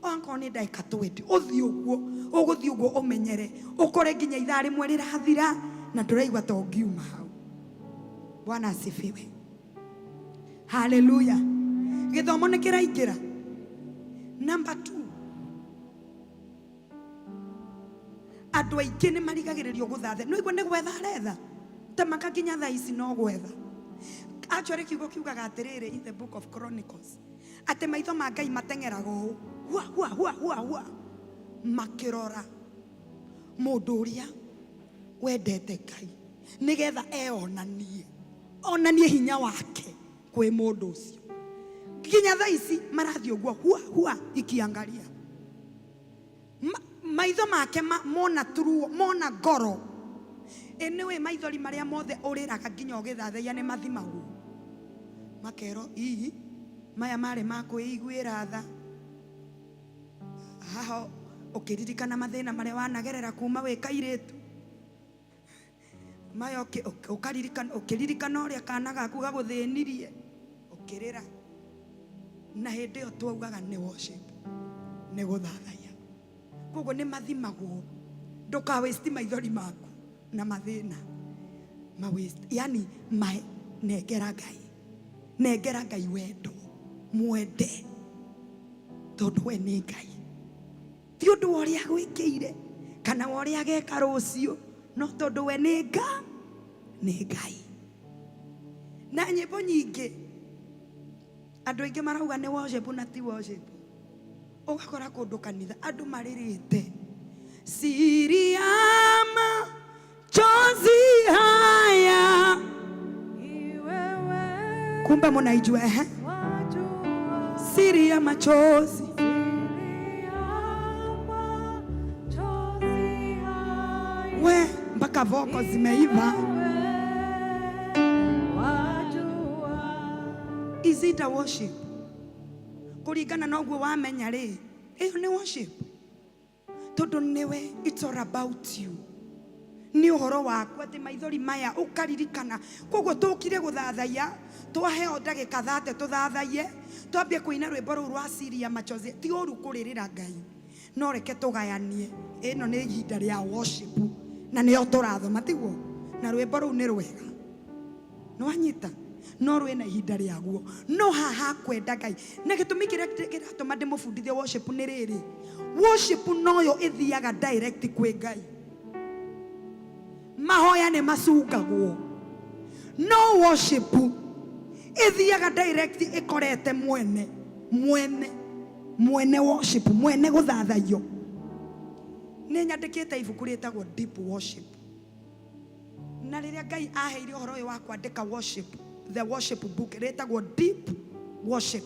onakorwo nĩ ndagĩka 20, ũthiĩ ũguo ũgũthiĩ ũguo ũmenyere, ũkore nginya ithaa 1 rĩrathira na ndũraigua ta ũngiuma hau. Bwana asifiwe, haleluya. Gĩthomo nĩ kĩraingĩra. Number two, andũ aingĩ nĩ marigagĩrĩrio gũthatha. Nĩ igua nĩ gwetha aretha temaka nginya thaa ici no gwetha. Actually, kiugo kiugaga atĩrĩrĩ in the Book of Chronicles atĩ maitho ma Ngai mateng'eraga ũũ hua hua hua hua hua makĩrora mũndũ ũrĩa wendete Ngai, nĩgetha eonanie, onanie hinya wake kwĩ mũndũ ũcio. Nginya thaa ici marathiĩ ũguo hua hua ikiangaria. Maitho make mona turuo, mona ngoro. Ĩ nĩũĩ maithori marĩa mothe ũrĩraga nginya ũgĩthathaiya nĩ mathimagwo, makerwo ii maya marĩ ma kwĩiguĩra tha. Haha ũkĩririkana mathĩna marĩa wanagerera kuma wĩ kairĩtu, maya ũkaririkana, ũkĩririkana ũrĩa kana gaku gagũthĩnirie, ũkĩrĩra. Na hĩndĩ ĩyo twaugaga nĩ worship, nĩ gũthathaiya. Koguo nĩ mathimagwo. Ndũka waste maithori maku na mathĩna ma waste, yani nengera Ngai, nengera Ngai wendo, mwende tondũ we nĩ Ngai. Ti ũndũ wa ũrĩa agwĩkĩire kana wa ũrĩa ageka rũciũ, no tondũ we nĩ Ngai. Na nyĩmbo nyingĩ andũ aingĩ marauga nĩ worship na ti worship. Ũgakora kũndũ kanitha andũ marĩrĩte siri ya machozi haya, kumbe munaijua ehe, siri ya machozi we, mpaka voko zimeiva. Is it a worship? Kuringana na ũguo wamenya rĩ, ĩyo nĩ worship, tondũ nĩwe, it's all about you, nĩ ũhoro waku atĩ maithori maya ũkaririkana. Koguo tũkire gũthathaiya, twaheo ndagĩka 30 tũthathaiye, twambie kũina rwĩmbo rũu rwa siri ya machozi. Ti ũru kũrĩrĩra Ngai, no reke tũgayanie, ĩno nĩ ihinda rĩa worship na nĩyo tũrathoma, tiguo? Na rwĩmbo rũu nĩ rwega, nĩwanyita, no rwĩna ihinda rĩaguo, no haha kwenda Ngai. Na gĩtũmi kĩrĩa kĩratũma ndĩmũbundithie worship nĩ rĩrĩ, worship noyo ĩthiaga direct kwĩ Ngai. Mahoya nĩ macungagwo, no worship ĩthiaga direct, ĩkorete mwene mwene mwene worship, mwene gũthathaiyo. Nĩ nyandĩkĩte ibuku rĩtagwo Deep Worship, na rĩrĩa Ngai aheire ũhoro ũyũ wa kwandĩka worship, the worship book rĩtagwo Deep Worship,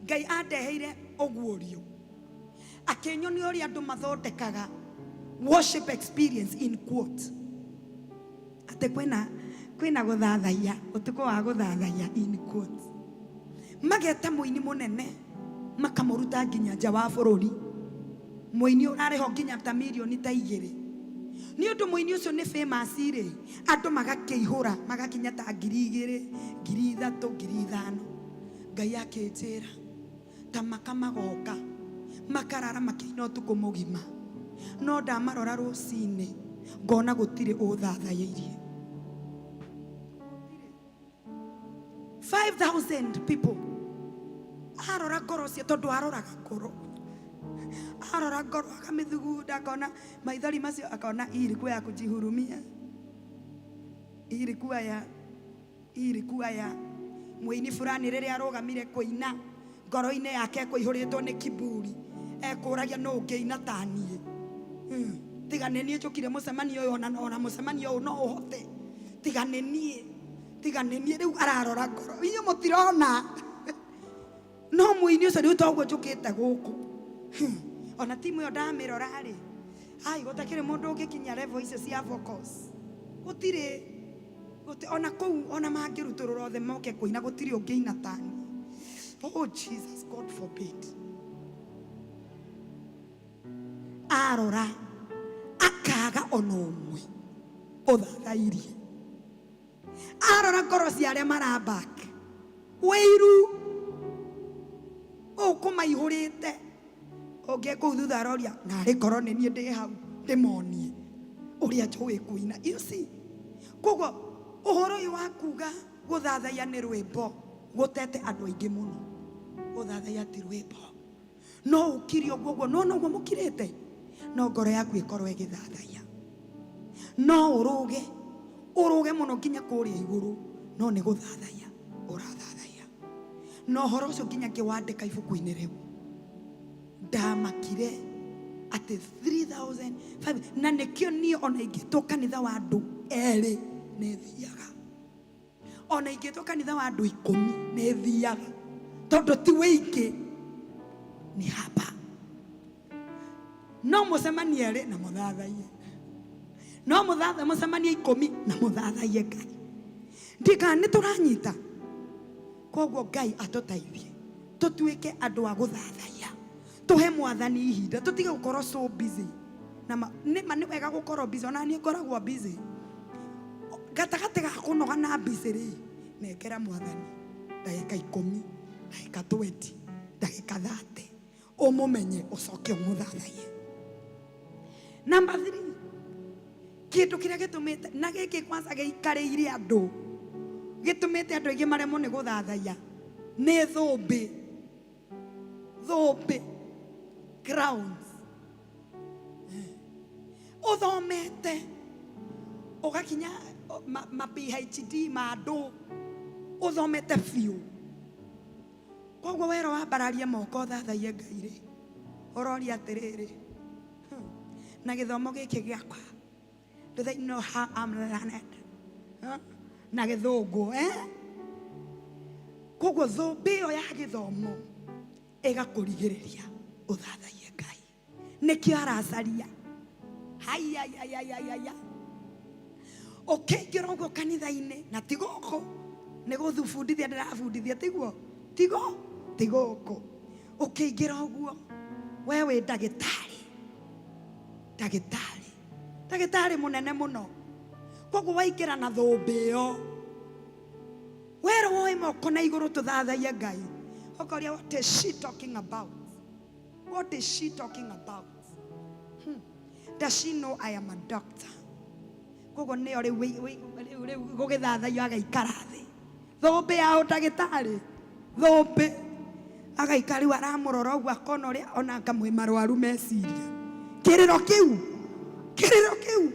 Ngai andeheire ũguũrio, akĩnyonia ũrĩa andũ mathondekaga worship experience in quote, atĩ kwĩna gũthathaiya ũtukũ wa gũthathaiya in quote, mageta mũini mũnene makamũruta nginya nja wa bũrũri, mũini ũrarĩho nginya ta mirioni ta 2, nĩ ũndũ mũini ũcio nĩ famous rĩ, andũ magakĩihũra magakinya ta 2000, 3000, 5000. Ngai akĩnjĩra ta makamagoka makarara makĩina ũtukũ mũgima, no ndamarora rũcinĩ ngona gũtirĩ ũthathaiĩirie. 5000 people arora ngoro cia, tondũ aroraga ngoro, arora ngoro akamĩthugunda, akona maithori macio, akona hii ilikuwa ya kujihurumia, hii ilikuwa ya, hii ilikuwa ya mũini fulani rĩrĩa arũgamire kũina, ngoro-inĩ yake kũihũrĩtwo nĩ kiburi, ekũragia nũ ũngĩina ta niĩ. Tiga nĩ niĩ njũkire mũcemanio ũyũ, ona mũcemanio ũyũ no ũhote, tiga nĩ niĩ, tiga nĩ niĩ. Rĩu ararora ngoro, inyuĩ mũtirona, no mũini ũcio rĩu toguo njũkĩte gũkũ. Ona timu ĩyo ndamĩrora rĩ, ai, gũtakĩrĩ mũndũ ũngĩkinya level icio cia vocals, gũtirĩ, ona kũu ona mangĩrutũrũra othe moke kũina, gũtirĩ ũngĩina ta niĩ. Oh Jesus, God forbid. Arora akaga ona ũmwe ũthathairie, arora ngoro cia arĩa marabak wĩiru ũkũmaihũrĩte, ũngĩ kũu thutha aroria narĩ korwo nĩ niĩ ndĩ hau ndĩmonie ũrĩa njũĩ kũina. You see, koguo ũhoro ũyũ wa kuga gũthathaiya nĩ rwĩmbo gũtete andũ aingĩ mũno. Gũthathaiya ti rwĩmbo, no ũkire ũguo ũguo, no noguo mũkirĩte, no ngoro yaku ĩkorwo ĩgĩthathaiya. No ũrũge, ũrũge mũno nginya kũrĩa igũrũ, no nĩ gũthathaiya ũrathathaiya. Na ũhoro ũcio nginya ngĩwandĩka ibuku-inĩ rĩu, ndamakire atĩ 3005, na nĩkĩo niĩ ona ingĩtwo kanitha wa andũ erĩ nĩ thiaga, ona ingĩtwo kanitha wa andũ 10 nĩ thiaga, tondũ ti wĩingĩ, nĩ hapa. No mũcemanie erĩ na mũthathaiye, no mũcemanie 10 na mũthathaiye Ngai. Ndikana nĩ tũranyita. Koguo Ngai atũteithie tũtuĩke andũ a gũthathaiya, tũhe mwathani ihinda, tũtige gũkorwo so busy. Na nĩ ma nĩ wega gũkorwo busy, ona niĩ ngoragwo busy. Gatagatĩ ga kũnoga na busy rĩ, nengera mwathani ndagĩka 10, ndagĩka 20, ndagĩka 30, ũmũmenye ũcoke ũmũthathaiye. Number 3, kĩndũ kĩrĩa gĩtũmĩte na gĩkĩ kwanza gĩikarĩire andũ, gĩtũmĩte andũ aingĩ maremwo nĩ gũthathaiya nĩ thũmbĩ. Thũmbĩ, crowns. Ũthomete Ũgakinya ma PhD ma andũ ũthomete biũ. Koguo wero wambararie moko ũthathaiye Ngai rĩ, ũroria atĩrĩrĩ, na gĩthomo gĩkĩ gĩakwa, do they know how I'm learned? Huh? Na gĩthũngũ, eh? Koguo thũmbĩ ĩyo ya gĩthomo ĩgakũrigĩrĩria ũthathaiye Ngai. Nĩkĩo aracaria. Haiyaiyaiyaiya. Ũkĩingĩra ũguo kanitha-inĩ na ti gũkũ nĩ gũthubundithia ndĩrabundithia tiguo tigo ti gũkũ ũkĩingĩra ũguo we wĩ ndagĩtarĩ ndagĩtarĩ ndagĩtarĩ mũnene mũno koguo waingĩra na thũmbĩ ĩyo werwo woe moko na igũrũ tũthathaiye Ngai ũkoria what is she talking about, what is she talking about? Does she know I am a doctor? Koguo nĩyo rĩu rĩu rĩu gũgĩthathaiyo agaikara thĩ thũmbĩ ya ũndagĩtarĩ thũmbĩ agaikara rĩu aramũrora ũguo akona ũrĩa ona anga mwĩ marwaru meciria kĩrĩro kĩu kĩrĩro kĩu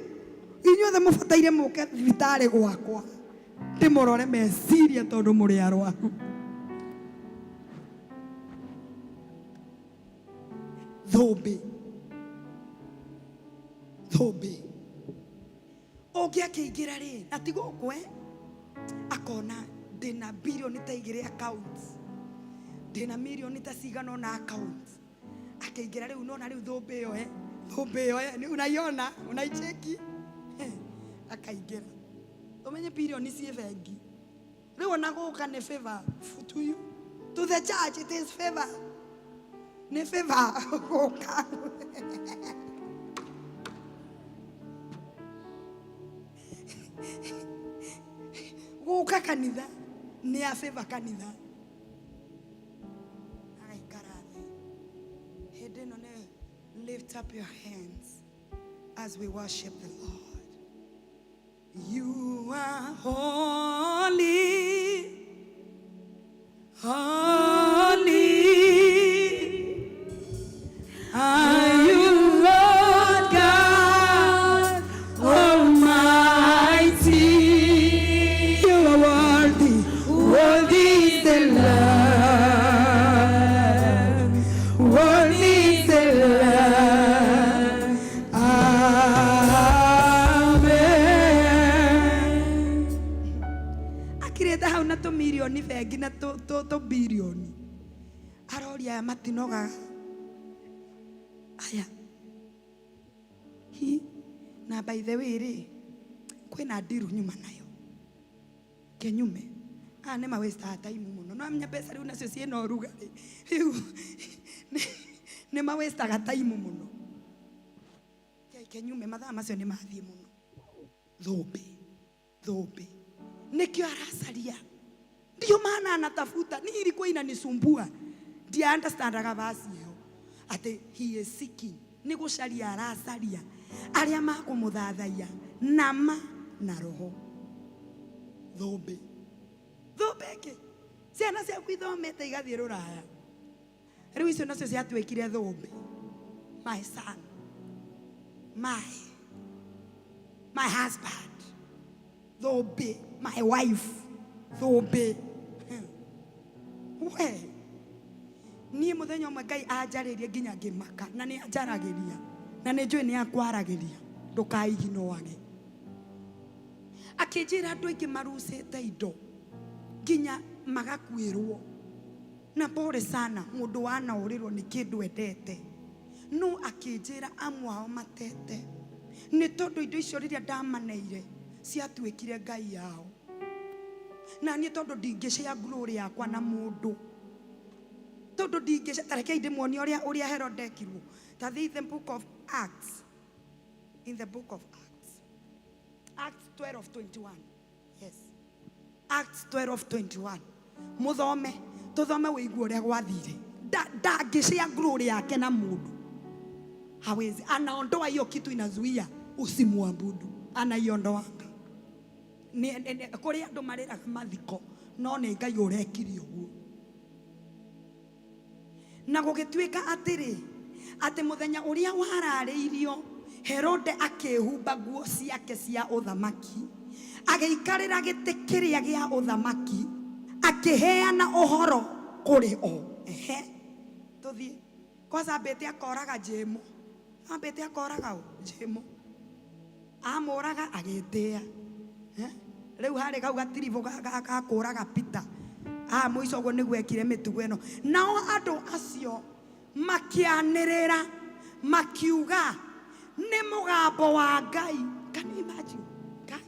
inyuothe mũbataire mũke thibitarĩ gwakwa ndĩmũrore meciria tondũ mũrĩ arwaru. Thũmbĩ thũmbĩ ũngĩ akĩingĩra rĩ na ti gũkũ eh akona ndĩna bilioni ta igĩrĩ account ndĩna milioni ta cigana ũna account akĩingĩra rĩu nona rĩu thũmbĩ ĩyo eh thũmbĩ ĩyo eh unaiona unaicheki akaingĩra ũmenye bilioni ciĩ bengi rĩu ona gũka nĩ favor to you, to the church it is favor, nĩ favor gũka. Gũka kanitha nĩ a favor kanitha agaikara thĩ hĩndĩ ĩno nĩ lift up your hands as we worship the Lord. You are holy, holy. Are you Lord God Almighty? You are worthy, worthy is the Lamb, worthy is the Lamb. Amen. Akirĩte hau na tũmirioni bengi na tũbirioni aroria aya matinogaga aya hi na by the way rĩ kwĩna ndiru nyuma nayo kenyume aya nĩ mawĩstaga time mũno no amenya mbeca rĩu nacio ciĩna ũrugarĩ rĩu nĩ mawĩstaga time mũno kenyume mathaa macio nĩ mathiĩ mũno thũmbĩ thũmbĩ nĩkĩo aracaria ndio maana anatafuta ni ilikuwa inanisumbua ndia understandaga verse ĩyo atĩ he is seeking nĩ gũcaria aracaria arĩa makũmũthathaiya nama na roho thũmbĩ thũmbĩ ĩngĩ ciana ciaku ithomete igathiĩ rũraya rĩu icio nacio ciatuĩkire thũmbĩ my son, my husband thũmbĩ, my wife thũmbĩ. We niĩ mũthenya ũmwe Ngai anjarĩrie nginya ngĩmaka na nĩ anjaragĩria na nĩ njũĩ nĩ akwaragĩria ndũkaiginoage akĩnjĩra andũ aingĩ marucĩte indo nginya magakuĩrwo na pole sana mũndũ wanaũrĩrwo nĩ kĩndũ endete no akĩnjĩra amwe ao matete nĩ tondũ indo icio rĩrĩa ndamaneire ciatuĩkire ngai yao na niĩ tondũ ndingĩshare glory yakwa na mũndũ tondũ ndingĩshare ta rekei ndĩmuonie ũrĩa ũrĩa Herod ekirwo ta thiĩ the book of Acts, in the book of Acts, Acts 12:21. Yes, Acts 12:21 muthome tuthome wĩigue ũrĩa gwathire. Ndangĩshare glory yake na mũndũ hawezi anaondoa hiyo kitu inazuia usimwabudu anaiondoanga kũrĩ andũ marĩraga mathiko no nĩ Ngai ũrekire ũguo na gũgĩtuĩka atĩrĩ atĩ mũthenya ũrĩa wararĩirio Herode akĩĩhumba nguo ciake cia ũthamaki, agĩikarĩra gĩtĩ kĩrĩa gĩa ũthamaki, akĩheana ũhoro kũrĩ o. Ehe, tũthiĩ kwanza. Ambĩte akoraga Jĩmũ, ambĩte akoraga ũ Jĩmũ, amũraga agĩtĩa. Rĩu harĩ kau gatiribũ gakũraga Peter a mũico, ũguo nĩguo ekire mĩtugo ĩno. Nao andũ acio makĩanĩrĩra makiuga, "Nĩ mũgambo wa Ngai." Can you imagine? Ngai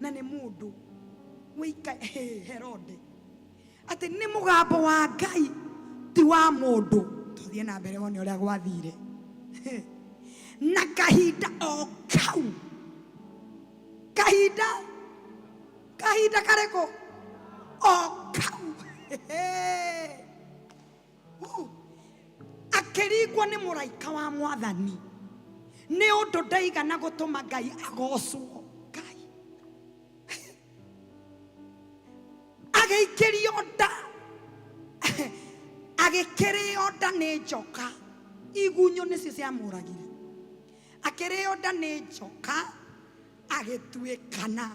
na nĩ mũndũ wĩika Herode, atĩ nĩ mũgambo wa Ngai, ti wa mũndũ. Tũthiĩ na mbere wone ũrĩa gwathire. Na kahinda o kau, kahinda kahinda karĩkũ o kau, akĩringwo nĩ mũraika wa Mwathani, nĩ ũndũ ndaigana gũtũma Ngai agocwo. Ngai agĩikĩrio nda, agĩkĩrĩo nda nĩ njoka. Igunyũ nĩcio ciamũragire. Akĩrĩo nda nĩ njoka, agĩtuĩkana.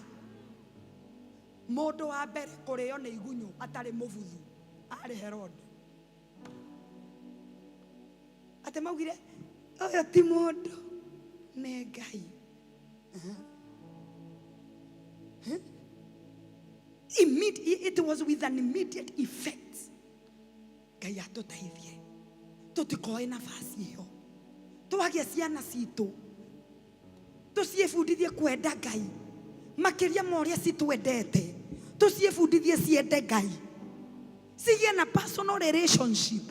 Mũndũ wa mbere kũrĩo nĩ igunyũ atarĩ mũbuthu arĩ Herode. Atĩ maugire, "Ũyũ ti mũndũ, nĩ Ngai." It was with an immediate effect. Ngai atũteithie tũtikoe nafasi ĩyo. Twagĩa ciana citũ, tũciĩbundithie kwenda Ngai makĩria ma ũrĩa citwendete. Tũciĩbundithie ciende Ngai, cigĩe na personal relationship,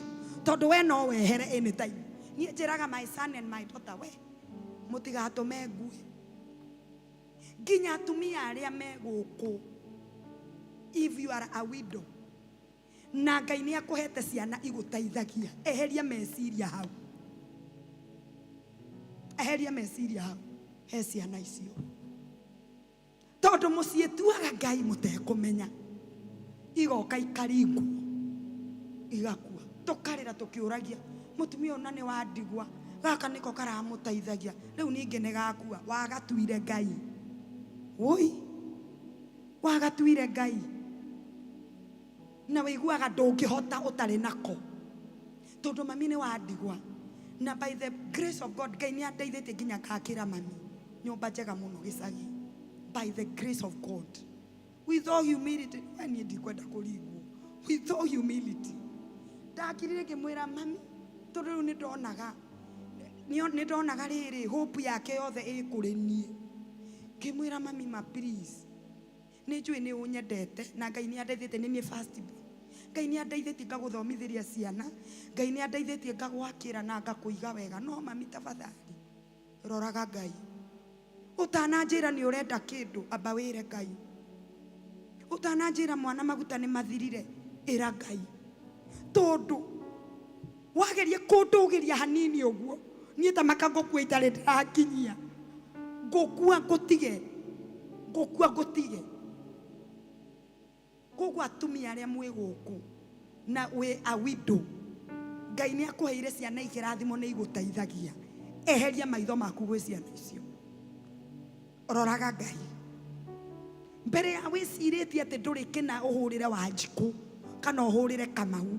tondũ we no wehere anytime. Niĩ njĩraga my son and my daughter, we mũtigatũme ngue. Nginya atumia arĩa me gũkũ, if you are a widow na Ngai nĩ akũhete ciana igũteithagia, eheria meciria hau, eheria meciria hau he ciana icio, tondũ mũciĩtuaga Ngai mũtekũmenya. Igoka ikaringwo, igakua, tũkarĩra tũkĩũragia, "Mũtumia ũyũ na nĩ wa ndigwa, gaka nĩko karamũteithagia, rĩu ningĩ nĩ gakua." Wagatuire Ngai, wũi, wagatuire Ngai, na wĩiguaga ndũngĩhota ũtarĩ nako, tondũ mami nĩ wa ndigwa. Na by the grace of God, Ngai nĩ andeithĩtie nginya ngakĩra mami nyũmba njega mũno gĩcagi, by the grace of God. With all humility, we niĩ ndikwenda kũringwo. With all humility, ndakirire ngĩmwĩra mami, tondũ rĩu nĩ ndonaga rĩrĩ hope yake yothe ĩ kũrĩ niĩ. Ngĩmwĩra, "Mami, ma please, nĩ njũĩ nĩ ũnyendete na Ngai nĩ andeithĩtie, nĩ niĩ first born. Ngai nĩ andeithĩtie ngagũthomithĩria ciana, Ngai nĩ andeithĩtie ngagwakĩra na ngakũiga wega. No mami, tafadhali roraga Ngai. Ũtananjĩra nĩ ũrenda kĩndũ, amba wĩre Ngai. Ũtananjĩra mwana maguta nĩ mathirire, ĩra Ngai, tondũ wageria kũndũgĩria hanini ũguo, niĩ ta maka ngũkua itarĩ ndĩrakinyia, ngũkua ngũtige, ngũkua ngũtige." Koguo atumia arĩa mwĩ gũkũ na wĩ a widow, Ngai nĩ akũheire ciana ikĩrathimo, nĩ igũteithagia, eheria maitho maku gwĩ ciana icio, roraga Ngai mbere ya wĩcirĩtie atĩ ndũrĩ kĩna. Ũhũrĩre Wanjikũ kana ũhũrĩre Kamau,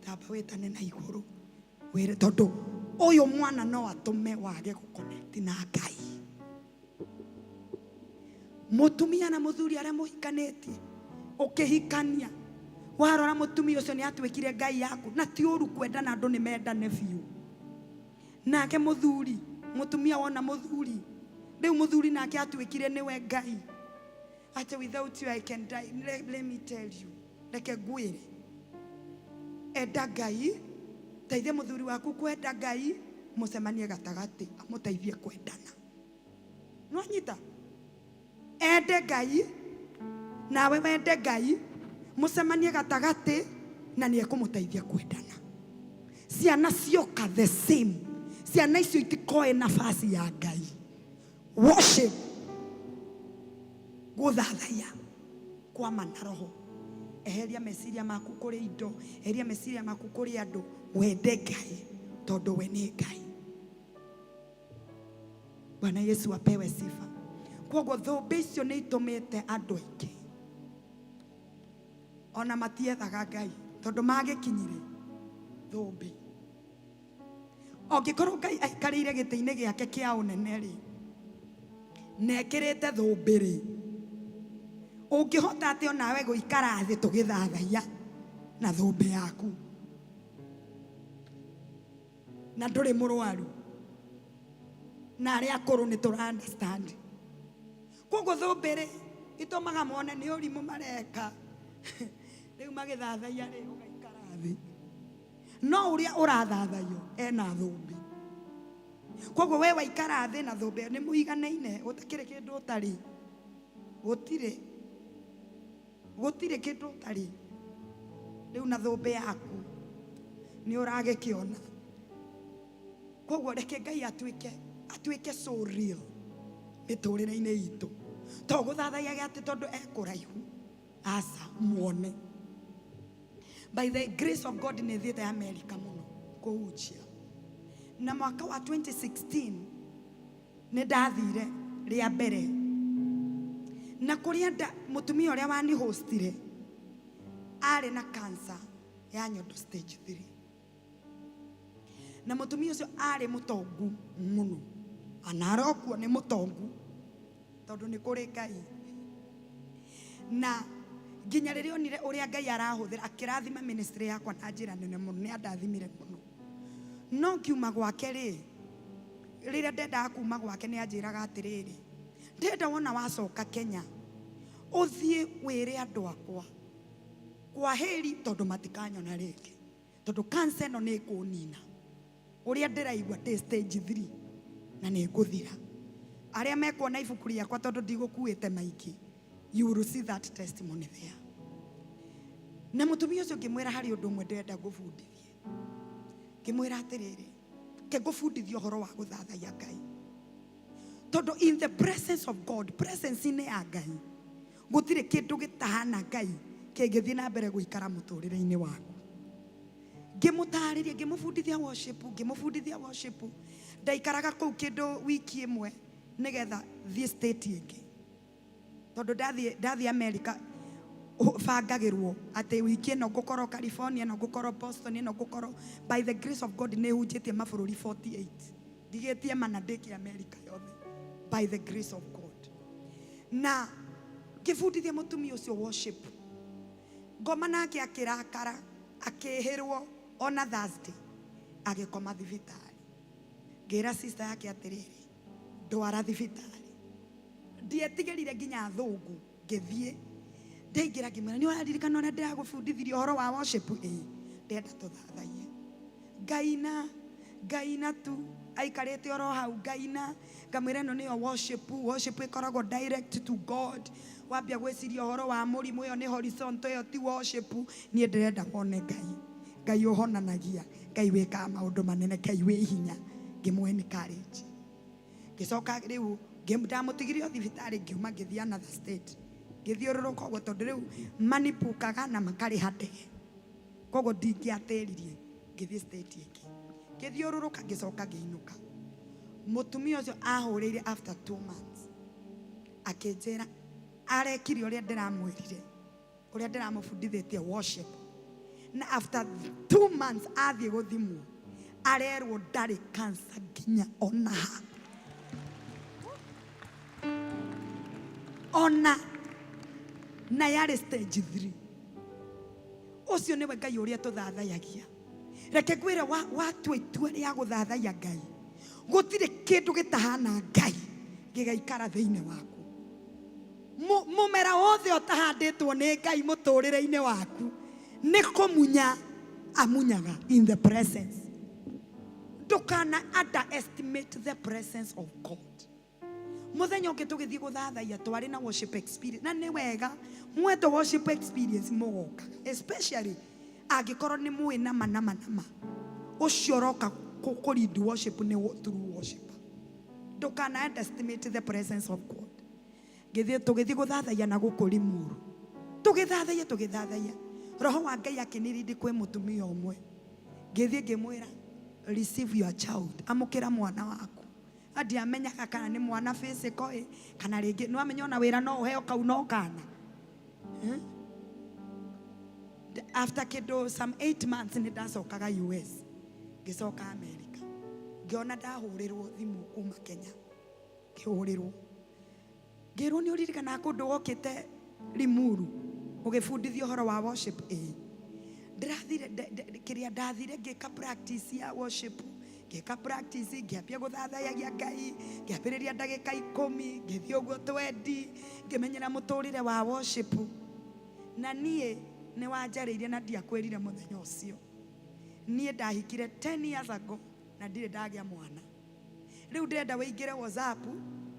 tamba wĩtane na igũrũ wĩre, tondũ ũyũ mwana no atũme wage gũconnect na Ngai. Mũtumia na mũthuri arĩa mũhikanĩtie, ũkĩhikania warora mũtumia ũcio nĩ atuĩkire Ngai yaku, na ti ũru kwendana, andũ nĩ mendane biũ. Nake mũthuri, mũtumia wona mũthuri rĩu, mũthuri nake atuĩkire nĩwe Ngai, atĩ "Without you I can die." Let me tell you, reke ngwĩre, enda Ngai, teithia mũthuri waku kwenda Ngai, mũcemanie gatagatĩ, amũteithie kwendana. Nwanyita, ende Ngai nawe wende Ngai, mũcemanie gatagatĩ na nĩ ekũmũteithia kwendana. Ciana cioka the same, ciana icio itikoe nafasi ya Ngai. Worship, gũthathaiya kwama na roho. Eheria meciria maku kũrĩ indo, eheria meciria maku kũrĩ andũ, wende Ngai tondũ we nĩ Ngai. Bwana Yesu apewe sifa. Koguo thũmbĩ icio nĩ itũmĩte andũ aingĩ ona matiethaga Ngai tondũ magĩkinyire thũmbĩ. Angĩkorwo Ngai aikarĩire gĩtĩ-inĩ gĩake kĩa ũnene rĩ, na ekĩrĩte thũmbĩ rĩ, ũngĩhota atĩa onawe gũikara thĩ tũgĩthathaiya na thũmbĩ yaku na ndũrĩ mũrwaru na arĩa akũrũ nĩ tũra understand. Koguo thũmbĩ rĩ itũmaga mone nĩ ũrimũ mareka rĩu magĩthathaiya rĩ ũgaikara thĩ, no ũrĩa ũrathathaiyo ena thũmbĩ. Koguo we waikara thĩ na thũmbĩ nĩ mũiganaine, gũtakĩrĩ kĩndũ ũtarĩ, gũtirĩ gũtirĩ kĩndũ ũtarĩ. Rĩu na thũmbĩ yaku nĩ ũragĩkĩona. Koguo reke Ngai atuĩke atuĩke so real mĩtũrĩre-inĩ itũ, to gũthathaiyaga atĩ tondũ ekũraihu, aca, muone. By the grace of God nĩ thiĩte America mũno kũhunjia, na mwaka wa 2016 nĩ ndathire rĩa mbere, na kũrĩa mũtumia ũrĩa wanihostire arĩ na cancer ya nyondo stage 3, na mũtumia ũcio arĩ mũtongu mũno, ana arokuo nĩ mũtongu tondũ nĩ kũrĩ Ngai. Na nginya rĩrĩa onire ũrĩa Ngai arahũthĩra akĩrathima ministry yakwa na njĩra nene mũno, nĩ andathimire mũno. No ngiuma gwake rĩ, rĩrĩa ndendaga kuma gwake nĩ anjĩraga atĩrĩrĩ, ndĩrenda wona wacoka Kenya ũthiĩ wĩre andũ akwa kwaheri, tondũ matikanyona rĩngĩ, tondũ cancer ĩno nĩ ĩkũnina. Ũrĩa ndĩraigua ndĩ stage 3 na nĩ ngũthira. Arĩa mekuona ibuku rĩakwa tondũ ndigũkuĩte maingĩ, you will see that testimony there. Na mũtumia ũcio ngĩmwĩra harĩ ũndũ ũmwe ndĩrenda ngũbundithie. Ngĩmwĩra atĩrĩrĩ, ke ngũbundithie ũhoro wa gũthathaiya Ngai, tondũ in the presence of God, presence-inĩ ya Ngai, gũtirĩ kĩndũ gĩtahana Ngai kĩngĩthiĩ na mbere gũikara mũtũrĩre-inĩ waku. Ngĩmũtarĩria, ngĩmũbundithia worship, ngĩmũbundithia worship. Ndaikaraga kũu kĩndũ wiki ĩmwe nĩgetha thiĩ state ĩngĩ, tondũ ndathiĩ America bangagĩrwo atĩ wiki ĩno ngũkorwo California, ĩno ngũkorwo Boston, ĩno ngũkorwo. By the grace of God nĩ hunjĩtie mabũrũri 48, ndigĩtie mana ndĩke America yothe by the grace of God. Na ngĩbundithia mũtumia ũcio worship, ngoma nake akĩrakara, akĩhĩrwo ona Thursday agĩkoma thibitarĩ. Ngĩra sister yake atĩrĩrĩ, ndwara thibitarĩ. Ndietigĩrire nginya athũngũ, ngĩthiĩ ndaingĩra ngĩmwĩra, nĩ ũraririkana ũrĩa ndĩragũbundithirie ũhoro wa worship? Ĩĩ, ndĩrenda tũthathaiye Ngai na Ngai na tu aikarĩte oro hau Ngai na ngamwĩra ĩno nĩyo worship. Worship ĩkoragwo direct to God. Wambia gwĩciria ũhoro wa mũrimũ, ĩyo nĩ horizontal, ĩyo ti worship. Niĩ ndĩrenda wone Ngai, Ngai ũhonanagia, Ngai wĩkaga maũndũ manene, Ngai wĩ hinya. Ngĩmũ encourage, ngĩcoka rĩu ndamũtigire o thibitarĩ, ngiuma ngĩthiĩ another state, ngĩthiũrũrũka ũguo, tondũ rĩu manipukaga na makarĩha ndege, koguo ndingĩatĩririe. Ngĩthiĩ state ĩngĩ, ngĩthiũrũrũka, ngĩcoka ngĩinũka. Mũtumia ũcio ahũrĩire after 2 months, akĩnjĩra arekire ũrĩa ndĩramwĩrire, ũrĩa ndĩramũbundithĩtie worship, na after 2 months athiĩ gũthimwo arerwo ndarĩ cancer nginya ona ha ona na yarĩ stage 3. Ũcio nĩwe Ngai ũrĩa tũthathayagia. Reke ngwĩre, watua itua rĩa gũthathaiya Ngai, gũtirĩ kĩndũ gĩtahana Ngai gĩgaikara thĩinĩ waku. Mũmera wothe ũtahandĩtwo nĩ Ngai mũtũrĩre-inĩ waku nĩ kũmunya amunyaga. In the presence, ndũkana underestimate the presence of God. Muthenya ũngĩ tũgĩthiĩ gũthathaiya, twarĩ na worship experience, na nĩ wega mwetwo worship experience mũgokaga, especially angĩkorwo nĩ mũĩ nama nama nama ũcio ũroka kũ lead worship nĩ true worshiper. Ndũkana underestimate the presence of God. Ngĩthiĩ, tũgĩthiĩ gũthathaiya na gũkũ Limuru, tũgĩthathaiya, tũgĩthathaiya, roho wa Ngai akĩnirindi kwĩ mũtumia ũmwe. Ngĩthiĩ ngĩmwĩra, "Receive your child, amũkĩra mwana waku." Ndiamenyaga kana nĩ mwana physical ĩ kana rĩngĩ nĩ wamenya ona wĩra no ũheo kau no kana. Eh? After kĩndũ some 8 months nĩ ndacokaga US, ngĩcoka America, ngĩona ndahũrĩrwo thimũ kuma Kenya, ngĩhũrĩrwo ngĩrwo nĩ ũririkanaga kũndũ wokĩte Limuru ũgĩbundithia ũhoro wa worship. Ĩĩ, ndĩrathire kĩrĩa ndathire ngĩka practice ya worship, ngĩka practice, ngĩambia gũthathayagia Ngai, ngĩambĩrĩria ndagĩka 10, ngĩthiĩ ũguo 20, ngĩmenyera mũtũrĩre wa worship. Na niĩ nĩ wanjarĩirie na ndiakwĩrire mũthenya ũcio, niĩ ndahikire 10 years ago na ndirĩ ndagĩa mwana. Rĩu ndĩrenda wĩingĩre WhatsApp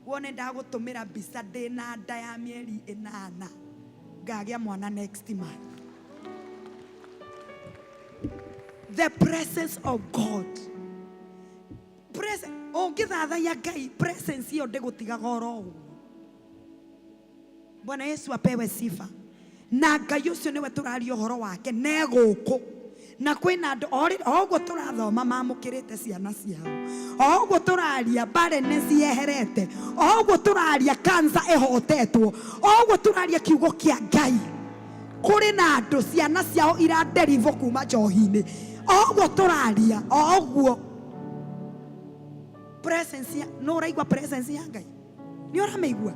wone ndagũtũmĩra mbica ndĩna nda ya mĩeri 8, ngagĩa mwana next month. The presence of God. Ũngĩthathaiya Ngai, presence ĩyo ndĩgũtigaga oro ũguo. Bwana Yesu apewe sifa. Na Ngai ũcio nĩwe tũraria ũhoro wake ne gũkũ. Na kwĩna andũ o ũguo tũrathoma mamũkĩrĩte ciana ciao, o ũguo tũraria barrenness yeherete, o ũguo tũraria cancer ĩhotetwo, o ũguo tũraria kiugo kĩa Ngai, kũrĩ na andũ ciana ciao iraderivwo kuma njohi-inĩ, o ũguo tũraria, o ũguo presence ya, no ũraigua presence ya Ngai, nĩ ũramĩigua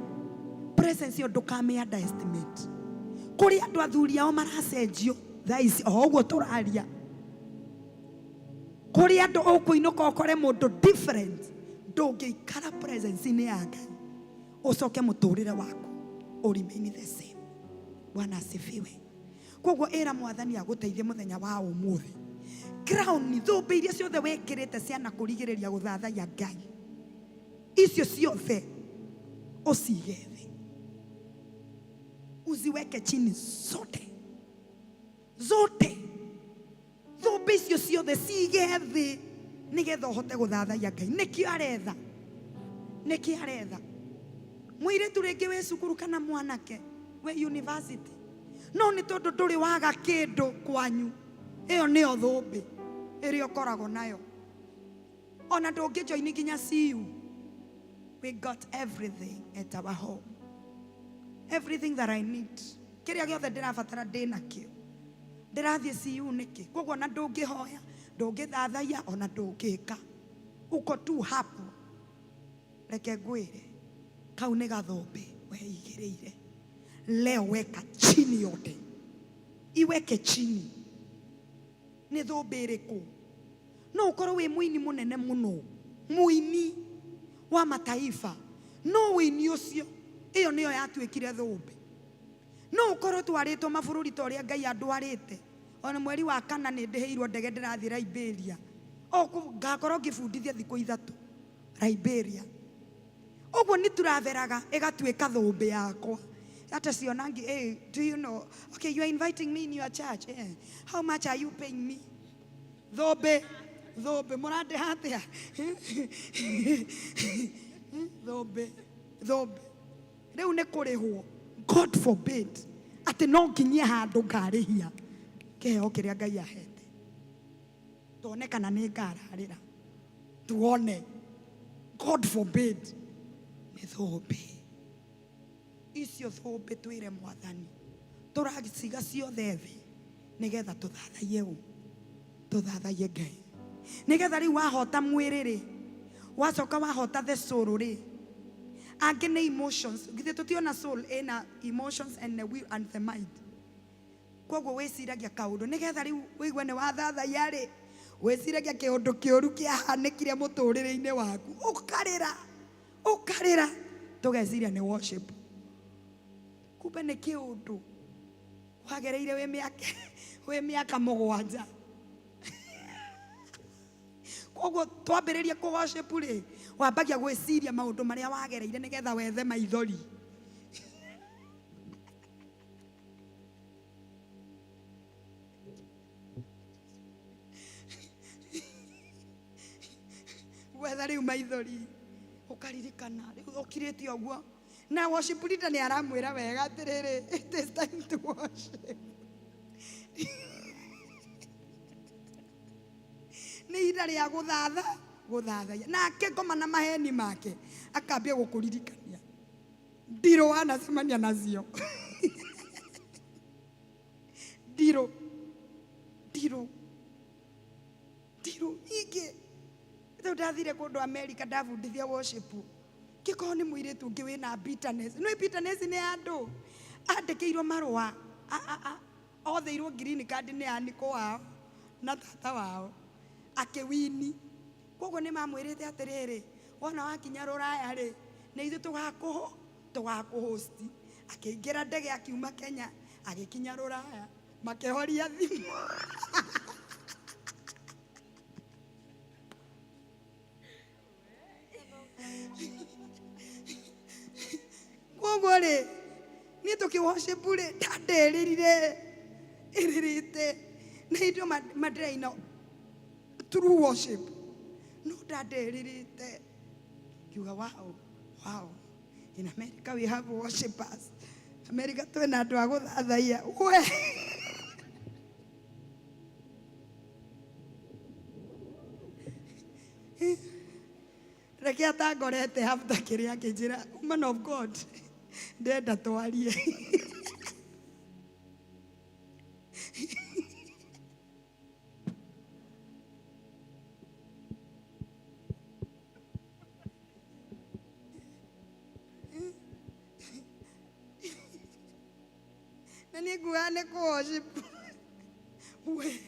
presence ĩyo, ndũkamĩ underestimate. Kũrĩ andũ athuri ao maracenjio thaa ici o ũguo tũraria, kũrĩ andũ ũkũinũka ũkore mũndũ different. Ndũngĩikara presence-inĩ ya Ngai ũcoke mũtũrĩre waku ũ remain the same. Bwana asifiwe. Koguo ĩra Mwathani agũteithie mũthenya wa ũmũthĩ. Crown, thũmbĩ iria ciothe wĩkĩrĩte ciana kũrigĩrĩria gũthathaiya Ngai, icio ciothe ũcige thĩ, uziweke chini zote zote, thũmbĩ icio ciothe cige thĩ nĩgetha ũhote gũthathaiya Ngai. Nĩkĩo aretha, nĩkĩo aretha mũirĩtu rĩngĩ wĩ cukuru kana mwanake wĩ university, no nĩ tondũ ndũrĩ waga kĩndũ kwanyu, ĩyo nĩyo thũmbĩ ĩrĩa ũkoragwo nayo, ona ndũngĩ join nginya CU. We got everything at our home, everything that I need, kĩrĩa gĩothe ndĩrabatara ndĩ nakĩo, ndĩrathiĩ CU nĩkĩ? Koguo ona ndũngĩhoya, ndũngĩthathaiya, ona ndũngĩka, uko tu hapo. Reke ngwĩre, kau nĩ gathũmbĩ weigĩrĩire. Leo weka chini yote, iweke chini. Nĩ thũmbĩ ĩrĩkũ? No ũkorwo wĩ mũini mũnene mũno, mũini wa mataifa, no ũini ũcio, ĩyo nĩyo yatuĩkire thũmbĩ. No ũkorwo twarĩtwo mabũrũri ta ũrĩa Ngai andwarĩte, ona mweri wa kana nĩ ndĩhĩirwo ndege ndĩrathiĩ Liberia, o ngakorwo ngĩbundithia thikũ 3 Liberia. Ũguo nĩ turaveraga ĩgatuĩka thũmbĩ yakwa. Hata sionangi, hey, do you know, okay, you are inviting me in your church, yeah. How much are you paying me? Thũmbĩ, thũmbĩ, mũrandĩha atĩa? Thũmbĩ, thũmbĩ. Rĩu nĩ kũrĩhwo. God forbid atĩ no nginyie handũ ngarĩhia kĩheo kĩrĩa Ngai ahete. Tuone kana nĩ ngararĩra, tuone. God forbid. Nĩ thũmbĩ icio, thũmbĩ twĩre Mwathani tũraciga ciothe thĩ nĩgetha tũthathaiye ũ, tũthathaiye Ngai, nĩgetha rĩu wahota mwĩrĩ rĩ, wacoka wahota the soul rĩ, angĩ nĩ emotions. Githĩ tũtiona soul ĩna emotions and the will and the mind? Koguo wĩciragia kaũndũ nĩgetha rĩu ũigue nĩ wathathaiya rĩ, wĩciragia kĩũndũ kĩũru kĩahanĩkire mũtũrĩre-inĩ waku, ũkarĩra, ũkarĩra, tũgeciria nĩ worship, kumbe nĩ kĩũndũ wagereire wĩ mĩaka 7. Koguo twambĩrĩria kũ worship rĩ, wambagia gwĩciria maũndũ marĩa wagereire nĩgetha wethe maithori. Gwetha rĩu maithori, ũkaririkana rĩu ũkirĩte ũguo, na worship leader nĩ aramwĩra wega atĩrĩrĩ, it is time to worship, nĩ ihinda rĩa gũthatha. Gũthathaiya. Nake ngoma na maheni make akambia gũkũririkania ndirũ wanacemania nacio ndirũ ndirũ ndirũ ingĩ. Rĩu ndathire kũndũ America ndabundithia worship, kĩkorwo nĩ mũirĩtu ũngĩ wĩna bitterness. Nĩ bitterness nĩ ya andũ andĩkĩirwo marũa, otheirwo green card nĩ aniko wao na tata wao akĩwini. Koguo nĩ mamwĩrĩte atĩrĩrĩ, wona wakinya rũraya rĩ, nĩ ithuĩ tũgakũhost. Akĩingĩra ndege akiuma Kenya agĩkinya rũraya makĩhoria thimũ. Koguo rĩ, niĩ tũkĩ worship rĩ, ndanderĩrire ĩrĩrĩte na hĩndĩ ĩyo mandĩraina true worship, no ndanderĩrĩte ngiuga wow, wow, in America we have worshipers. America twĩna andũ a gũthathaiya we. Reke atangorete after kĩrĩa akĩnjĩra, woman of God, ndenda twarie. Na niĩ ngugaga nĩ kũ worship we.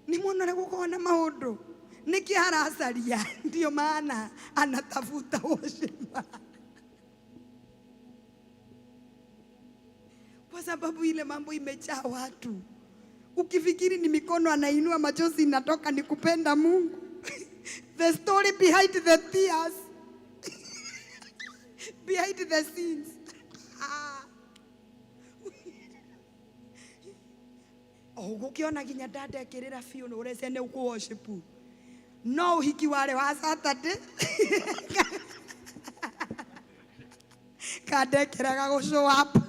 Nĩ muona ũrĩa gũkoragwo na maũndũ, nĩkĩ aracaria? Ndio maana anatafuta worship, kwa sababu ile mambo imejaa watu. Ukifikiri ni mikono anainua, machozi inatoka, ni kupenda Mungu. The story behind the tears, behind the scenes. Ah. Ũgũkĩona nginya ndandekĩrĩra biũ nĩ ũrece nĩ ũkũ worship, no ũhiki warĩ wa Saturday, kandekĩraga gũ show up.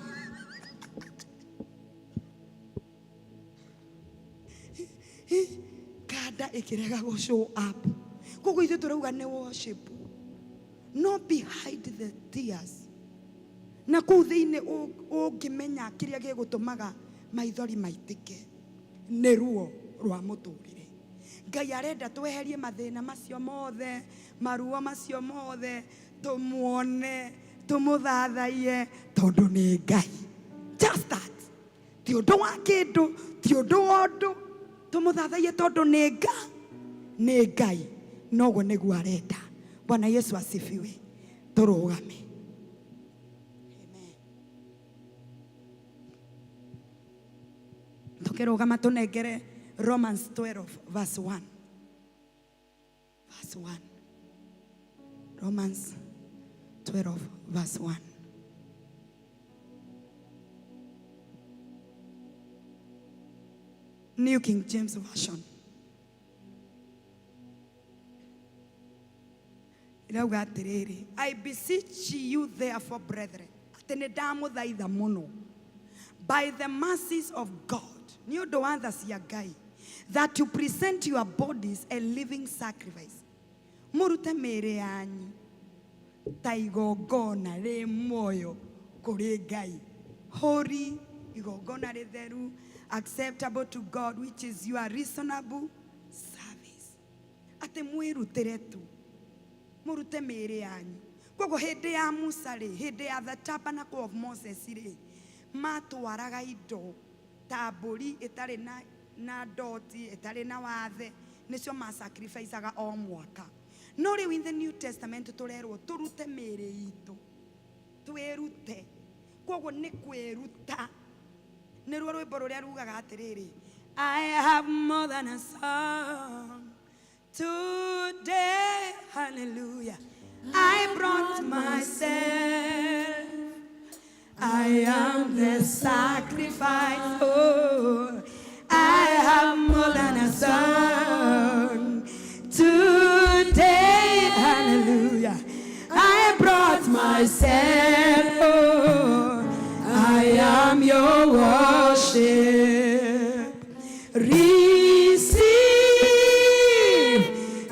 Kanda ĩkĩrega gũ show up. Koguo ithuĩ tũrauga nĩ worship, no behind the tears na kũu thĩinĩ ũngĩmenya kĩrĩa gĩgũtũmaga maithori maitĩke nĩ ruo rwa mũtũrĩre. Ngai arenda tweherie mathĩna macio mothe, maruo macio mothe, tũmuone, tũmũthathaiye tondũ nĩ Ngai. Just that. Ti ũndũ wa kĩndũ, ti ũndũ wa ũndũ, tũmũthathaiye tondũ nĩ nĩ Ngai. Noguo nĩguo arenda. Bwana Yesu asifiwe. Tũrũgame. Tukĩrũgama tũnengere Romans 12 verse 1, verse 1. Romans 12 verse 1. New King James Version irauga atĩrĩrĩ, "I beseech you therefore, brethren," atĩ nĩ ndamũthaitha mũno, "by the mercies of God," nĩ ũndũ wa tha cia Ngai, "that you present your bodies a living sacrifice," mũrute mĩĩrĩ yanyu ta igongona rĩ muoyo kũrĩ Ngai, holy, igongona rĩtheru, "acceptable to God, which is your reasonable service." Atĩ mwĩrutĩre tu, mũrute mĩĩrĩ yanyu. Koguo hĩndĩ ya Musa rĩ, hĩndĩ ya the tabernacle of Moses rĩ, matwaraga indo ta mbũri ĩtarĩ na doti, ĩtarĩ na wathe, nĩcio masacrificaga o mwaka. No rĩu in the New Testament tũrerwo tũrute mĩĩrĩ itũ, twĩrute. Koguo nĩ kwĩruta. Nĩruo rwĩmbo rũrĩa rugaga atĩrĩrĩ, "I have more than a song today, hallelujah. I brought myself. I am the sacrifice. Oh, I have more than a song today, hallelujah. I brought myself. Oh, I am your worship. Receive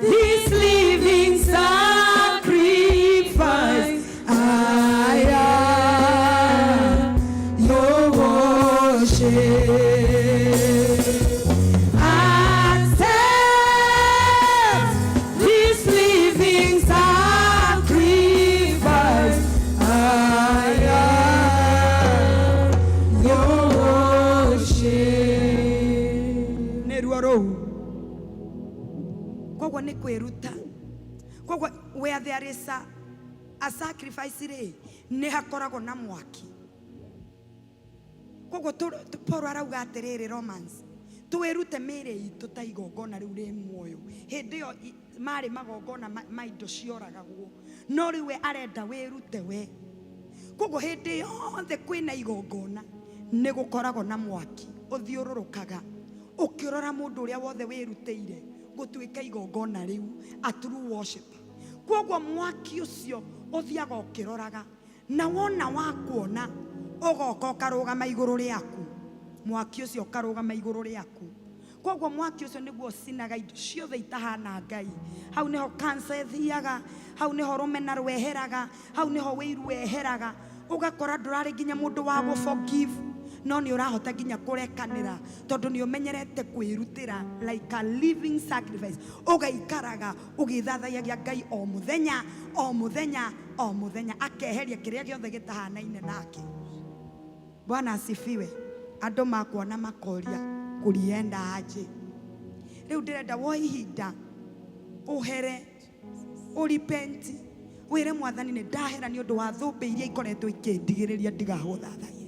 this living Kwĩruta. Koguo where there is a sacrifice rĩ, nĩ hakoragwo na mwaki. Koguo Paul arauga atĩrĩrĩ, Romans, twĩrute mĩĩrĩ itũ ta igongona rĩu rĩ muoyo. Hĩndĩ ĩyo marĩ magongona ma indo cioragagwo, no rĩu we arenda wĩrute we. Koguo hĩndĩ yothe kwĩna igongona nĩ gũkoragwo na mwaki ũthiũrũrũkaga ũkĩrora mũndũ ũrĩa wothe wĩrutĩire gũtuĩka igongona rĩu, a true worship. Koguo mwaki ũcio ũthiaga ũkĩroraga, na wona wakuona ũgoka ũkarũgama igũrũ rĩaku, mwaki ũcio ũkarũgama igũrũ rĩaku. Koguo mwaki ũcio nĩguo ũcinaga indo ciothe itahana Ngai. Hau nĩho cancer ĩthiaga, hau nĩho rũmena rweheraga, hau nĩho wĩiru weheraga. Ũgakora ndũrarĩ nginya mũndũ wa gũ forgive, no nĩ ũrahota nginya kũrekanĩra, tondũ nĩ ũmenyerete kwĩrutĩra like a living sacrifice. Ũgaikaraga ũgĩthathayagia Ngai o mũthenya o mũthenya o mũthenya, akeheria kĩrĩa gĩothe gĩtahanaine nake. Bwana asifiwe. Andũ makuona makoria kulienda aje. Rĩu ndĩrenda woe ihinda ũhere, ũrepent, wĩre Mwathani nĩ ndahera nĩ ũndũ wa thũmbĩ iria ikoretwo ikĩndigĩrĩria ndigagũthathaiye.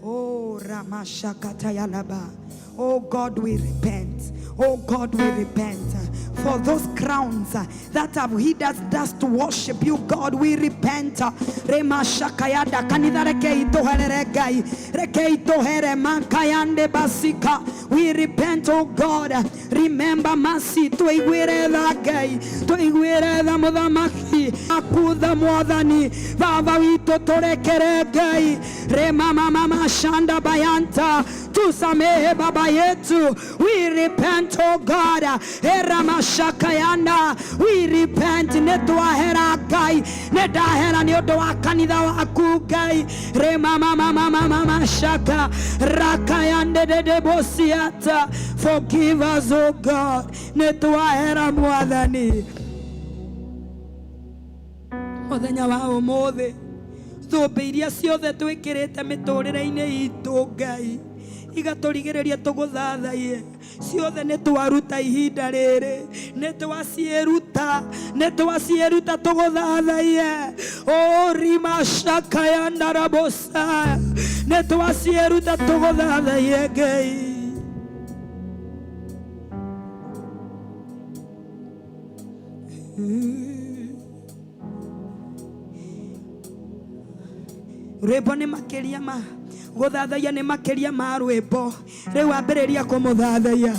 Oh, Ramashakatayalaba. Oh God, we repent. Oh God, we repent for those crowns that have hindered us to worship you. God, we repent. Remashakayada kanitha, rekei tuherere Ngai, rekei tuhere makayande basika. We repent, oh God. Remember mercy, tuiguire tha Ngai, tuiguire tha Mũthamaki akutha Mwathani Baba witũ, tũrekere Ngai. Rema mama shanda bayanta, tusamehe Baba yetu. We repent, oh God. Eramashakayanda, we repent. Nĩ twahera Ngai, nĩ ndahera nĩ ũndũ wa kanitha waku Ngai. Rema mama mama mama shaka rakayande dedebosiata. Forgive us, oh God. Nĩ twahera Mwathani. Mũthenya wa ũmũthĩ, thũmbĩ iria ciothe twĩkĩrĩte mĩtũrĩre-inĩ itũ Ngai, igatũrigĩrĩria tũgũthathaiye, ciothe nĩ twaruta ihinda rĩrĩ, nĩ twaciĩruta, nĩ twaciĩruta tũgũthathaiye. Orimashakayandarabosa, nĩ twaciĩruta tũgũthathaiye Ngai. Rwĩmbo nĩ makĩria ma gũthathaiya, nĩ makĩria ma rwĩmbo. Rĩu ambĩrĩria kũmũthathaiya,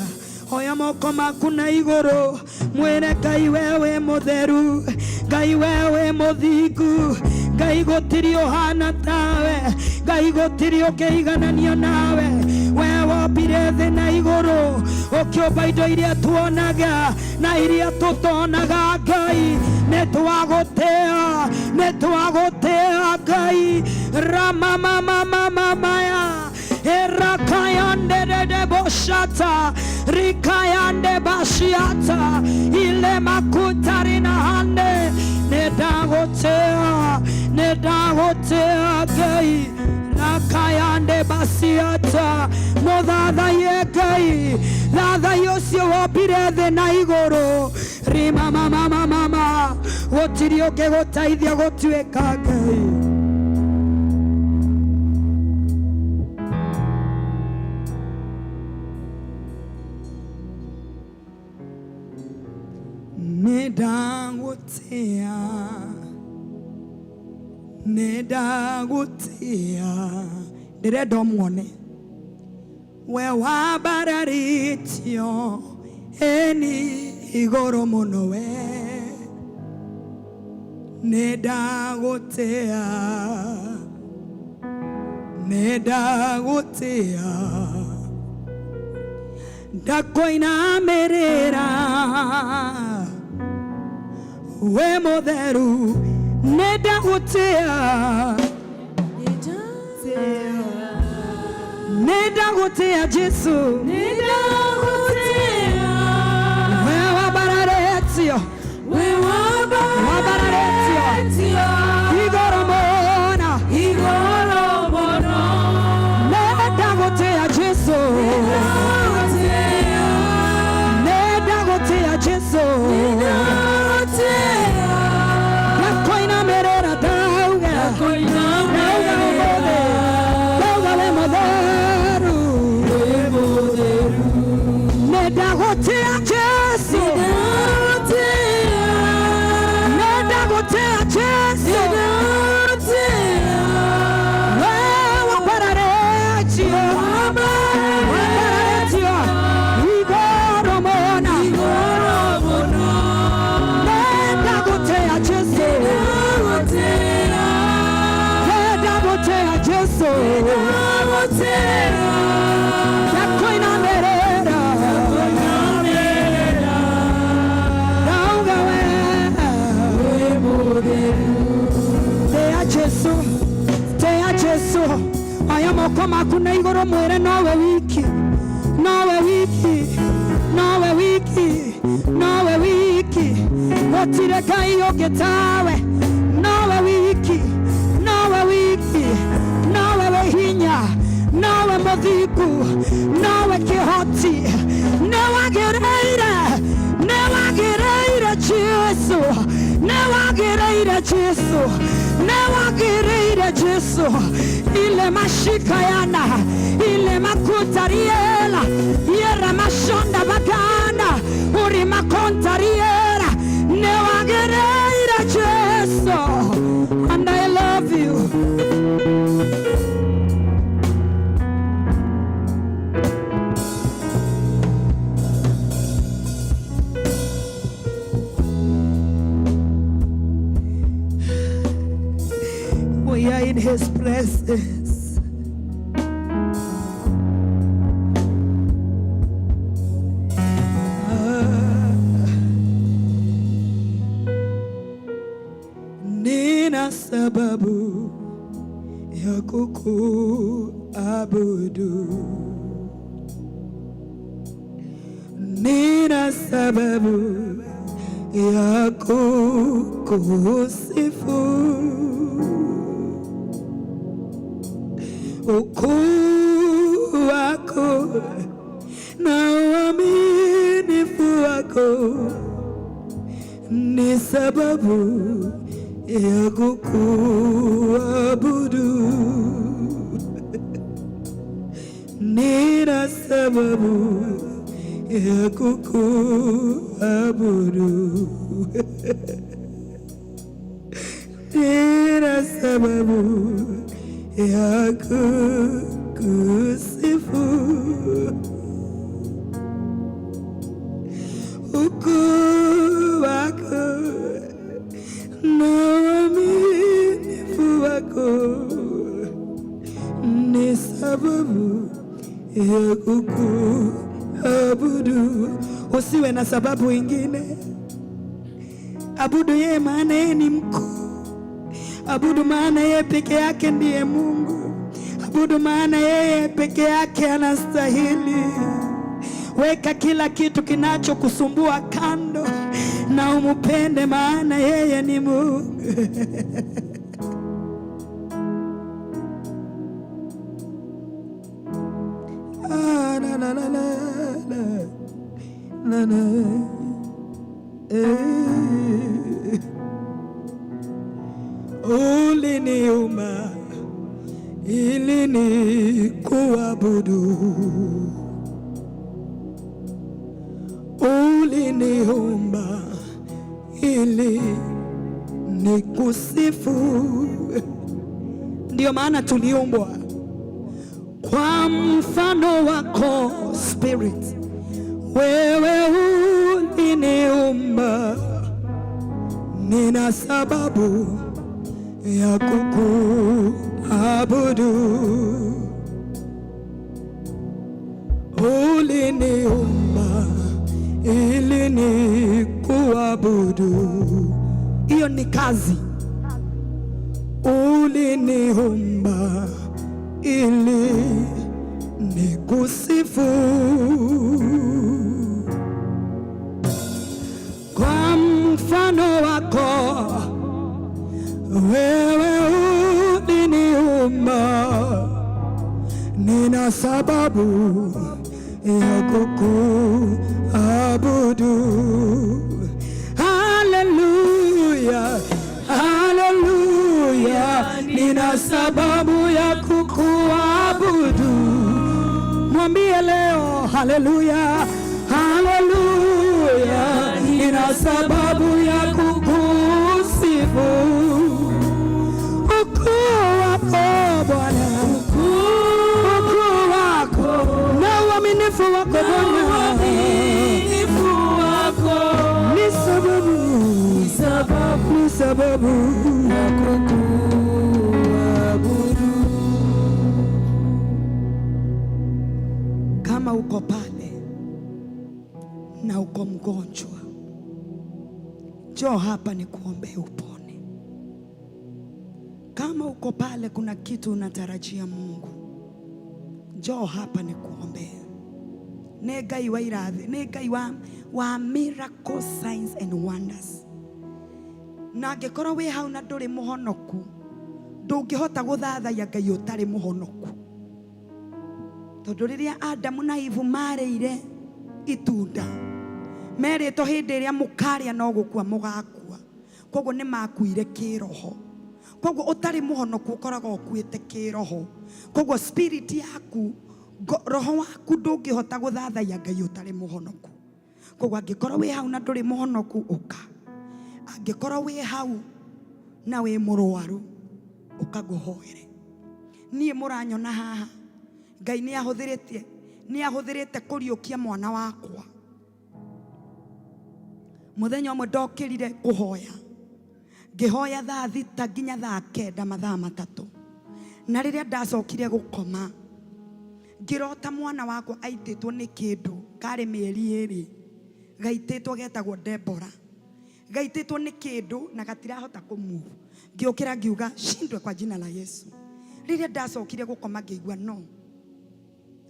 oya moko maku na igũrũ, mwĩre Ngai we wĩ mũtheru, Ngai we wĩ mũthingu, Ngai gũtirĩ ũhana tawe, Ngai gũtirĩ ũkĩigananio nawe. We wombire thĩ na igũrũ, ũkĩũmba indo iria tuonaga na iria tũtonaga. Ngai nĩ twagũtĩa, nĩ twagũtĩa Ngai. Ramamamamamamaya erakayande boshata rikayande bashiata ile makutari na hande. Nĩ ndagũtĩa, nĩ ndagũtĩa Ngai. Rakayande basiata, mũthathaiye Ngai, thathaiye ũcio wombire thĩ na igũrũ. Rima mama mama mama, gũtirĩ ũngĩgũteithia gũtuĩka Ngai. Nĩ ndagũtĩa, nĩ ndagũtĩa. Ndĩrenda ũmuone we wambararĩtio eni igũrũ mũno, we nĩ ndagũtĩa, nĩ ndagũtĩa. Ndakũinamĩrĩra we mũtheru, nĩ ndagũtĩa, nĩ ndagũtĩa Jesu. We wambararĩtio, wambararĩtio igũrũ mũno, nĩ ndagũtĩa Jesu, nĩ ndagũtĩa Jesu. Ndagũtĩa Jesu, ndakũinamĩrĩra, ndauga we wĩ mũtheru. Tĩa Jesu, tĩa Jesu, oya moko maku na igũrũ mwĩre nowe wiki, nowe wiki, nowe wiki, nowe wiki, gũtirĩ Ngai ũngĩ tawe, nowe wiki, nowe wiki, nowe wĩ hinya, nowe mũthingu, nowe kĩhoti, nĩwagĩrĩire, nĩwagĩrĩire Jesu, nĩwagĩrĩire Jesu, nĩwagĩrĩire Jesu, ile mashikayana, ile makutariela, yera mashonda baganda, uri makontariera, nĩwagĩrĩire Jesu, and I love you. We are in his presence. Nina sababu ya kukuabudu, nina sababu ya kukusifu. Ukuu wako na uaminifu wako ni sababu ya kukuabudu, nina sababu ya kukuabudu, nina sababu ya kukusifu. Ukuu wako na uaminifu wako ni sababu ya kukuabudu. Usiwe na sababu ingine, abudu yeye, maana yeye ni mkuu. Abudu maana yeye peke yake ndiye Mungu. Abudu maana yeye peke yake anastahili. Weka kila kitu kinachokusumbua kando na umupende, maana yeye ni Mungu. Ah, la, la, la, la, la, la, la. Eh. Uliniumba ili nikuabudu, uliniumba ili nikusifu. Ndio maana tuliumbwa kwa mfano wako Spirit, wewe uliniumba, nina sababu ya kukuabudu. Uliniumba ili nikuabudu, hiyo ni kazi. Uliniumba ili nikusifu, kwa mfano wako wewe uliniumba, nina sababu ya kukuabudu. Haleluya, haleluya, nina sababu ya kukuabudu. Mwambie leo haleluya, haleluya, nina sababu ya kukusifu. Ukuu wako Bwana, ukuu wako na uaminifu wako Bwana, ni sababu, ni sababu ya kukuabudu. Njoo hapa nikuombee upone. Kama uko pale kuna kitu unatarajia Mungu, njoo hapa nikuombee. Nĩ Ngai wa irathi, nĩ Ngai wa miracle signs and wonders. Na angĩkorwo wĩ hau na ndũrĩ mũhonoku, ndũngĩhota gũthathaiya Ngai ũtarĩ mũhonoku. Tondũ rĩrĩa Adamu na Ivu marĩire itunda, merĩtwo hĩndĩ ĩrĩa mũkarĩa no gũkua mũgakua. Koguo nĩ makuire kĩroho. Koguo ũtarĩ mũhonoku ũkoragwo ũkuĩte kĩroho. Koguo spirit yaku, roho waku ndũngĩhota gũthathaiya Ngai ũtarĩ mũhonoku. Koguo angĩkorwo wĩ hau na ndũrĩ mũhonoku, ũka. Angĩkorwo wĩ hau na wĩ mũrwaru, ũka ngũhoere. Niĩ mũranyona haha, Ngai nĩ ahũthĩrĩte kũriũkia mwana wakwa. Mũthenya ũmwe ndokĩrire kũhoya, ngĩhoya thaa 6 nginya thaa 9, mathaa 3. Na rĩrĩa ndacokire gũkoma, ngĩrota mwana wakwa aitĩtwo nĩ kĩndũ karĩ mĩeri 2, gaitĩtwo getagwo Deborah, gaitĩtwo nĩ kĩndũ na gatirahota kũmove. Ngĩũkĩra ngiuga shindwe kwa jina la Yesu. Rĩrĩa ndacokire gũkoma ngĩigua no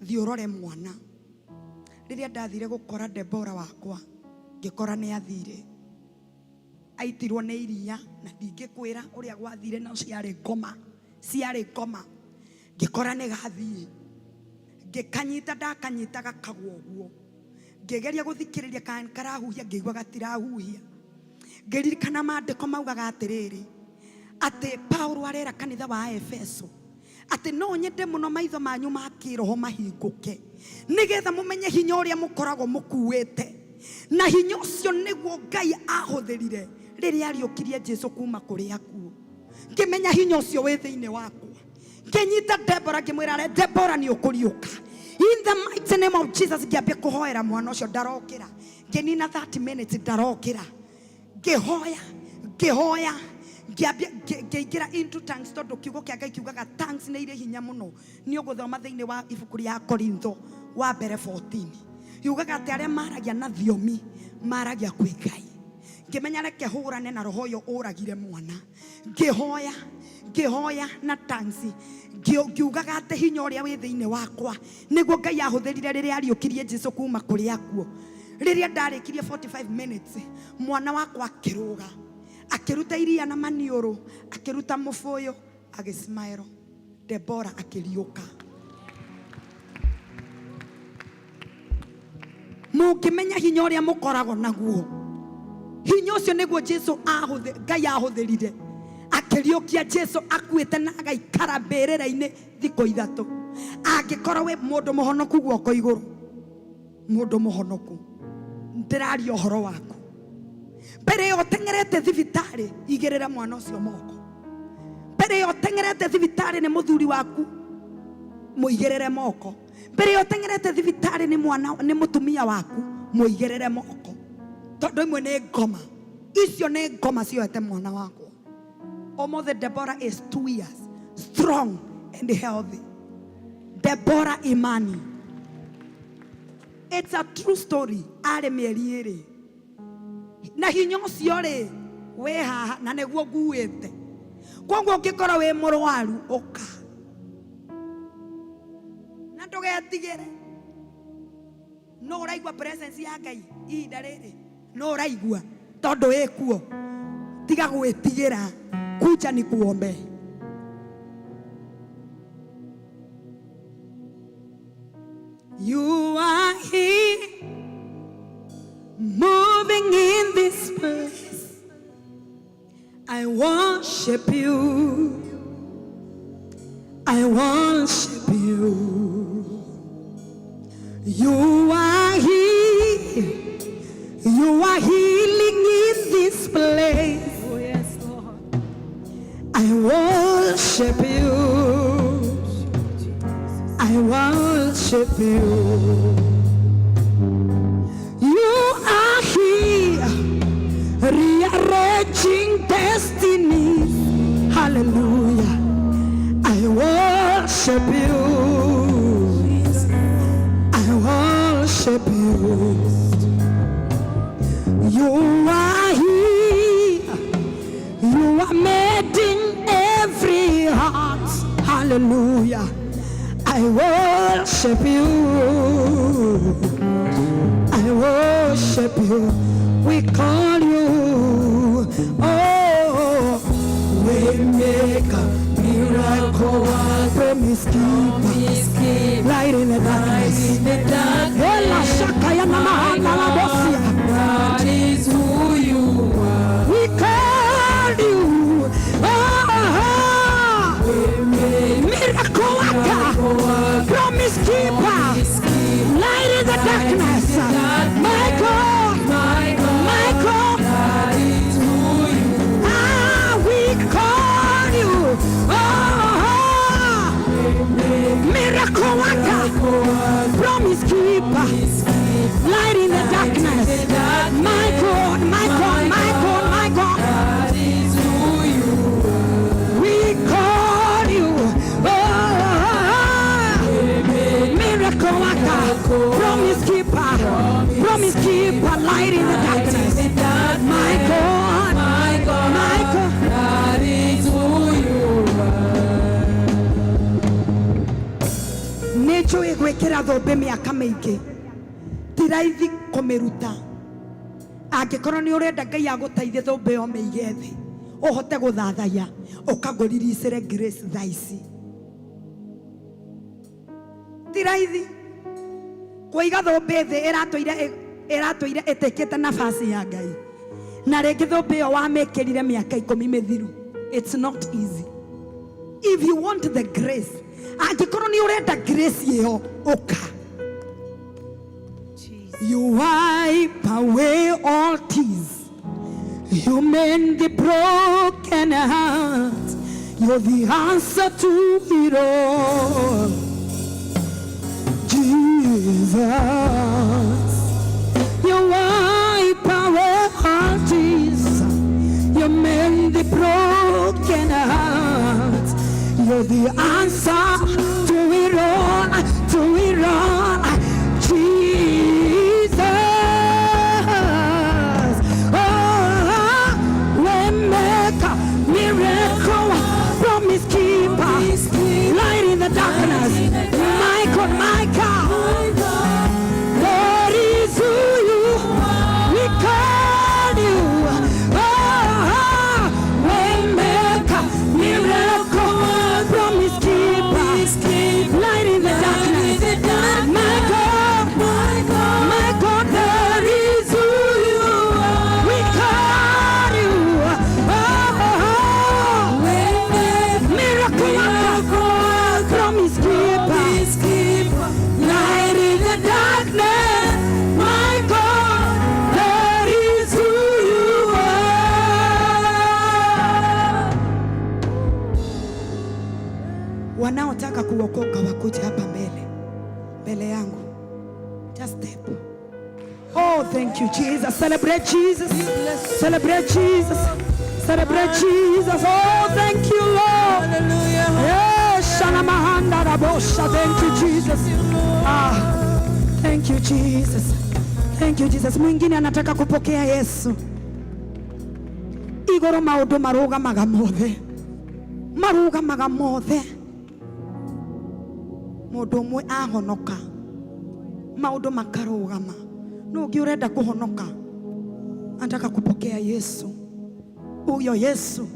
thiĩ ũrore mwana. Rĩrĩa ndathire gũkora Deborah wakwa, ngĩkora nĩ athire, aitirwo nĩ iria, na ndingĩkwĩra ũrĩa gwathire, no ciarĩ ngoma, ciarĩ ngoma. Ngĩkora nĩ gathiĩ, ngĩkanyita, ndakanyita gakagwa ũguo, ngĩgeria gũthikĩrĩria kana karahuhia, ngĩigua gatirahuhia. Ngĩririkana maandĩko maugaga atĩrĩrĩ, atĩ Paulo arera kanitha wa Efeso atĩ no nyende mũno maitho manyu ma kĩroho mahingũke, nĩgetha mũmenye hinya ũrĩa mũkoragwo mũkuĩte, na hinya ũcio nĩguo Ngai ahũthĩrire rĩrĩa ariũkirie Jesu kuma kũrĩ akuũ. Ngĩmenya hinya ũcio wĩ thĩinĩ wakwa, ngĩnyita Deborah, ngĩmwĩra re Deborah nĩ ũkũriũka in the mighty name of Jesus. Ngĩambia kũhoera mwana ũcio, ndarokĩra. Ngĩnina 30 minutes ndarokĩra, ngĩhoya, ngĩhoya, ngĩambia ngĩingĩra into tongues, tondũ kiugo kĩa Ngai kiugaga tongues nĩ irĩ hinya mũno. Nĩ ũgũthoma thĩinĩ wa ibuku rĩa Korintho wa mbere 14, yugaga atĩ arĩa maragia na thiomi maragia kwĩ Ngai. Ngĩmenya reke hũrane na roho ũyũ ũragire mwana. Ngĩhoya, ngĩhoya na tongues, ngiugaga atĩ hinya ũrĩa wĩ thĩinĩ wakwa nĩguo Ngai ahũthĩrire rĩrĩa ariũkirie Jesu kuma kũrĩ akuũ. Rĩrĩa ndarĩkirie 45 minutes, mwana wakwa akĩrũga, akĩruta iria na maniũrũ, akĩruta mũbũyũ, agĩsmile. Deborah akĩriũka. Mũngĩmenya hinya ũrĩa mũkoragwo naguo, hinya ũcio nĩguo Jesu Ngai ahũthĩrire akĩriũkia Jesu akuĩte na agaikara mbĩrĩra-inĩ thikũ 3. Angĩkorwo wĩ mũndũ mũhonoku, guoko igũrũ. Mũndũ mũhonoku, ndĩraria ũhoro waku. Mbere ya ũteng'erete thibitarĩ, igĩrĩra mwana ũcio moko. Mbere ya ũteng'erete thibitarĩ nĩ mũthuri waku, mũigĩrĩre moko. Mbere ya ũteng'erete thibitarĩ nĩ mwana, nĩ mũtumia waku, mũigĩrĩre moko, tondũ imwe nĩ ngoma. Icio nĩ ngoma cioete mwana wakwa. Ũmũthĩ Deborah is 2 years, strong and healthy. Deborah Imani, it's a true story. Arĩ mĩeri 2 na hinya ũcio rĩ wĩ haha na nĩguo nguĩte. Koguo ũngĩkorwo wĩ mũrwaru, ũka na ndũgetigĩre. No ũraigua presence ya Ngai ihinda rĩrĩ? No ũraigua tondũ ĩkuo? Tiga gwĩtigĩra, kuja ni kuombe. You are here, moving in this place. I worship you. I worship you. You are here. You are healing in this place. Oh, yes, Lord. I worship you. I worship you. You are here, rearranging destinies. Hallelujah. I worship you. I worship you. You are here. Hallelujah. I worship you. I worship you. We call you. Oh, we make a miracle. Promise keeper. Light in the darkness. Ela shaka ya namahana la bosia. That is who you are. We call you. Oh, miracle worker. Promise keeper. Light in the darkness. My God. My God. That is who you Ah, we call you. Oh, miracle worker. Promise keeper. Light in the darkness. My God, my God, my God, my God. That is who you We call you. Oh, miracle worker, promise keeper, promise keeper, light in the darkness. My God, My God. my God. That is who you Nĩ njũĩ gwĩkĩra thũmbĩ mĩaka mĩingĩ ti raithi kũmĩruta. Angĩkorwo nĩ ũrenda Ngai agũteithie thũmbĩ ĩyo mĩige thĩ ũhote gũthathaiya, ũkangũriricĩre grace thaa ici. Ti raithi kũiga thũmbĩ thĩ ĩratũire ĩtĩkĩte nafasi ya Ngai, na rĩngĩ thũmbĩ ĩyo wamĩkĩrire mĩaka 10 mĩthiru. It's not easy. If you want the grace, angĩkorwo nĩ ũrenda grace ĩyo, ũka. You wipe away all tears. You mend the broken heart. You're the answer to it all. Jesus. You wipe away all tears. You mend the broken heart. You're the answer to it all, to it all. Jesus. Oh, waymaker, miracle, promise keeper, light in the darkness. Michael, Michael, that is who you we call you. Oh, waymaker, miracle, promise keeper, light in the darkness. My God, my God, that is who you are. We call you. Oh, miracle worker, promise keeper, light in the darkness. My God, that is who you are. Wanaotaka kuokoka wakuje hapa mbele, mbele yangu. Just step. Oh, thank you, Jesus. Celebrate Jesus. Celebrate Jesus. Celebrate Jesus. Oh, thank you, Lord. Yes, Shana Mahanda Rabosha. Thank you, Jesus. Ah, thank you, Jesus. Thank you, Jesus. Mwingine anataka kupokea Yesu. Igoro maundu marugamaga mothe. Marugamaga mothe. Mundu umwe ahonoka, maundu makarugama. No ungi urenda kuhonoka, anataka kupokea Yesu. Huyo Yesu.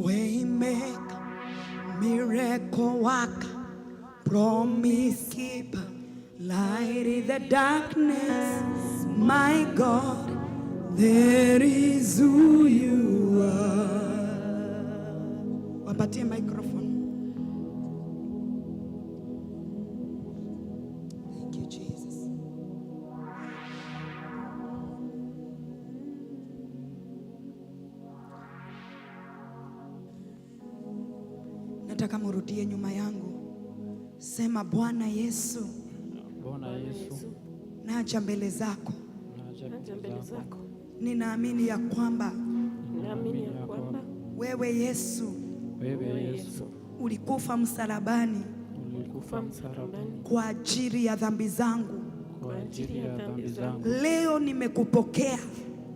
Waymaker, miracle worker, promise keeper, light in the darkness, my God, there is who you are. Wapatie microphone. Thank you, Jesus. Nataka murudie nyuma yangu. Sema, Bwana Yesu, Bwana Yesu, naja mbele zako. naja mbele zako. Ninaamini ya kwamba Ninaamini ya kwamba wewe Yesu wewe Yesu ulikufa msalabani ulikufa msalabani kwa ajili ya dhambi zangu. kwa ajili ya dhambi zangu. Leo nimekupokea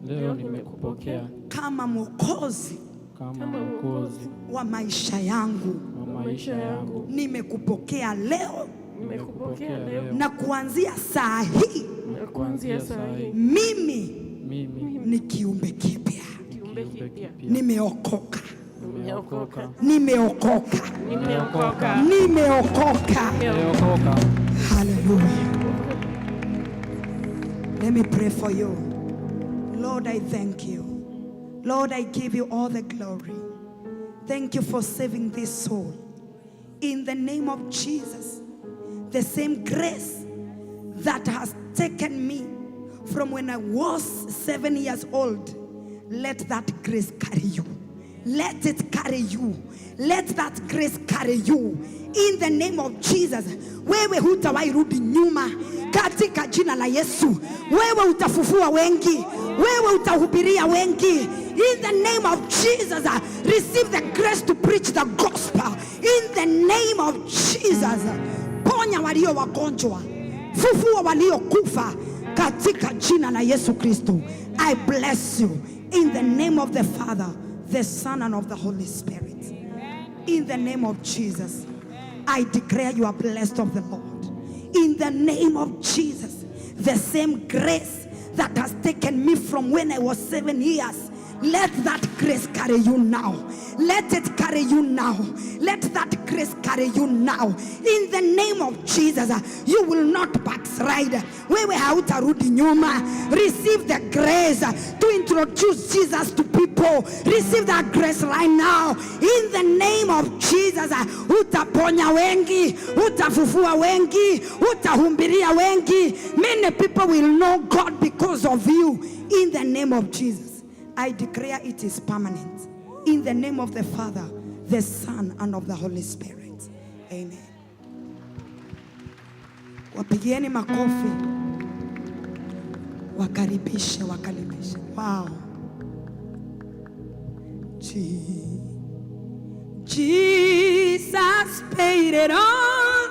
Leo nimekupokea kama Mwokozi Kama Mwokozi wa maisha yangu. Wa maisha yangu. Nimekupokea leo. Nimekupokea leo. Na kuanzia saa hii. Na kuanzia saa hii. Mimi Mimi ni kiumbe kipya. Kiumbe kipya. Nimeokoka. Nimeokoka. Nimeokoka. Nimeokoka. Nimeokoka. Nimeokoka. Hallelujah. Let me pray for you. Lord, I thank you. Lord, I give you all the glory. Thank you for saving this soul. In the name of Jesus, the same grace that has taken me from when I was 7 years old, let that grace carry you. Let it carry you. Let that grace carry you. In the name of Jesus. Wewe hutawahi rudi nyuma katika jina la Yesu. Wewe utafufua wengi. Wewe utahubiria wengi. In the name of Jesus, receive the grace to preach the gospel. In the name of Jesus. Ponya walio wagonjwa. Fufua waliokufa katika jina la Yesu Kristo. I bless you in the name of the Father, the Son, and of the Holy Spirit. In the name of Jesus, I declare you are blessed of the Lord. In the name of Jesus, the same grace that has taken me from when I was 7 years, let that grace carry you now. Let it carry you now. Let that grace carry you now. In the name of Jesus, you will not backslide. Wewe hautarudi nyuma. Receive the grace to introduce Jesus to people. Receive that grace right now. In the name of Jesus, utaponya wengi, utafufua wengi, utahubiria wengi. Many people will know God because of you. In the name of Jesus, I declare it is permanent. In the name of the Father, the Son, and of the Holy Spirit. Amen. Wapigieni makofi. Wakaribishe, wakaribishe. Wow. Jesus paid it all.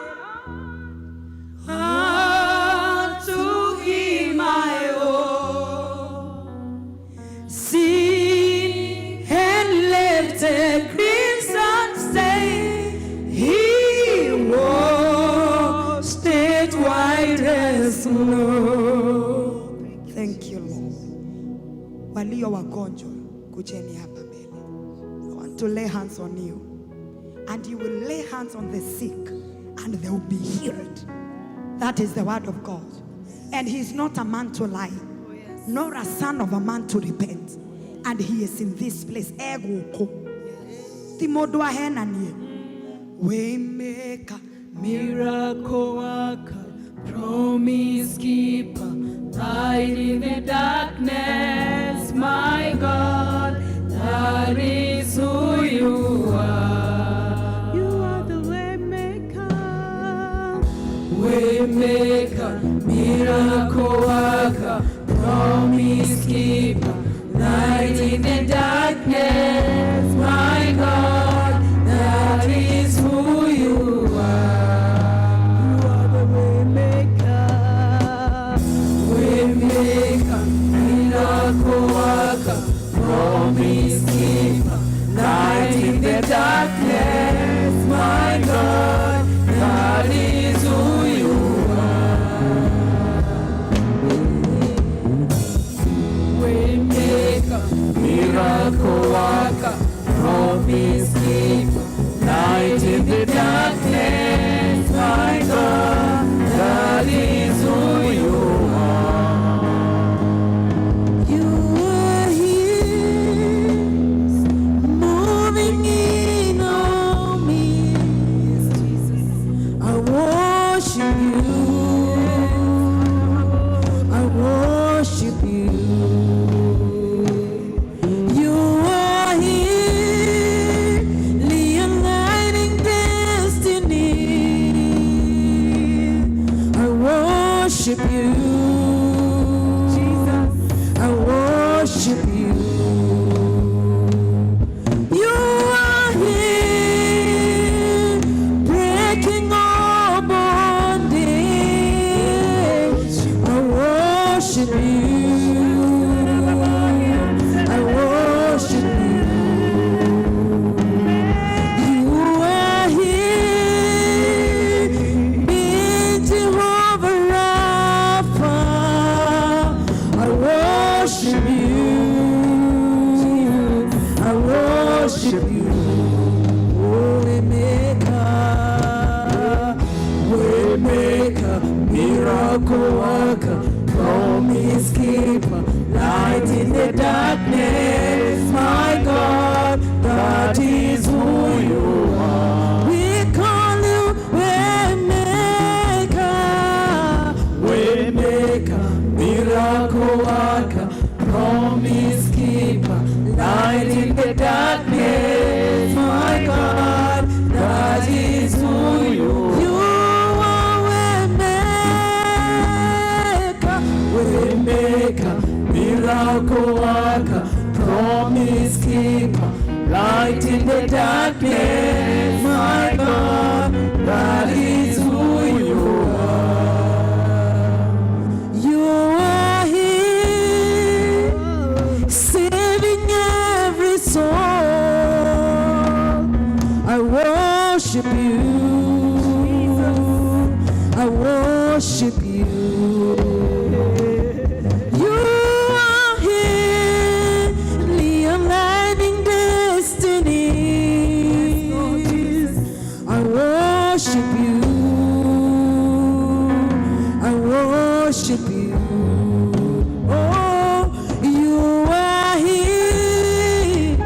Unto him I owe. Sin had left a crimson stain. He washed it white as snow. Thank you, Lord. Walio wagonjwa, kujeni hapa mbele. I want to lay hands on you. And you will lay hands on the sick and they will be healed. That is the word of God. And he is not a man to lie, nor a son of a man to repent. And he is in this place. Egoko. Ti mũndũ ahenanie. Waymaker, Miracle worker, promise keeper, light in the darkness, my God, that is who you are. You are the way maker. Waymaker, miracle worker, promise keeper, light in the darkness, my God, that is who you are. You are the way maker. Waymaker, miracle worker, promise keeper, light in the darkness, my God, that is who you are. Waymaker, miracle worker, miracle worker, promise keeper, light in the darkness, my God, that is who you are. We call you Waymaker, Waymaker, miracle worker, promise keeper, light in the darkness, my God, that is who you are. You are Waymaker, Waymaker, miracle worker, promise keeper, light in the darkness, my God, that is who you are. You are here, saving every soul. I worship you. I worship you. You are here, aligning destinies. I worship you. I worship you. Oh, you are here,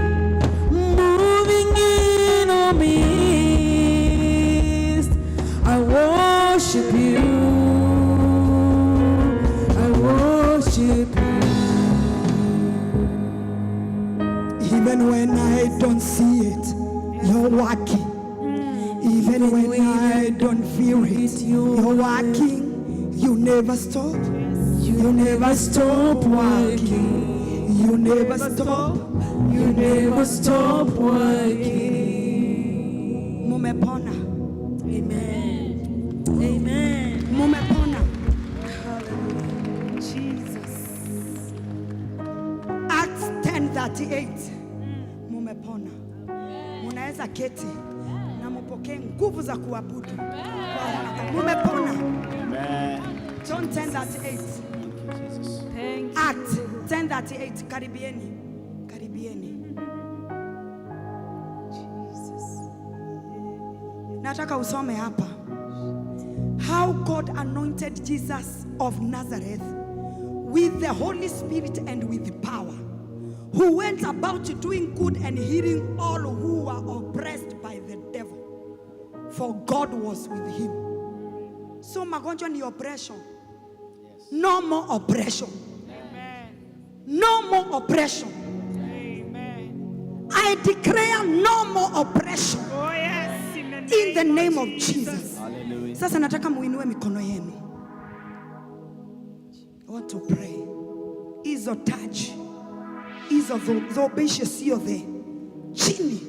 moving in our midst. I worship you. I worship you. Even when I don't see it, you're working. Even when I don't feel it, you're working. You never stop. You never stop working. You never stop. You never stop working. Mumepona. Amen. Amen. Mumepona. Jesus. Acts 10:38. Mumepona. Munaweza keti na mupokee nguvu za kuabudu. Mumepona. Amen. John 10:38. Thank Act 10:38. Karibieni. Karibieni. Nataka usome hapa. How God anointed Jesus of Nazareth with the Holy Spirit and with power, who went about doing good and healing all who were oppressed by the devil, for God was with him. So magonjwa ni oppression. No more oppression. No more oppression. I declare no more oppression. In the name of Jesus. Hallelujah. Sasa nataka muinue mikono yenu. I want to pray. Hizo touch, hizo dhobishe sio the chini.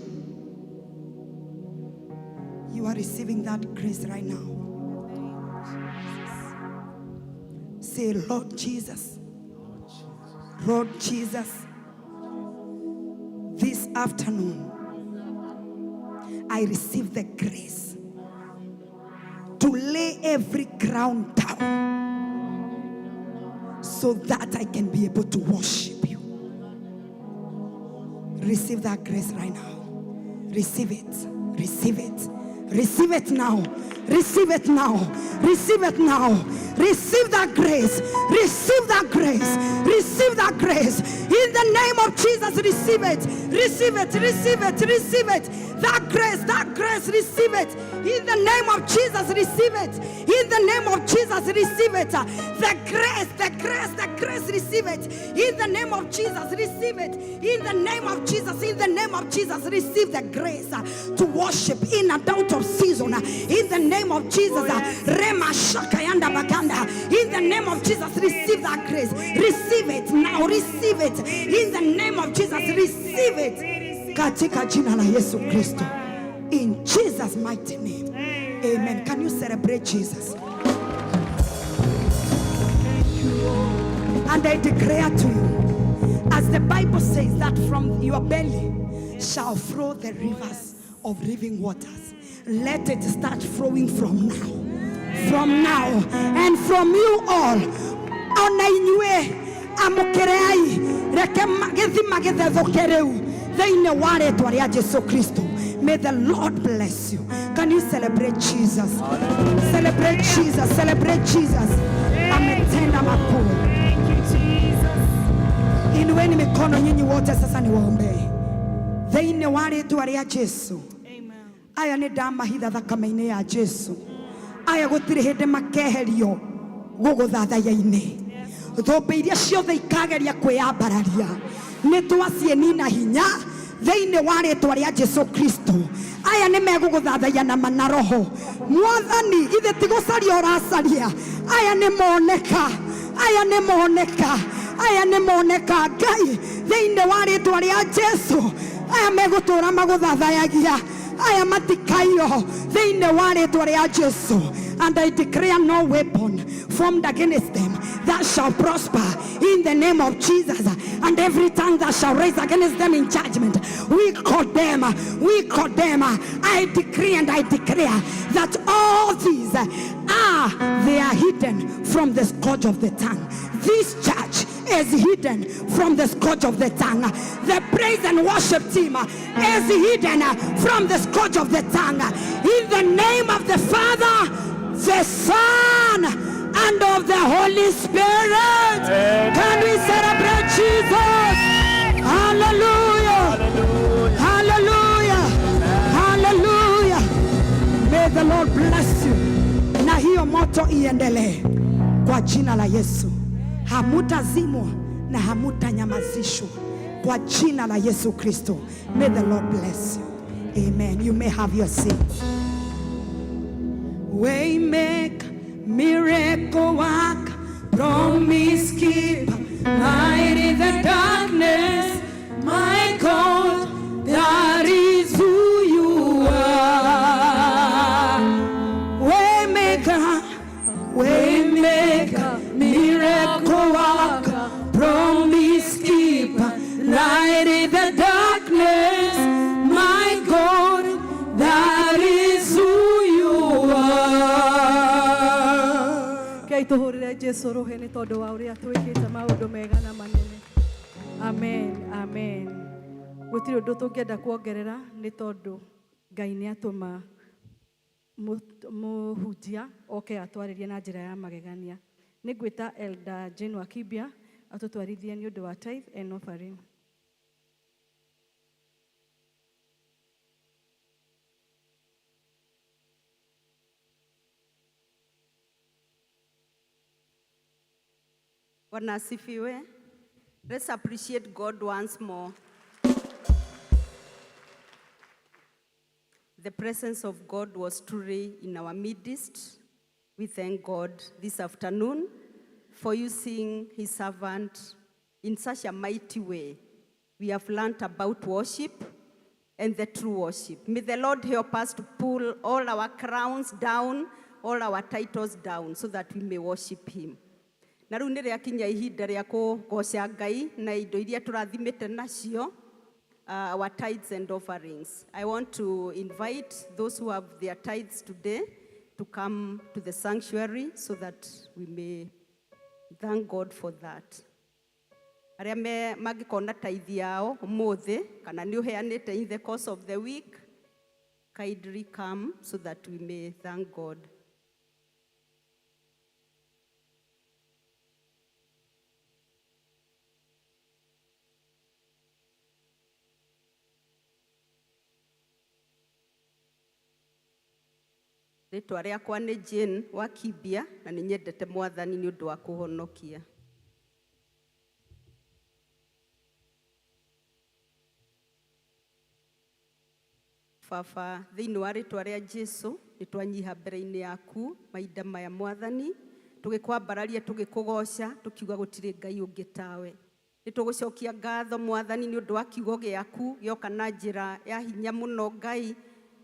You are receiving that grace right now. Say, Lord Jesus, Lord Jesus, this afternoon, I receive the grace to lay every crown down so that I can be able to worship you. Receive that grace right now. Receive it. Receive it. Receive it now. Receive it now. Receive it now. Receive that grace. Receive that grace. Receive that grace. In the name of Jesus, receive it. Receive it. Receive it. Receive it. That grace, that grace, receive it. In the name of Jesus, receive it. In the name of Jesus, receive it. The grace, the grace, the grace, receive it. In the name of Jesus, receive it. In the name of Jesus, in the name of Jesus, receive the grace to worship in and out of season. In the name of Jesus, Rema Shakayanda Baganda. In the name of Jesus, receive that grace. Receive it now. Receive it. In the name of Jesus, receive it. Katika jina la Yesu Kristo. In Jesus' mighty name. Amen. Can you celebrate Jesus? And I declare to you, as the Bible says, that from your belly shall flow the rivers of living waters. Let it start flowing from now. From now. And from you all. Ona inyue amũkĩrei reke gĩthima gĩthethũke rĩu thĩinĩ wa rĩtwa rĩa Jesu Kristo. May the Lord bless you. Can you celebrate Jesus? Celebrate Jesus. Celebrate Jesus. Ametenda makuu. Inueni mikono nyinyi wote sasa niwaombee. Thĩinĩ wa rĩtwa rĩa Jesu. Aya nĩ ndamahitha thakame-inĩ ya Jesu. Aya gũtirĩ hĩndĩ makeherio gũgũthathaiya-inĩ. Thũmbĩ iria ciothe ikageria kwĩyambararia nĩ twaciĩnina hinya thĩinĩ wa rĩtwa rĩa Jesu Kristo. Aya nĩ megũgũthathaiya na mana roho. Mwathani, githĩ ti gũcaria ũracaria? Aya nĩ moneka, aya nĩ moneka, aya nĩ moneka. Ngai, thĩinĩ wa rĩtwa rĩa Jesu, aya megũtũra magũthathayagia, aya matikaiyo thĩinĩ wa rĩtwa rĩa Jesu. And I declare no weapon formed against them that shall prosper in the name of Jesus. And every tongue that shall raise against them in judgment, we condemn, we condemn. I decree and I declare that all these are, they are hidden from the scourge of the tongue. This church is hidden from the scourge of the tongue. The praise and worship team is hidden from the scourge of the tongue. In the name of the Father, the Son, and of the Holy Spirit. Can we celebrate Jesus? Hallelujah. Hallelujah. Hallelujah. May the Lord bless you. Na hiyo moto iendelee kwa jina la Yesu. Hamutazimwa na hamutanyamazishwa kwa jina la Yesu Kristo. May the Lord bless you. Amen. You may have your seat. Waymaker, miracle worker, promise keeper, light in the darkness, my God, that is who you are. Waymaker, waymaker, miracle worker, promise keeper, light in the darkness, my God, that is who you are. Kei tũhũrĩre Jesu rũhĩ nĩ tondũ wa ũrĩa twĩkĩte maũndũ mega na manene. Amen, amen. Gũtirĩ ũndũ tũngĩenda kuongerera nĩ tondũ Ngai nĩ atũma mũhunjia oke atwarĩrie na njĩra ya magegania. Nĩ ngwĩta Elder Jane Wakibia atũtwarithie nĩ ũndũ wa tithe and offering. Bwana asifiwe. Let's appreciate God once more. The presence of God was truly in our midst. We thank God this afternoon for using his servant in such a mighty way. We have learned about worship and the true worship. May the Lord help us to pull all our crowns down, all our titles down, so that we may worship him. Na rĩu nĩ rĩakinya ihinda rĩa kũgoca Ngai na indo iria tũrathimĩte nacio, our tithes and offerings. I want to invite those who have their tithes today to come to the sanctuary so that we may thank God for that. Arĩa me mangĩkona tithe yao ũmũthĩ kana nĩ ũheanĩte in the course of the week, kindly come so that we may thank God. Rĩtwa rĩakwa nĩ Jane Wakibia na nĩ nyendete Mwathani nĩ ũndũ wa kũhonokia. Baba, thĩinĩ wa rĩtwa rĩa Jesu nĩ twanyiha mbere-inĩ yaku mahinda maya Mwathani, tũgĩkwambararia tũgĩkũgoca tũkiuga gũtirĩ Ngai ũngĩ tawe. Nĩ tũgũcokia ngatho Mwathani nĩ ũndũ wa kiugo gĩaku gĩoka na njĩra ya hinya mũno Ngai.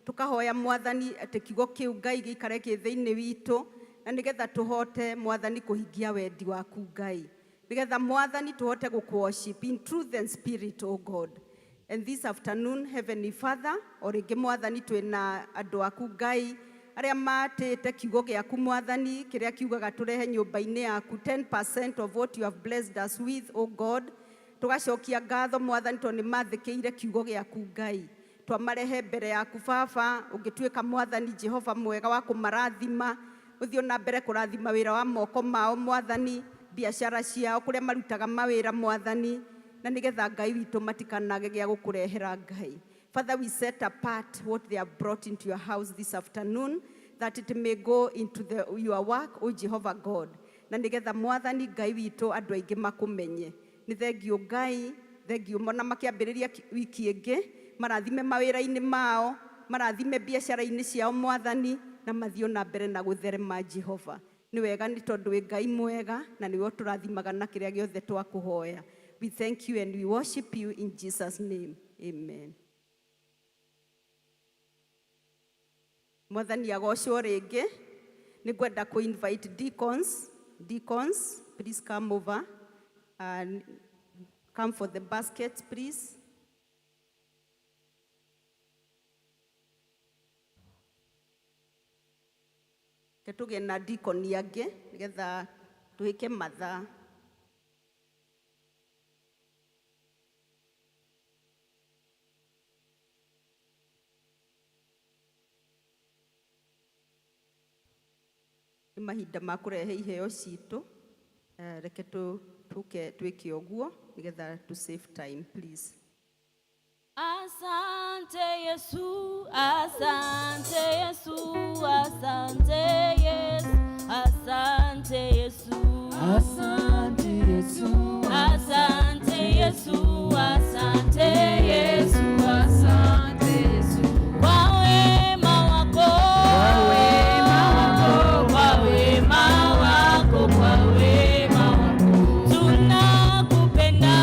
Tũkahoya Mwathani atĩ kiugo kĩu Ngai gĩikare kĩ thĩinĩ witũ na nĩgetha tũhote Mwathani kũhingia wendi waku Ngai. Nĩgetha Mwathani tũhote gũkũ-worship in truth and spirit, O God. And this afternoon, Heavenly Father, o rĩngĩ Mwathani twĩna andũ aku Ngai arĩa matĩĩte kiugo gĩaku Mwathani kĩrĩa kiugaga tũrehe nyũmba-inĩ yaku 10% of what you have blessed us with, O God. Tũgacokia ngatho Mwathani tondũ nĩ mathĩkĩire kiugo gĩaku Ngai. Twamarehe mbere yaku Baba, ũngĩtuĩka Mwathani Jehova mwega wa kũmarathima, ũthiĩ na mbere kũrathima wĩra wa moko mao Mwathani, biacara ciao kũrĩa marutaga mawĩra Mwathani, na nĩgetha Ngai witũ matikanage gĩa gũkũrehera Ngai. Father, we set apart what they have brought into your house this afternoon, that it may go into your work, O Jehovah God. Na nĩgetha Mwathani Ngai witũ andũ aingĩ makũmenye. Nĩ thengiũ Ngai, thengiũ mona makĩambĩrĩria wiki ĩngĩ, marathime mawĩra-inĩ mao, marathime biacara-inĩ ciao Mwathani, na mathiĩ na mbere na gũtherema Jehova. Nĩ wega nĩ tondũ wĩ Ngai mwega, na nĩwe ũtũrathimaga na kĩrĩa gĩothe twakũhoya. We thank you and we worship you in Jesus' name. Amen. Mwathani agocwo rĩngĩ. Nĩ ngwenda kũ invite deacons. Deacons, please come over and come for the baskets, please. Reke tũgĩe na deacon angĩ nĩgetha twĩke mathaa. Nĩ mahinda ma kũrehe iheo citũ. Reke tũke twĩke ũguo nĩgetha to save time, please. Asante Yesu, asante Yesu, asante Yesu, asante Yesu. Asante Yesu. Asante Yesu, asante Yesu, asante Yesu. Kwa wema wako, Kwa wema wako, kwa wema wako, kwa wema wako. Tunakupenda,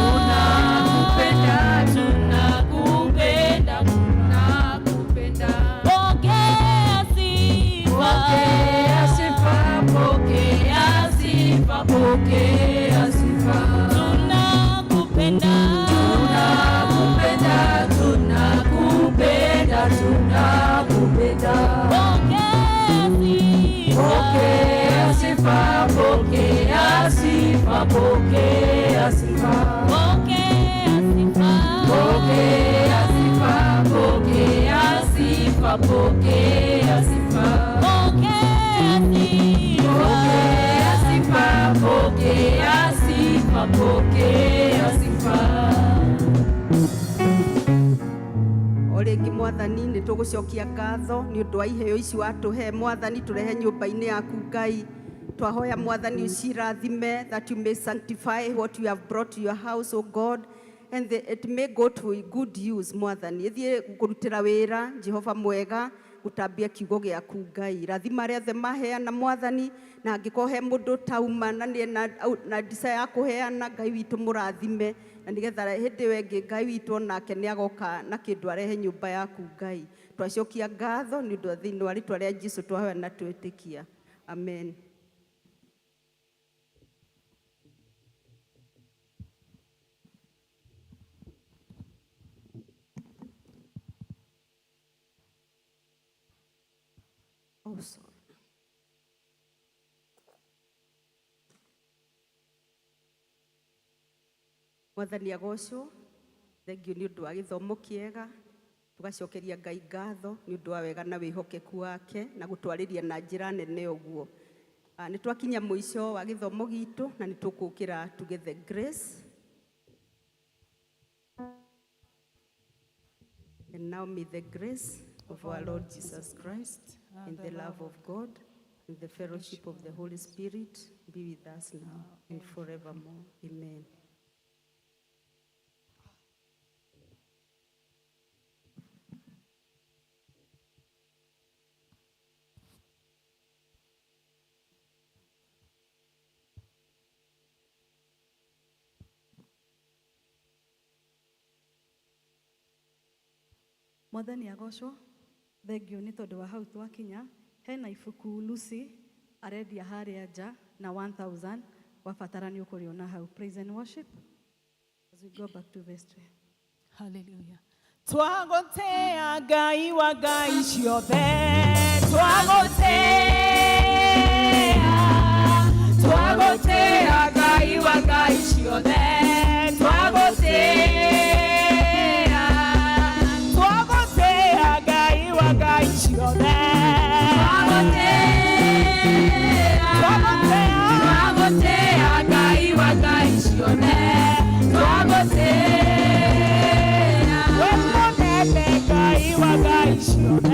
Tunakupenda, tunakupenda, tunakupenda. Pokea sifa, Pokea sifa, pokea sifa, pokea sifa. Tunakupenda, Tunakupenda, tunakupenda, tunakupenda. Pokea sifa, Pokea sifa, pokea sifa, pokea sifa. Pokea sifa, Pokea sifa, pokea sifa, pokea sifa. Pokea sifa, Pokea sifa, pokea sifa, pokea sifa. O rĩngĩ Mwathani nĩ tũgũcokia ngatho nĩ ũndũ wa iheo ici watũhe Mwathani, tũrehe nyũmba-inĩ yaku Ngai. Twahoya Mwathani ũcirathime, that you may sanctify what you have brought to your house, O God, and it may go to good use. Mwathani ĩthiĩ kũrutĩra wĩra Jehova mwega, gũtambia kiugo gĩaku Ngai. Rathima arĩa othe maheana Mwathani, na angĩkorwo he mũndũ tauma na nĩ na desire ya kũheana, Ngai witũ mũrathime, na nĩgetha hĩndĩ ĩyo ĩngĩ Ngai witũ onake nĩ agoka na kĩndũ arehe nyũmba yaku Ngai. Twacokia ngatho nĩ ũndũ wa thĩinĩ wa rĩtwa rĩa Jesũ twahoya na twĩtĩkia. Amen. Oh, sorry. Mwathani agocwo, thengiũ nĩ ũndũ wa gĩthomo kĩega, tũgacokeria Ngai ngatho nĩ ũndũ wa wega na wĩhokeku wake na gũtwarĩria na njĩra nene ũguo. Nĩ twakinya mũico wa gĩthomo gitũ na nĩ tũkũkĩra to get the grace. And now may the grace of our Lord Jesus Christ and the love of God and the fellowship of the Holy Spirit be with us now and forevermore. Amen. Mwathani agocwo, thengiũ nĩ tondũ wa hau twakinya. Hena ibuku Lucy arendia harĩa nja na 1000, wabatara nĩ ũkũrĩona hau. Praise and worship as we go back to vestry. Hallelujah. Twagotea Ngai wa Ngai ciothe, twagotea, twagotea Ngai wa Ngai ciothe, twagotea, twagotea. icio.